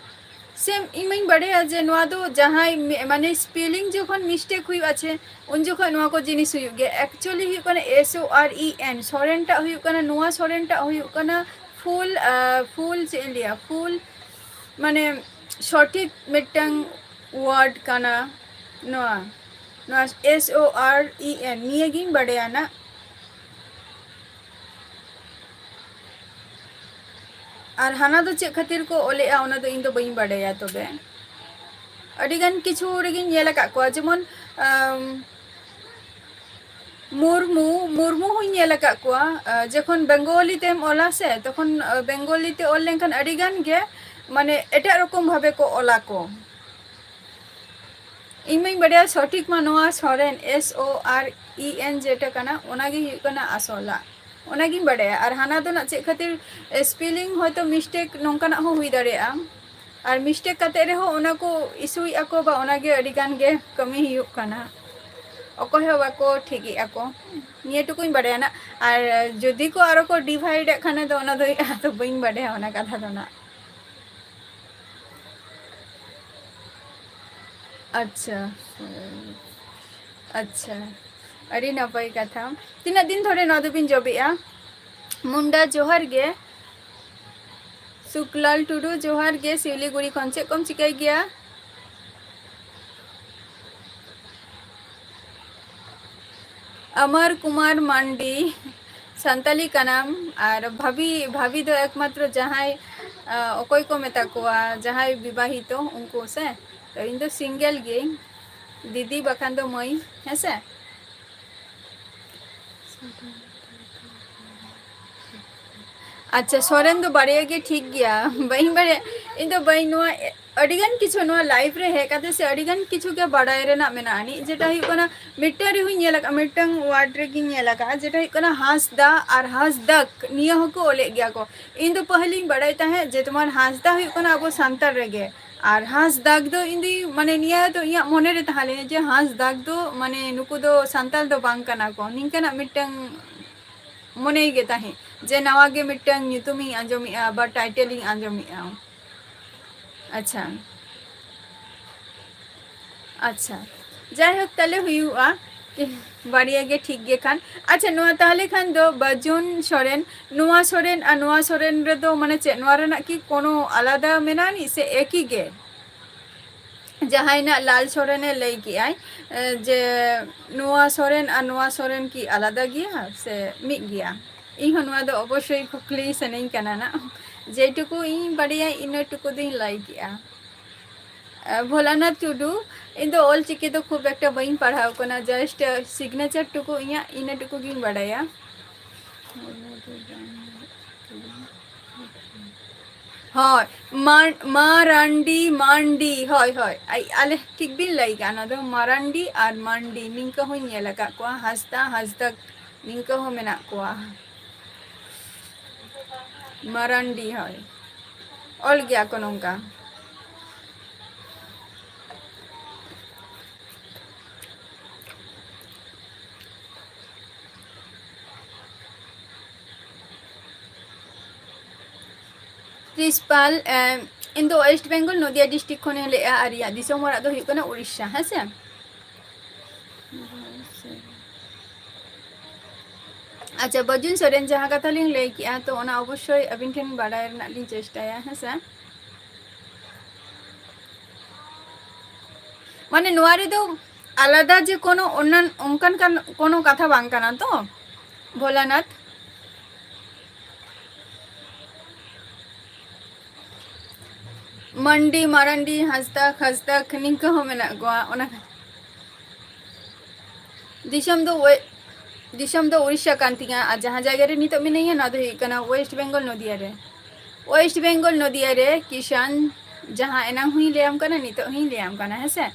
Same, ᱤᱧ ᱢᱟᱧ ᱵᱟᱲᱟᱭᱟ ᱡᱮ ᱱᱚᱣᱟ ᱫᱚ ᱡᱟᱦᱟᱸᱭ ᱢᱮ-, ᱢᱟᱱᱮ spelling ᱡᱚᱠᱷᱚᱱ mistake ᱦᱩᱭᱩᱜᱼᱟ ᱪᱮ, ᱩᱱ ᱡᱚᱠᱷᱚᱱ ᱱᱚᱣᱟ ᱠᱚ ᱡᱤᱱᱤᱥ ᱦᱩᱭᱩᱜ ᱜᱮᱭᱟ᱾ Actually ᱦᱩᱭᱩᱜ ᱠᱟᱱᱟ S O R E N, Soren ᱴᱟᱜ ᱦᱩᱭᱩᱜ ᱠᱟᱱᱟ, ᱱᱚᱣᱟ ᱥᱚᱨᱮᱱ ᱴᱟᱜ ᱦᱩᱭᱩᱜ ᱠᱟᱱᱟ full, ᱟ, full ᱪᱮᱫ ᱤᱧ ᱞᱟᱹᱭᱟ, full ᱢᱟᱱᱮ ᱥᱚᱴᱷᱤᱠ ᱢᱤᱫᱴᱟᱝ word ᱠᱟᱱᱟ ᱱᱚᱣᱟ, ᱱᱚᱣᱟ S O R E N, ᱱᱤᱭᱟᱹ ᱜᱤᱧ ᱵᱟᱰᱟᱭᱟ ᱱᱟᱜ᱾ ᱟᱨ ᱦᱟᱱᱟ ᱫᱚ ᱪᱮᱫ ᱠᱷᱟᱹᱛᱤᱨ ᱠᱚ ᱚᱞᱮᱜᱼᱟ, ᱚᱱᱟ ᱫᱚ ᱤᱧ ᱫᱚ ᱵᱟᱹᱧ ᱵᱟᱰᱟᱭᱟ᱾ ᱛᱚᱵᱮ ᱟᱹᱰᱤ ᱜᱟᱱ ᱠᱤᱪᱷᱩ ᱨᱮᱜᱤᱧ ᱧᱮᱞ ᱟᱠᱟᱫ ᱠᱚᱣᱟ, ᱡᱮᱢᱚᱱ, ᱟᱢ, ᱢᱩᱨᱢᱩ, ᱢᱩᱨᱢᱩ ᱦᱚᱸᱧ ᱧᱮᱞ ᱟᱠᱟᱫ ᱠᱚᱣᱟ, ᱟ, ᱡᱚᱠᱷᱚᱱ ᱵᱮᱝᱜᱚᱞᱤ ᱛᱮᱢ ᱚᱞᱟ ᱥᱮ, ᱛᱚᱠᱷᱚᱱ, ᱟ, ᱵᱮᱝᱜᱚᱞᱤ ᱛᱮ ᱚᱞ ᱞᱮᱱᱠᱷᱟᱱ ᱟᱹᱰᱤ ᱜᱟᱱ ᱜᱮ, ᱢᱟᱱᱮ, ᱮᱴᱟᱜ ᱨᱚᱠᱚᱢ ᱵᱷᱟᱵᱮ ᱠᱚ ᱚᱞᱟ ᱠᱚ᱾ ᱤᱧ ᱢᱟᱧ ᱵᱟᱰᱟᱭᱟ ᱥᱚᱴᱷᱤᱠ ᱢᱟ ᱱᱚᱣᱟ Soren, S O R E N ᱡᱮᱴᱟ ᱠᱟᱱᱟ, ᱚᱱᱟᱜᱮ ᱦᱩᱭᱩᱜ ᱠᱟᱱᱟ ᱟᱥᱚᱞᱟᱜ, ᱚᱱᱟᱜᱤᱧ ᱵᱟᱰᱟᱭᱟ᱾ ᱟᱨ ᱦᱟᱱᱟ ᱫᱚ ᱱᱟᱜ ᱪᱮᱫ ᱠᱷᱟᱹᱛᱤᱨ spelling ᱦᱚᱭᱛᱳ mistake ᱱᱚᱝᱠᱟᱱᱟᱜ ᱦᱚᱸ ᱦᱩᱭ ᱫᱟᱲᱮᱭᱟᱜᱼᱟ, ᱟᱨ mistake ᱠᱟᱛᱮ ᱨᱮᱦᱚᱸ ᱚᱱᱟ ᱠᱚ ᱤᱥᱩᱭᱮᱫᱼᱟ ᱠᱚ, ᱵᱟ ᱚᱱᱟᱜᱮ ᱟᱹᱰᱤ ᱜᱟᱱ ᱜᱮ ᱠᱟᱹᱢᱤ ᱦᱩᱭᱩᱜ ᱠᱟᱱᱟ, ᱚᱠᱚᱭ ᱦᱚᱸ ᱵᱟᱠᱚ ᱴᱷᱤᱠᱮᱜᱼᱟ ᱠᱚ᱾ ᱱᱤᱭᱟᱹ ᱴᱩᱠᱩᱧ ᱵᱟᱰᱟᱭᱟ ᱱᱟᱜ, ᱟᱨ ᱡᱩᱫᱤ ᱠᱚ ᱟᱨᱚ ᱠᱚ divide ᱮᱫ ᱠᱷᱟᱱ ᱫᱚ ᱚᱱᱟ ᱫᱚ ᱟᱫᱚ ᱵᱟᱹᱧ ᱵᱟᱰᱟᱭᱟ ᱚᱱᱟ ᱠᱟᱛᱷᱟ ᱫᱚ ᱱᱟᱜ᱾ ᱟᱪᱪᱷᱟ, ᱟᱪᱪᱷᱟ, ᱟᱹᱰᱤ ᱱᱟᱯᱟᱭ ᱠᱟᱛᱷᱟ᱾ ᱛᱤᱱᱟᱹᱜ ᱫᱤᱱ ᱫᱷᱚᱨᱮ ᱱᱚᱣᱟ ᱫᱚᱵᱤᱱ ᱡᱚᱵᱮᱜᱼᱟ? ᱢᱩᱱᱰᱟ ᱡᱚᱦᱟᱨ ᱜᱮ᱾ ᱥᱩᱠᱞᱟᱞ ᱴᱩᱰᱩ ᱡᱚᱦᱟᱨ ᱜᱮ, ᱥᱤᱣᱞᱤᱜᱩᱲᱤ ᱠᱷᱚᱱ᱾ ᱪᱮᱫ ᱠᱚᱢ ᱪᱤᱠᱟᱹᱭ ᱜᱮᱭᱟ? ᱚᱢᱚᱨ ᱠᱩᱢᱟᱨ ᱢᱟᱱᱰᱤ, ᱥᱟᱱᱛᱟᱞᱤ ᱠᱟᱱᱟᱢ? ᱟᱨ ᱵᱷᱟᱵᱤ, ᱵᱷᱟᱵᱤ ᱫᱚ ᱮᱠᱢᱟᱛᱨᱚ ᱡᱟᱦᱟᱸᱭ, ᱟ, ᱚᱠᱚᱭ ᱠᱚ ᱢᱮᱛᱟ ᱠᱚᱣᱟ, ᱡᱟᱦᱟᱸᱭ ᱵᱤᱵᱟᱦᱤᱛᱚ, ᱩᱱᱠᱩ ᱥᱮ? ᱛᱚ ᱤᱧ ᱫᱚ single ᱜᱤᱭᱟᱹᱧ, ᱫᱤᱫᱤ ᱵᱟᱠᱷᱟᱱ ᱫᱚ ᱢᱟᱹᱭ, ᱦᱮᱸᱥᱮ? ᱟᱪᱪᱷᱟ, ᱥᱚᱨᱮᱱ ᱫᱚ ᱵᱟᱨᱭᱟ ᱜᱮ ᱴᱷᱤᱠ ᱜᱮᱭᱟ᱾ ᱵᱟᱹᱧ ᱵᱟᱲᱟᱭᱟ, ᱤᱧ ᱫᱚ ᱵᱟᱹᱧ, ᱱᱚᱣᱟ ᱟᱹᱰᱤ ᱜᱟᱱ ᱠᱤᱪᱷᱩ ᱱᱚᱣᱟ live ᱨᱮ ᱦᱮᱡ ᱠᱟᱛᱮ ᱥᱮ ᱟᱹᱰᱤ ᱜᱟᱱ ᱠᱤᱪᱷᱩ ᱜᱮ ᱵᱟᱲᱟᱭ ᱨᱮᱱᱟᱜ ᱢᱮᱱᱟᱜᱼᱟ ᱟᱹᱱᱤᱡ, ᱡᱮᱴᱟ ᱦᱩᱭᱩᱜ ᱠᱟᱱᱟ ᱢᱤᱫᱴᱟᱝ ᱨᱮᱦᱚᱸᱧ ᱧᱮᱞ ᱟᱠᱟᱫᱼᱟ, ᱢᱤᱫᱴᱟᱝ word ᱨᱮᱜᱤᱧ ᱧᱮᱞ ᱟᱠᱟᱫᱼᱟ, ᱡᱮᱴᱟ ᱦᱩᱭᱩᱜ ᱠᱟᱱᱟ ᱦᱟᱸᱥᱫᱟ ᱟᱨ ᱦᱟᱸᱥᱫᱟᱠ, ᱱᱤᱭᱟᱹ ᱦᱚᱸᱠᱚ ᱚᱞᱮᱫ ᱜᱮᱭᱟ ᱠᱚ᱾ ᱤᱧ ᱫᱚ ᱯᱟᱹᱦᱤᱞᱤᱧ ᱵᱟᱲᱟᱭ ᱛᱟᱦᱮᱸᱫ ᱡᱮ ᱛᱳᱢᱟᱨ ᱦᱟᱸᱥᱫᱟ ᱦᱩᱭᱩᱜ ᱠᱟᱱᱟ ᱟᱵᱚ ᱥᱟᱱᱛᱟᱲ ᱨᱮᱜᱮ, ᱟᱨ ᱦᱟᱸᱥᱫᱟᱜ ᱫᱚ ᱤᱧ ᱫᱚ, ᱢᱟᱱᱮ, ᱱᱤᱭᱟᱹ ᱫᱚ ᱤᱧᱟᱹᱜ ᱢᱚᱱᱮ ᱨᱮ ᱛᱟᱦᱮᱸ ᱞᱮᱱᱟ ᱡᱮ ᱦᱟᱸᱥᱫᱟᱜ ᱫᱚ, ᱢᱟᱱᱮ, ᱱᱩᱠᱩ ᱫᱚ ᱥᱟᱱᱛᱟᱲ ᱫᱚ ᱵᱟᱝ ᱠᱟᱱᱟ ᱠᱚ, ᱱᱤᱝᱠᱟᱹᱱᱟᱜ ᱢᱤᱫᱴᱟᱝ ᱢᱚᱱᱮ ᱜᱮ ᱛᱟᱦᱮᱸ ᱡᱮ ᱱᱟᱣᱟ ᱜᱮ ᱢᱤᱫᱴᱟᱝ ᱧᱩᱛᱩᱢᱤᱧ ᱟᱸᱡᱚᱢᱮᱜᱼᱟ ᱵᱟ title ᱤᱧ ᱟᱸᱡᱚᱢᱮᱜᱼᱟ᱾ ᱟᱪᱪᱷᱟ, ᱟᱪᱪᱷᱟ, ᱡᱟᱭᱦᱳᱠ, ᱛᱟᱦᱞᱮ ᱦᱩᱭᱩᱜᱼᱟ, ᱵᱟᱨᱭᱟ ᱜᱮ ᱴᱷᱤᱠ ᱜᱮ ᱠᱷᱟᱱ᱾ ᱟᱪᱪᱷᱟ, ᱱᱚᱣᱟ ᱛᱟᱦᱞᱮ ᱠᱷᱟᱱ ᱫᱚ ᱵᱟᱹᱡᱩᱱ ᱥᱚᱨᱮᱱ, ᱱᱚᱣᱟ ᱥᱚᱨᱮᱱ ᱟᱨ ᱱᱚᱣᱟ ᱥᱚᱨᱮᱱ ᱨᱮᱫᱚ, ᱢᱟᱱᱮ, ᱪᱮᱫ ᱱᱚᱣᱟ ᱨᱮᱱᱟᱜ ᱠᱤ ᱠᱳᱱᱳ ᱟᱞᱟᱫᱟ ᱢᱮᱱᱟᱜᱼᱟ ᱥᱮ ᱮᱠᱤ ᱜᱮ? ᱡᱟᱦᱟᱸᱭ ᱱᱟᱜ ᱞᱟᱞ ᱥᱚᱨᱮᱱᱮ ᱞᱟᱹᱭ ᱠᱮᱜᱼᱟᱭ, ᱮ, ᱡᱮ ᱱᱚᱣᱟ ᱥᱚᱨᱮᱱ ᱟᱨ ᱱᱚᱣᱟ ᱥᱚᱨᱮᱱ ᱠᱤ ᱟᱞᱟᱫᱟ ᱜᱮᱭᱟ ᱥᱮ ᱢᱤᱫ ᱜᱮᱭᱟ? ᱤᱧ ᱦᱚᱸ ᱱᱚᱣᱟ ᱫᱚ ᱚᱵᱚᱥᱥᱳᱭ ᱠᱩᱠᱞᱤ ᱥᱟᱱᱟᱧ ᱠᱟᱱᱟ ᱱᱟᱜ᱾ ᱡᱮᱴᱩᱠᱩ ᱤᱧ ᱵᱟᱰᱟᱭᱟ, ᱤᱱᱟᱹ ᱴᱩᱠᱩ ᱫᱚᱧ ᱞᱟᱹᱭ ᱠᱮᱜᱼᱟ᱾ ᱮ, ᱵᱷᱳᱞᱟᱱᱟᱛᱷ ᱴᱩᱰᱩ, ᱤᱧ ᱫᱚ ᱚᱞ ᱪᱤᱠᱤ ᱫᱚ ᱠᱷᱩᱵ ᱮᱠᱴᱟ ᱵᱟᱹᱧ ᱯᱟᱲᱦᱟᱣ ᱠᱟᱱᱟ, just, ᱮ, signature ᱴᱩᱠᱩ ᱤᱧᱟᱹᱜ, ᱤᱱᱟᱹ ᱴᱩᱠᱩ ᱜᱤᱧ ᱵᱟᱰᱟᱭᱟ᱾ ᱦᱳᱭ, ᱢᱟᱨ-, ᱢᱟᱨᱟᱱᱰᱤ, ᱢᱟᱱᱰᱤ, ᱦᱳᱭ, ᱦᱳᱭ᱾ ᱟᱭ-, ᱟᱞᱮ ᱴᱷᱤᱠ ᱵᱤᱱ ᱞᱟᱹᱭ ᱠᱟᱜᱼᱟ, ᱚᱱᱟ ᱫᱚ ᱢᱟᱨᱟᱱᱰᱤ ᱟᱨ ᱢᱟᱱᱰᱤ, ᱱᱤᱝᱠᱟᱹ ᱦᱚᱸᱧ ᱧᱮᱞ ᱟᱠᱟᱫ ᱠᱚᱣᱟ, ᱦᱟᱸᱥᱫᱟ, ᱦᱟᱸᱥᱫᱟ, ᱱᱤᱝᱠᱟᱹ ᱦᱚᱸ ᱢᱮᱱᱟᱜ ᱠᱚᱣᱟ᱾ ᱢᱟᱨᱟᱱᱰᱤ, ᱦᱳᱭ, ᱚᱞ ᱜᱮᱭᱟ ᱠᱚ ᱱᱚᱝᱠᱟ᱾ ᱠᱨᱤᱥᱯᱟᱞ, ᱮᱢ, ᱤᱧ ᱫᱚ West Bengal, ᱱᱚᱫᱤᱭᱟ district ᱠᱷᱚᱱᱤᱧ ᱞᱟᱹᱭᱮᱜᱼᱟ, ᱟᱨ ᱤᱧᱟᱹᱜ ᱫᱤᱥᱚᱢ ᱚᱲᱟᱜ ᱫᱚ ᱦᱩᱭᱩᱜ ᱠᱟᱱᱟ ᱩᱲᱤᱥᱥᱟ, ᱦᱮᱸ ᱥᱮ? ᱟᱪᱪᱷᱟ, ᱵᱟᱹᱡᱩᱱ ᱥᱚᱨᱮᱱ, ᱡᱟᱦᱟᱸ ᱠᱟᱛᱷᱟ ᱞᱤᱧ ᱞᱟᱹᱭ ᱠᱮᱜᱼᱟ, ᱛᱚ ᱚᱱᱟ ᱚᱵᱚᱥᱥᱳᱭ ᱟᱹᱵᱤᱱ ᱴᱷᱮᱱ ᱵᱟᱰᱟᱭ ᱨᱮᱱᱟᱜ ᱞᱤᱧ ᱪᱮᱥᱴᱟᱭᱟ, ᱦᱮᱸ ᱥᱮ? ᱢᱟᱱᱮ, ᱱᱚᱣᱟ ᱨᱮᱫᱚ ᱟᱞᱟᱫᱟ ᱡᱮ ᱠᱳᱱᱳ ᱚᱱᱟᱱ-, ᱚᱱᱠᱟᱱ ᱠᱟᱱ, ᱠᱳᱱᱳ ᱠᱟᱛᱷᱟ ᱵᱟᱝ ᱠᱟᱱᱟ ᱛᱚ, ᱵᱷᱳᱞᱟᱱᱟᱛᱷ? ᱢᱟᱱᱰᱤ, ᱢᱟᱨᱟᱱᱰᱤ, ᱦᱟᱸᱥᱫᱟ, ᱠᱷᱟᱥᱫᱟ, ᱱᱤᱝᱠᱟᱹ ᱦᱚᱸ ᱢᱮᱱᱟᱜ ᱠᱚᱣᱟ᱾ ᱚᱱᱟ ᱫᱤᱥᱚᱢ ᱫᱚ ᱳᱭ-, ᱫᱤᱥᱚᱢ ᱫᱚ ᱩᱲᱤᱥᱥᱟ ᱠᱟᱱ ᱛᱤᱧᱟ, ᱟᱨ ᱡᱟᱦᱟᱸ ᱡᱟᱭᱜᱟ ᱨᱮ ᱱᱤᱛᱚᱜ ᱢᱤᱱᱟᱹᱧᱟ, ᱱᱚᱣᱟ ᱫᱚ ᱦᱩᱭᱩᱜ ᱠᱟᱱᱟ West Bengal, ᱱᱚᱫᱤᱭᱟ ᱨᱮ᱾ West Bengal, ᱱᱚᱫᱤᱭᱟ ᱨᱮ ᱠᱤᱥᱟᱱ, ᱡᱟᱦᱟᱸ ᱮᱱᱟᱝ ᱦᱚᱸᱧ ᱞᱟᱹᱭᱟᱢ ᱠᱟᱱᱟ, ᱱᱤᱛᱚᱜ ᱦᱚᱸᱧ ᱞᱟᱹᱭᱟᱢ ᱠᱟᱱᱟ, ᱦᱮᱸ ᱥᱮ?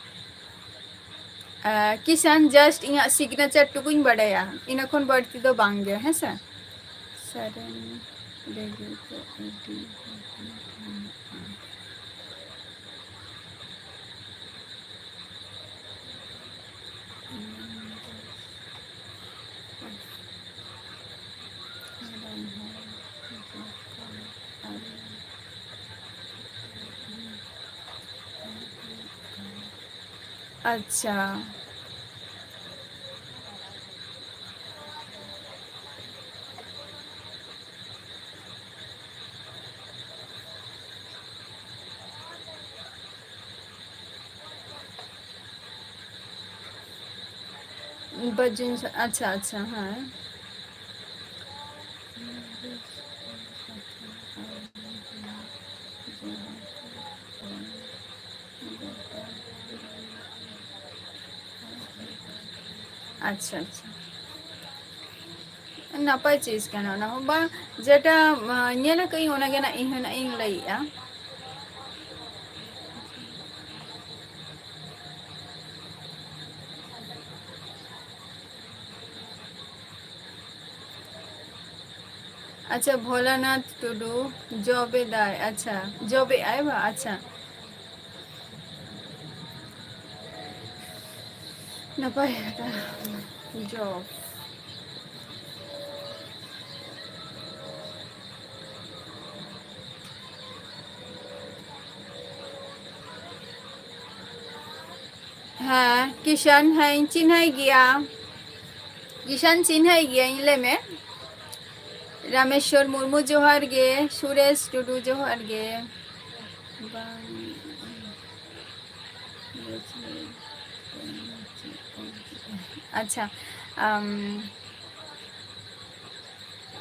ᱟᱸ, ᱠᱤᱥᱟᱱ, just ᱤᱧᱟᱹᱜ signature ᱴᱩᱠᱩᱧ ᱵᱟᱰᱟᱭᱟ, ᱤᱱᱟᱹ ᱠᱷᱚᱱ ᱵᱟᱹᱲᱛᱤ ᱫᱚ ᱵᱟᱝ ᱜᱮ, ᱦᱮᱸ ᱥᱮ? ᱥᱟᱨᱮᱱ ᱨᱮᱜᱮ ᱠᱚ ᱟᱹᱰᱤ ᱦᱚᱲ ᱠᱚ ᱢᱮᱱᱟᱜᱼᱟ᱾ ᱟᱪᱪᱷᱟ᱾ ᱵᱟᱹᱡᱩᱱ ᱥᱟ-, ᱟᱪᱪᱷᱟ, ᱟᱪᱪᱷᱟ, ᱦᱮᱸ᱾ ᱟᱪᱪᱷᱟ, ᱟᱪᱪᱷᱟ᱾ ᱱᱟᱯᱟᱭ ᱪᱤᱡᱽ ᱠᱟᱱᱟ ᱚᱱᱟ ᱦᱚᱸ᱾ ᱵᱟᱝ, ᱡᱮᱴᱟ, ᱟᱸ, ᱧᱮᱞ ᱟᱠᱟᱫ ᱟᱹᱧ, ᱚᱱᱟ ᱜᱮ ᱱᱟᱜ ᱤᱧ ᱦᱚᱸ ᱱᱟᱜ ᱤᱧ ᱞᱟᱹᱭᱮᱜᱼᱟ᱾ ᱟᱪᱪᱷᱟ, ᱵᱷᱳᱞᱟᱱᱟᱛᱷ ᱴᱩᱰᱩ job ᱮᱫᱟᱭ᱾ ᱟᱪᱪᱷᱟ, job ᱮᱫᱟᱭ ᱵᱟ? ᱟᱪᱪᱷᱟ, ᱱᱟᱯᱟᱭ ᱠᱟᱛᱷᱟ᱾ Job᱾ ᱦᱮᱸ, ᱠᱤᱥᱟᱱ, ᱦᱮᱸ, ᱤᱧ ᱪᱤᱱᱦᱟᱹᱭ ᱜᱮᱭᱟ᱾ ᱠᱤᱥᱟᱱ ᱪᱤᱱᱦᱟᱹᱭ ᱜᱤᱭᱟᱹᱧ, ᱞᱟᱹᱭ ᱢᱮ᱾ ᱨᱟᱢᱮᱥᱣᱚᱨ ᱢᱩᱨᱢᱩ, ᱡᱚᱦᱟᱨ ᱜᱮ᱾ ᱥᱩᱨᱮᱥ ᱴᱩᱰᱩ, ᱡᱚᱦᱟᱨ ᱜᱮ᱾ ᱵᱟᱝ, ᱟᱪᱪᱷᱟ, ᱟᱢ,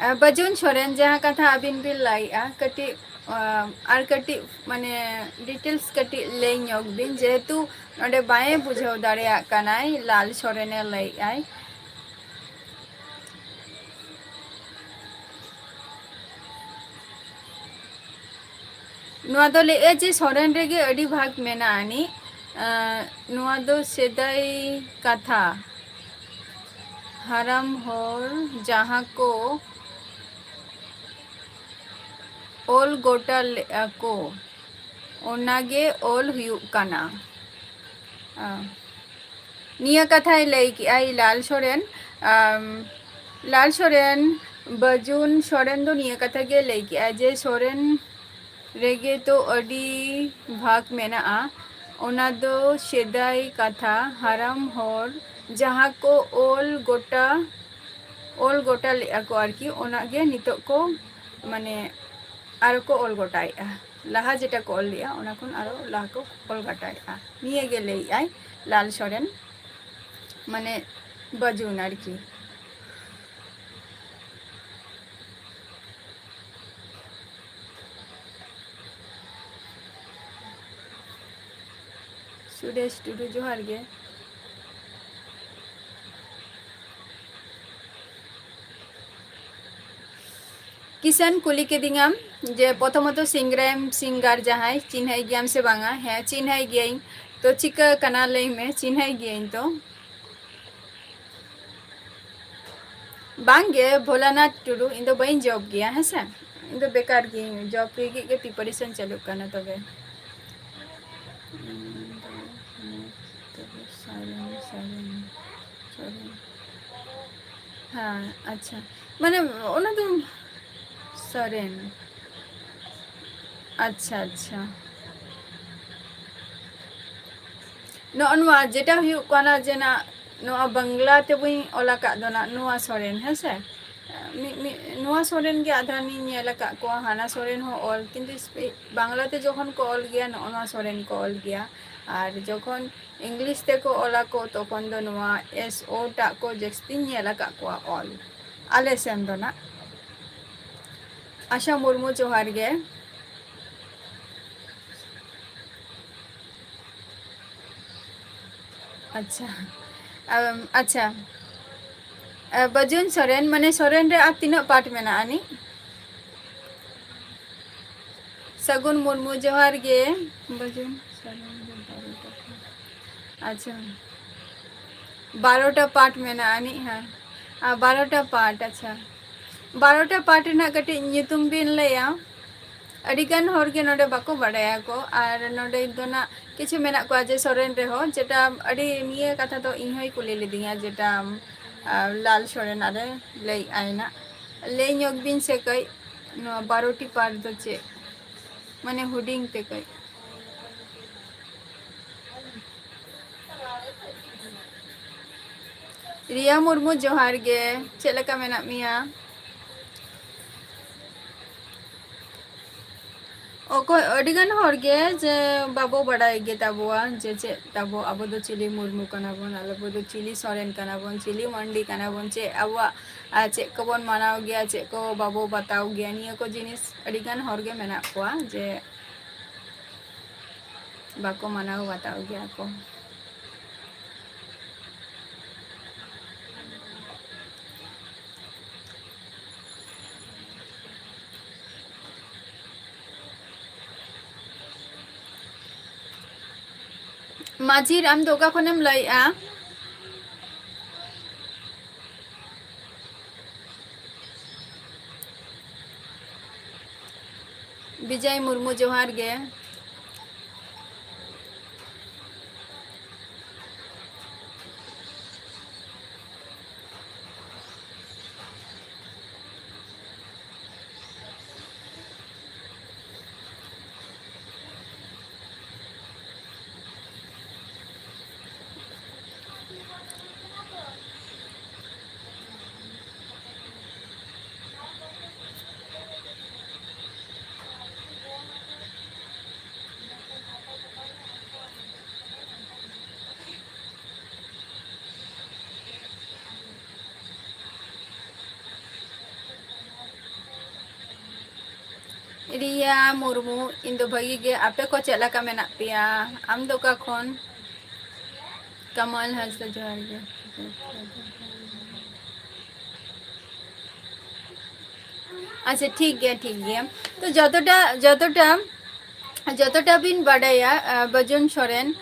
ᱟᱨ ᱵᱟᱹᱡᱩᱱ ᱥᱚᱨᱮᱱ, ᱡᱟᱦᱟᱸ ᱠᱟᱛᱷᱟ ᱟᱹᱵᱤᱱ ᱵᱤᱱ ᱞᱟᱹᱭᱮᱜᱼᱟ, ᱠᱟᱹᱴᱤᱡ, ᱟᱨ ᱠᱟᱹᱴᱤᱡ, ᱢᱟᱱᱮ, details ᱠᱟᱹᱴᱤᱡ ᱞᱟᱹᱭ ᱧᱚᱜ ᱵᱤᱱ, ᱡᱮᱦᱮᱛᱩ ᱱᱚᱰᱮ ᱵᱟᱭ ᱵᱩᱡᱷᱟᱹᱣ ᱫᱟᱲᱮᱭᱟᱜ ᱠᱟᱱᱟᱭ, ᱞᱟᱞ ᱥᱚᱨᱮᱱᱮ ᱞᱟᱹᱭᱮᱜᱼᱟᱭ᱾ ᱱᱚᱣᱟ ᱫᱚ ᱞᱟᱹᱭᱮᱜᱼᱟ ᱡᱮ ᱥᱚᱨᱮᱱ ᱨᱮᱜᱮ ᱟᱹᱰᱤ ᱵᱷᱟᱜᱽ ᱢᱮᱱᱟᱜᱼᱟ ᱟᱹᱱᱤᱡ᱾ ᱟᱸ, ᱱᱚᱣᱟ ᱫᱚ ᱥᱮᱫᱟᱭ ᱠᱟᱛᱷᱟ᱾ ᱦᱟᱲᱟᱢ ᱦᱚᱲ ᱡᱟᱦᱟᱸ ᱠᱚ ᱚᱞ ᱜᱚᱴᱟ ᱞᱮᱜᱼᱟ ᱠᱚ, ᱚᱱᱟᱜᱮ ᱚᱞ ᱦᱩᱭᱩᱜ ᱠᱟᱱᱟ᱾ ᱟᱸ, ᱱᱤᱭᱟᱹ ᱠᱟᱛᱷᱟᱭ ᱞᱟᱹᱭ ᱠᱮᱜᱼᱟᱭ ᱞᱟᱞ ᱥᱚᱨᱮᱱ᱾ ᱟᱢ, ᱞᱟᱞ ᱥᱚᱨᱮᱱ, ᱵᱟᱹᱡᱩᱱ ᱥᱚᱨᱮᱱ ᱫᱚ ᱱᱤᱭᱟᱹ ᱠᱟᱛᱷᱟ ᱜᱮ ᱞᱟᱹᱭ ᱠᱮᱜᱼᱟᱭ ᱡᱮ ᱥᱚᱨᱮᱱ ᱨᱮᱜᱮ ᱛᱚ ᱟᱹᱰᱤ ᱵᱷᱟᱜᱽ ᱢᱮᱱᱟᱜᱼᱟ᱾ ᱚᱱᱟ ᱫᱚ ᱥᱮᱫᱟᱭ ᱠᱟᱛᱷᱟ, ᱦᱟᱲᱟᱢ ᱦᱚᱲ ᱡᱟᱦᱟᱸ ᱠᱚ ᱚᱞ ᱜᱚᱴᱟ, ᱚᱞ ᱜᱚᱴᱟ ᱞᱮᱫᱼᱟ ᱠᱚ ᱟᱨᱠᱤ, ᱚᱱᱟ ᱜᱮ ᱱᱤᱛᱚᱜ ᱠᱚ, ᱢᱟᱱᱮ, ᱟᱨᱚ ᱠᱚ ᱚᱞ ᱜᱚᱴᱟᱭᱮᱫᱼᱟ᱾ ᱞᱟᱦᱟ ᱡᱮᱴᱟ ᱠᱚ ᱚᱞ ᱞᱮᱫᱼᱟ, ᱚᱱᱟ ᱠᱷᱚᱱ ᱟᱨᱚ ᱞᱟᱦᱟ ᱠᱚ ᱚᱞ ᱜᱚᱴᱟᱭᱮᱫᱼᱟ᱾ ᱱᱤᱭᱟᱹ ᱜᱮ ᱞᱟᱹᱭᱮᱫᱼᱟᱭ ᱞᱟᱞ ᱥᱚᱨᱮᱱ, ᱢᱟᱱᱮ, ᱵᱟᱹᱡᱩᱱ ᱟᱨᱠᱤ᱾ ᱥᱩᱨᱮᱥ ᱴᱩᱰᱩ, ᱡᱚᱦᱟᱨ ᱜᱮ᱾ ᱠᱤᱥᱟᱱ, ᱠᱩᱞᱤ ᱠᱤᱫᱤᱧᱟᱢ ᱡᱮ ᱯᱨᱚᱛᱷᱚᱢᱚᱛᱚ ᱥᱤᱝᱨᱟᱭ ᱥᱤᱝᱜᱟᱨ ᱡᱟᱦᱟᱸᱭ, ᱪᱤᱱᱦᱟᱹᱭ ᱜᱮᱭᱟᱢ ᱥᱮ ᱵᱟᱝᱟ? ᱦᱮᱸ, ᱪᱤᱱᱦᱟᱹᱭ ᱜᱤᱭᱟᱹᱧ᱾ ᱛᱚ ᱪᱤᱠᱟᱹ ᱠᱟᱱᱟ ᱞᱟᱹᱭ ᱢᱮ, ᱪᱤᱱᱦᱟᱹᱭ ᱜᱤᱭᱟᱹᱧ ᱛᱚ᱾ ᱵᱟᱝᱜᱮ, ᱵᱷᱳᱞᱟᱱᱟᱛᱷ ᱴᱩᱰᱩ, ᱤᱧ ᱫᱚ ᱵᱟᱹᱧ ᱡᱚᱵ ᱜᱮᱭᱟ, ᱦᱮᱸ ᱥᱮ? ᱤᱧ ᱫᱚ ᱵᱮᱠᱟᱨ ᱜᱤᱭᱟᱹᱧ, ᱡᱚᱵ ᱞᱟᱹᱜᱤᱫ ᱜᱮ ᱯᱨᱤᱯᱟᱨᱮᱥᱚᱱ ᱪᱟᱹᱞᱩᱜ ᱠᱟᱱᱟ᱾ ᱛᱚᱵᱮ ᱤᱧ ᱫᱚ, ᱛᱚᱵᱮ ᱥᱚᱨᱮᱱ, ᱥᱚᱨᱮᱱ, ᱥᱚᱨᱮᱱ᱾ ᱦᱮᱸ, ᱟᱪᱪᱷᱟ, ᱢᱟᱱᱮ ᱚᱱᱟ ᱫᱚ ᱥᱚᱨᱮᱱ᱾ ᱟᱪᱪᱷᱟ, ᱟᱪᱪᱷᱟ᱾ ᱱᱚᱜᱼᱚ ᱱᱚᱣᱟ ᱡᱮᱴᱟ ᱦᱩᱭᱩᱜ ᱠᱟᱱᱟ ᱡᱮ ᱱᱟ-, ᱱᱚᱣᱟ ᱵᱟᱝᱞᱟ ᱛᱮᱵᱚᱧ ᱚᱞ ᱟᱠᱟᱫ ᱫᱚ ᱱᱟ-, ᱱᱚᱣᱟ ᱥᱚᱨᱮᱱ, ᱦᱮᱸ ᱥᱮ? ᱢᱤᱫ, ᱢᱤᱫ, ᱱᱚᱣᱟ ᱥᱚᱨᱮᱱ ᱜᱮ ᱟᱫᱷᱟᱱᱤᱧ ᱧᱮᱞ ᱟᱠᱟᱫ ᱠᱚᱣᱟ, ᱦᱟᱱᱟ ᱥᱚᱨᱮᱱ ᱦᱚᱸ ᱚᱞ, ᱠᱤᱱᱛᱩ ᱥᱯᱮ-, ᱵᱟᱝᱞᱟ ᱛᱮ ᱡᱚᱠᱷᱚᱱ ᱠᱚ ᱚᱞ ᱜᱮᱭᱟ, ᱱᱚᱜᱼᱚ ᱱᱚᱣᱟ ᱥᱚᱨᱮᱱ ᱠᱚ ᱚᱞ ᱜᱮᱭᱟ᱾ ᱟᱨ ᱡᱚᱠᱷᱚᱱ ᱤᱝᱞᱤᱥ ᱛᱮᱠᱚ ᱚᱞᱟ ᱠᱚ, ᱛᱚᱠᱷᱚᱱ ᱫᱚ ᱱᱚᱣᱟ S O ᱴᱟᱜ ᱠᱚ ᱡᱟᱹᱥᱛᱤᱧ ᱧᱮᱞ ᱟᱠᱟᱫ ᱠᱚᱣᱟ ᱚᱞ, ᱟᱞᱮ ᱥᱮᱱ ᱫᱚ ᱱᱟᱜ᱾ ᱟᱥᱟ ᱢᱩᱨᱢᱩ, ᱡᱚᱦᱟᱨ ᱜᱮ᱾ ᱟᱪᱪᱷᱟ, ᱟᱢ, ᱟᱪᱪᱷᱟ, ᱟ, ᱵᱟᱹᱡᱩᱱ ᱥᱚᱨᱮᱱ, ᱢᱟᱱᱮ ᱥᱚᱨᱮᱱ ᱨᱮ ᱟᱨ ᱛᱤᱱᱟᱹᱜ ᱯᱟᱴ ᱢᱮᱱᱟᱜᱼᱟ ᱟᱹᱱᱤᱡ? ᱥᱟᱹᱜᱩᱱ ᱢᱩᱨᱢᱩ, ᱡᱚᱦᱟᱨ ᱜᱮ᱾ ᱵᱟᱹᱡᱩᱱ ᱥᱚᱨᱮᱱ ᱨᱮ ᱵᱟᱨᱚᱴᱟ ᱯᱟᱴ᱾ ᱟᱪᱪᱷᱟ, ᱵᱟᱨᱚᱴᱟ ᱯᱟᱴ ᱢᱮᱱᱟᱜᱼᱟ ᱟᱹᱱᱤᱡ, ᱦᱮᱸ᱾ ᱟᱨ ᱵᱟᱨᱚᱴᱟ ᱯᱟᱴ, ᱟᱪᱪᱷᱟ, ᱵᱟᱨᱚᱴᱟ ᱯᱟᱴ ᱨᱮᱱᱟᱜ ᱠᱟᱹᱴᱤᱡ ᱧᱩᱛᱩᱢ ᱵᱤᱱ ᱞᱟᱹᱭᱟ? ᱟᱹᱰᱤ ᱜᱟᱱ ᱦᱚᱲ ᱜᱮ ᱱᱚᱰᱮ ᱵᱟᱠᱚ ᱵᱟᱲᱟᱭᱟ ᱠᱚ, ᱟᱨ ᱱᱚᱰᱮ ᱫᱚ ᱱᱟᱜ ᱠᱤᱪᱷᱩ ᱢᱮᱱᱟᱜ ᱠᱚᱣᱟ ᱡᱮ ᱥᱚᱨᱮᱱ ᱨᱮᱦᱚᱸ, ᱡᱮᱴᱟ ᱟᱹᱰᱤ ᱱᱤᱭᱟᱹ ᱠᱟᱛᱷᱟ ᱫᱚ ᱤᱧ ᱦᱚᱸᱭ ᱠᱩᱞᱤ ᱞᱤᱫᱤᱧᱟ, ᱡᱮᱴᱟ, ᱟᱨ ᱞᱟᱞ ᱥᱚᱨᱮᱱ ᱟᱨᱮ ᱞᱟᱹᱭ ᱟᱭ ᱱᱟᱜ᱾ ᱞᱟᱹᱭ ᱧᱚᱜ ᱵᱤᱱ ᱥᱮ ᱠᱟᱹᱡ, ᱱᱚᱣᱟ ᱵᱟᱨᱚᱴᱤ ᱯᱟᱴ ᱫᱚ ᱪᱮᱫ? ᱢᱟᱱᱮ ᱦᱩᱰᱤᱧ ᱛᱮ ᱠᱟᱹᱡ᱾ ᱨᱤᱭᱟ ᱢᱩᱨᱢᱩ, ᱡᱚᱦᱟᱨ ᱜᱮ, ᱪᱮᱫ ᱞᱮᱠᱟ ᱢᱮᱱᱟᱜ ᱢᱮᱭᱟ? ᱚᱠᱚᱭ, ᱟᱹᱰᱤᱜᱟᱱ ᱦᱚᱲ ᱜᱮ ᱡᱮ ᱵᱟᱵᱚ ᱵᱟᱰᱟᱭ ᱜᱮ ᱛᱟᱵᱚᱣᱟ ᱡᱮ ᱪᱮᱫ ᱛᱟᱵᱚ, ᱟᱵᱚ ᱫᱚ ᱪᱤᱞᱤ ᱢᱩᱨᱢᱩ ᱠᱟᱱᱟ ᱵᱚᱱ, ᱟᱵᱚ ᱫᱚ ᱪᱤᱞᱤ ᱥᱚᱨᱮᱱ ᱠᱟᱱᱟ ᱵᱚᱱ, ᱪᱤᱞᱤ ᱢᱟᱱᱰᱤ ᱠᱟᱱᱟ ᱵᱚᱱ, ᱪᱮᱫ ᱟᱵᱚᱣᱟᱜ, ᱟᱨ ᱪᱮᱫ ᱠᱚᱵᱚᱱ ᱢᱟᱱᱟᱣ ᱜᱮᱭᱟ, ᱪᱮᱫ ᱠᱚ ᱵᱟᱵᱚ ᱵᱟᱛᱟᱣ ᱜᱮᱭᱟ, ᱱᱤᱭᱟᱹ ᱠᱚ ᱡᱤᱱᱤᱥ ᱟᱹᱰᱤᱜᱟᱱ ᱦᱚᱲ ᱜᱮ ᱢᱮᱱᱟᱜ ᱠᱚᱣᱟ ᱡᱮ ᱵᱟᱠᱚ ᱢᱟᱱᱟᱣ ᱵᱟᱛᱟᱣ ᱜᱮᱭᱟ ᱠᱚ᱾ ᱢᱟᱹᱡᱷᱤᱨ, ᱟᱢ ᱫᱚ ᱚᱠᱟ ᱠᱷᱚᱱᱮᱢ ᱞᱟᱹᱭᱮᱜᱼᱟ? ᱵᱤᱡᱚᱭ ᱢᱩᱨᱢᱩ, ᱡᱚᱦᱟᱨ ᱜᱮ᱾ ᱨᱤᱭᱟ ᱢᱩᱨᱢᱩ, ᱤᱧ ᱫᱚ ᱵᱷᱟᱹᱜᱤ ᱜᱮ, ᱟᱯᱮ ᱠᱚ ᱪᱮᱫ ᱞᱮᱠᱟ ᱢᱮᱱᱟᱜ ᱯᱮᱭᱟ? ᱟᱢ ᱫᱚ ᱚᱠᱟ ᱠᱷᱚᱱ? ᱠᱟᱢᱟᱞ ᱦᱟᱸᱥᱫᱟ, ᱡᱚᱦᱟᱨ ᱜᱮ᱾ ᱟᱪᱪᱷᱟ, ᱴᱷᱤᱠ ᱜᱮᱭᱟ, ᱴᱷᱤᱠ ᱜᱮᱭᱟ᱾ ᱛᱚ ᱡᱚᱛᱚᱴᱟ, ᱡᱚᱛᱚᱴᱟ, ᱡᱚᱛᱚᱴᱟ ᱵᱤᱱ ᱵᱟᱰᱟᱭᱟ, ᱟᱸ, ᱵᱟᱹᱡᱩᱱ ᱥᱚᱨᱮᱱ,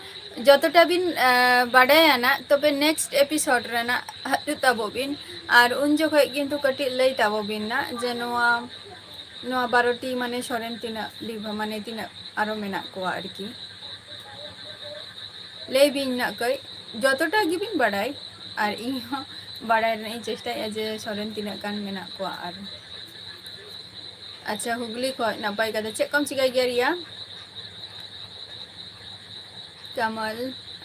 ᱡᱚᱛᱚᱴᱟ ᱵᱤᱱ, ᱟᱸ, ᱵᱟᱰᱟᱭᱟ ᱱᱟᱜ, ᱛᱚᱵᱮ next episode ᱨᱮᱱᱟᱜ ᱦᱤᱡᱩᱜ ᱛᱟᱵᱚ ᱵᱤᱱ᱾ ᱟᱨ ᱩᱱ ᱡᱚᱠᱷᱚᱡ ᱠᱤᱱᱛᱩ ᱠᱟᱹᱴᱤᱡ ᱞᱟᱹᱭ ᱛᱟᱵᱚ ᱵᱤᱱ ᱱᱟᱜ ᱡᱮ ᱱᱚᱣᱟ, ᱱᱚᱣᱟ ᱵᱟᱨᱚ ᱴᱤ ᱢᱟᱱᱮ ᱥᱚᱨᱮᱱ ᱛᱤᱱᱟᱹᱜ ᱰᱤᱵᱷᱟ-, ᱢᱟᱱᱮ ᱛᱤᱱᱟᱹᱜ ᱟᱨᱚ ᱢᱮᱱᱟᱜ ᱠᱚᱣᱟ ᱟᱨᱠᱤ᱾ ᱞᱟᱹᱭ ᱵᱤᱱ ᱱᱟᱜ ᱠᱟᱹᱡ, ᱡᱚᱛᱚᱴᱟ ᱜᱮᱵᱤᱱ ᱵᱟᱰᱟᱭ, ᱟᱨ ᱤᱧ ᱦᱚᱸ ᱵᱟᱰᱟᱭ ᱨᱮᱱᱟᱜ ᱤᱧ ᱪᱮᱥᱴᱟᱭᱮᱫᱼᱟ ᱡᱮ ᱥᱚᱨᱮᱱ ᱛᱤᱱᱟᱹᱜ ᱜᱟᱱ ᱢᱮᱱᱟᱜ ᱠᱚᱣᱟ᱾ ᱟᱨ ᱟᱪᱪᱷᱟ, ᱦᱩᱜᱽᱞᱤ ᱠᱷᱚᱡ ᱱᱟᱯᱟᱭ ᱠᱟᱛᱷᱟ᱾ ᱪᱮᱫ ᱠᱚᱢ ᱪᱤᱠᱟᱹᱭ ᱜᱮᱭᱟ, ᱨᱤᱭᱟ? ᱠᱟᱢᱟᱞ,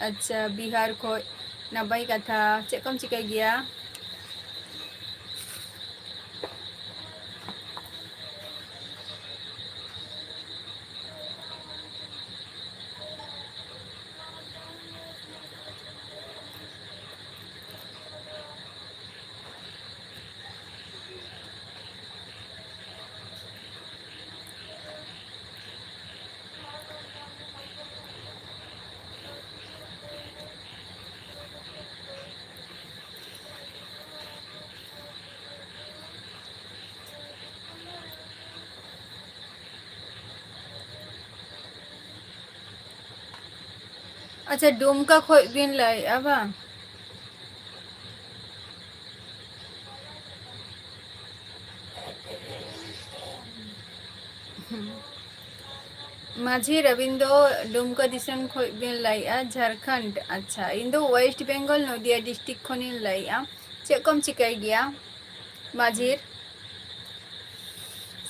ᱟᱪᱪᱷᱟ, ᱵᱤᱦᱟᱨ ᱠᱷᱚᱡ᱾ ᱱᱟᱯᱟᱭ ᱠᱟᱛᱷᱟ᱾ ᱪᱮᱫ ᱠᱚᱢ ᱪᱤᱠᱟᱹᱭ ᱜᱮᱭᱟ? ᱟᱪᱪᱷᱟ, ᱰᱩᱢᱠᱟ ᱠᱷᱚᱡ ᱵᱤᱱ ᱞᱟᱹᱭᱮᱜᱼᱟ ᱵᱟᱝ? ᱦᱩᱸ᱾ ᱢᱟᱹᱡᱷᱤ, ᱟᱹᱵᱤᱱ ᱫᱚ ᱰᱩᱢᱠᱟ ᱫᱤᱥᱚᱢ ᱠᱷᱚᱡ ᱵᱤᱱ ᱞᱟᱹᱭᱮᱜᱼᱟ, ᱡᱷᱟᱲᱠᱷᱚᱸᱰ᱾ ᱟᱪᱪᱷᱟ, ᱤᱧ ᱫᱚ ᱳᱭᱮᱥᱴ ᱵᱮᱝᱜᱚᱞ, ᱱᱚᱫᱤᱭᱟ ᱰᱤᱥᱴᱨᱤᱠᱴ ᱠᱷᱚᱱᱤᱧ ᱞᱟᱹᱭᱮᱜᱼᱟ᱾ ᱪᱮᱫ ᱠᱚᱢ ᱪᱤᱠᱟᱹᱭ ᱜᱮᱭᱟ ᱢᱟᱹᱡᱷᱤ?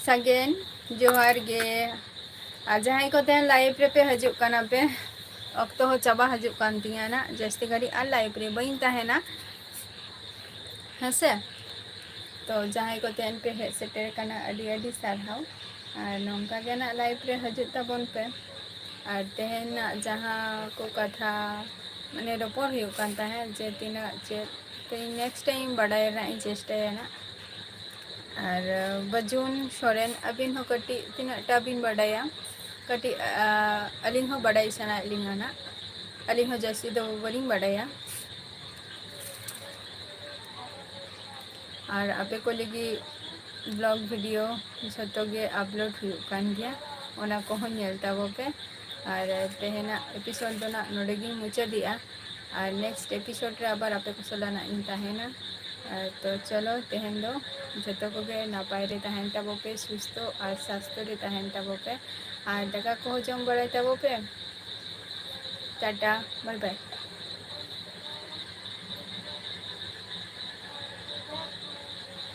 ᱥᱟᱜᱮᱱ, ᱡᱚᱦᱟᱨ ᱜᱮ᱾ ᱟᱨ ᱡᱟᱦᱟᱸᱭ ᱠᱚ ᱛᱮᱦᱮᱧ ᱞᱟᱭᱤᱵᱷ ᱨᱮᱯᱮ ᱦᱤᱡᱩᱜ ᱠᱟᱱᱟ ᱯᱮ, ᱚᱠᱛᱚ ᱦᱚᱸ ᱪᱟᱵᱟ ᱦᱤᱡᱩᱜ ᱠᱟᱱ ᱛᱤᱧᱟᱹ ᱱᱟᱜ, ᱡᱟᱹᱥᱛᱤ ᱜᱷᱟᱹᱲᱤᱡ ᱟᱨ ᱞᱟᱭᱤᱵᱷ ᱨᱮ ᱵᱟᱹᱧ ᱛᱟᱦᱮᱱᱟ, ᱦᱮᱸ ᱥᱮ᱾ ᱛᱚ ᱡᱟᱦᱟᱸᱭ ᱠᱚ ᱛᱮᱦᱮᱧ ᱯᱮ ᱦᱮᱡ ᱥᱮᱴᱮᱨ ᱠᱟᱱᱟ, ᱟᱹᱰᱤ ᱟᱹᱰᱤ ᱥᱟᱨᱦᱟᱣ᱾ ᱟᱨ ᱱᱚᱝᱠᱟ ᱜᱮ ᱱᱟᱜ ᱞᱟᱭᱤᱵᱷ ᱨᱮ ᱦᱤᱡᱩᱜ ᱛᱟᱵᱚᱱ ᱯᱮ᱾ ᱟᱨ ᱛᱮᱦᱮᱧᱟᱜ ᱡᱟᱦᱟᱸ ᱠᱚ ᱠᱟᱛᱷᱟ ᱢᱟᱱᱮ ᱨᱚᱯᱚᱲ ᱦᱩᱭᱩᱜ ᱠᱟᱱ ᱛᱟᱦᱮᱸᱫ ᱡᱮ ᱛᱤᱱᱟᱹᱜ ᱪᱮᱫ, ᱛᱮᱦᱮᱧ ᱱᱮᱠᱥᱴ ᱴᱟᱭᱤᱢ ᱵᱟᱰᱟᱭ ᱨᱮᱱᱟᱜ ᱤᱧ ᱪᱮᱥᱴᱟᱭᱟ ᱱᱟᱜ᱾ ᱟᱨ ᱵᱟᱹᱡᱩᱱ ᱥᱚᱨᱮᱱ, ᱟᱹᱵᱤᱱ ᱦᱚᱸ ᱠᱟᱹᱴᱤᱡ ᱛᱤᱱᱟᱹᱜ ᱴᱟ ᱵᱤᱱ ᱵᱟᱰᱟᱭᱟ, ᱠᱟᱹᱴᱤᱡ, ᱟ, ᱟᱹᱞᱤᱧ ᱦᱚᱸ ᱵᱟᱰᱟᱭ ᱥᱟᱱᱟᱭᱮᱫ ᱞᱤᱧᱟ ᱱᱟᱜ᱾ ᱟᱹᱞᱤᱧ ᱦᱚᱸ ᱡᱟᱹᱥᱛᱤ ᱫᱚ ᱵᱟᱹᱞᱤᱧ ᱵᱟᱰᱟᱭᱟ᱾ ᱟᱨ ᱟᱯᱮ ᱠᱚ ᱞᱟᱹᱜᱤᱫ ᱵᱞᱚᱜ ᱵᱷᱤᱰᱤᱭᱳ ᱡᱷᱚᱛᱚ ᱜᱮ ᱟᱯᱞᱳᱰ ᱦᱩᱭᱩᱜ ᱠᱟᱱ ᱜᱮᱭᱟ, ᱚᱱᱟ ᱠᱚᱦᱚᱸ ᱧᱮᱞ ᱛᱟᱵᱚ ᱯᱮ᱾ ᱟᱨ ᱛᱮᱦᱮᱧᱟᱜ ᱮᱯᱤᱥᱳᱰ ᱫᱚ ᱱᱟᱜ ᱱᱚᱰᱮ ᱜᱤᱧ ᱢᱩᱪᱟᱹᱫᱮᱜᱼᱟ᱾ ᱟᱨ ᱱᱮᱠᱥᱴ ᱮᱯᱤᱥᱳᱰ ᱨᱮ ᱟᱵᱟᱨ ᱟᱯᱮ ᱠᱚ ᱥᱟᱞᱟᱜ ᱱᱟᱜ ᱤᱧ ᱛᱟᱦᱮᱱᱟ᱾ ᱟᱨ ᱛᱚ ᱪᱚᱞᱚ, ᱛᱮᱦᱮᱧ ᱫᱚ ᱡᱷᱚᱛᱚ ᱠᱚᱜᱮ ᱱᱟᱯᱟᱭ ᱨᱮ ᱛᱟᱦᱮᱱ ᱛᱟᱵᱚ ᱯᱮ, ᱥᱩᱥᱛᱷᱚ ᱟᱨ ᱥᱟᱥᱛᱷᱚ ᱨᱮ ᱛᱟᱦᱮᱱ ᱛᱟᱵᱚ ᱯᱮ᱾ ᱟᱨ ᱫᱟᱠᱟ ᱠᱚᱦᱚᱸ ᱡᱚᱢ ᱵᱟᱲᱟᱭ ᱛᱟᱵᱚ ᱯᱮ᱾ ᱴᱟᱴᱟ, ᱵᱟᱭ ᱵᱟᱭ᱾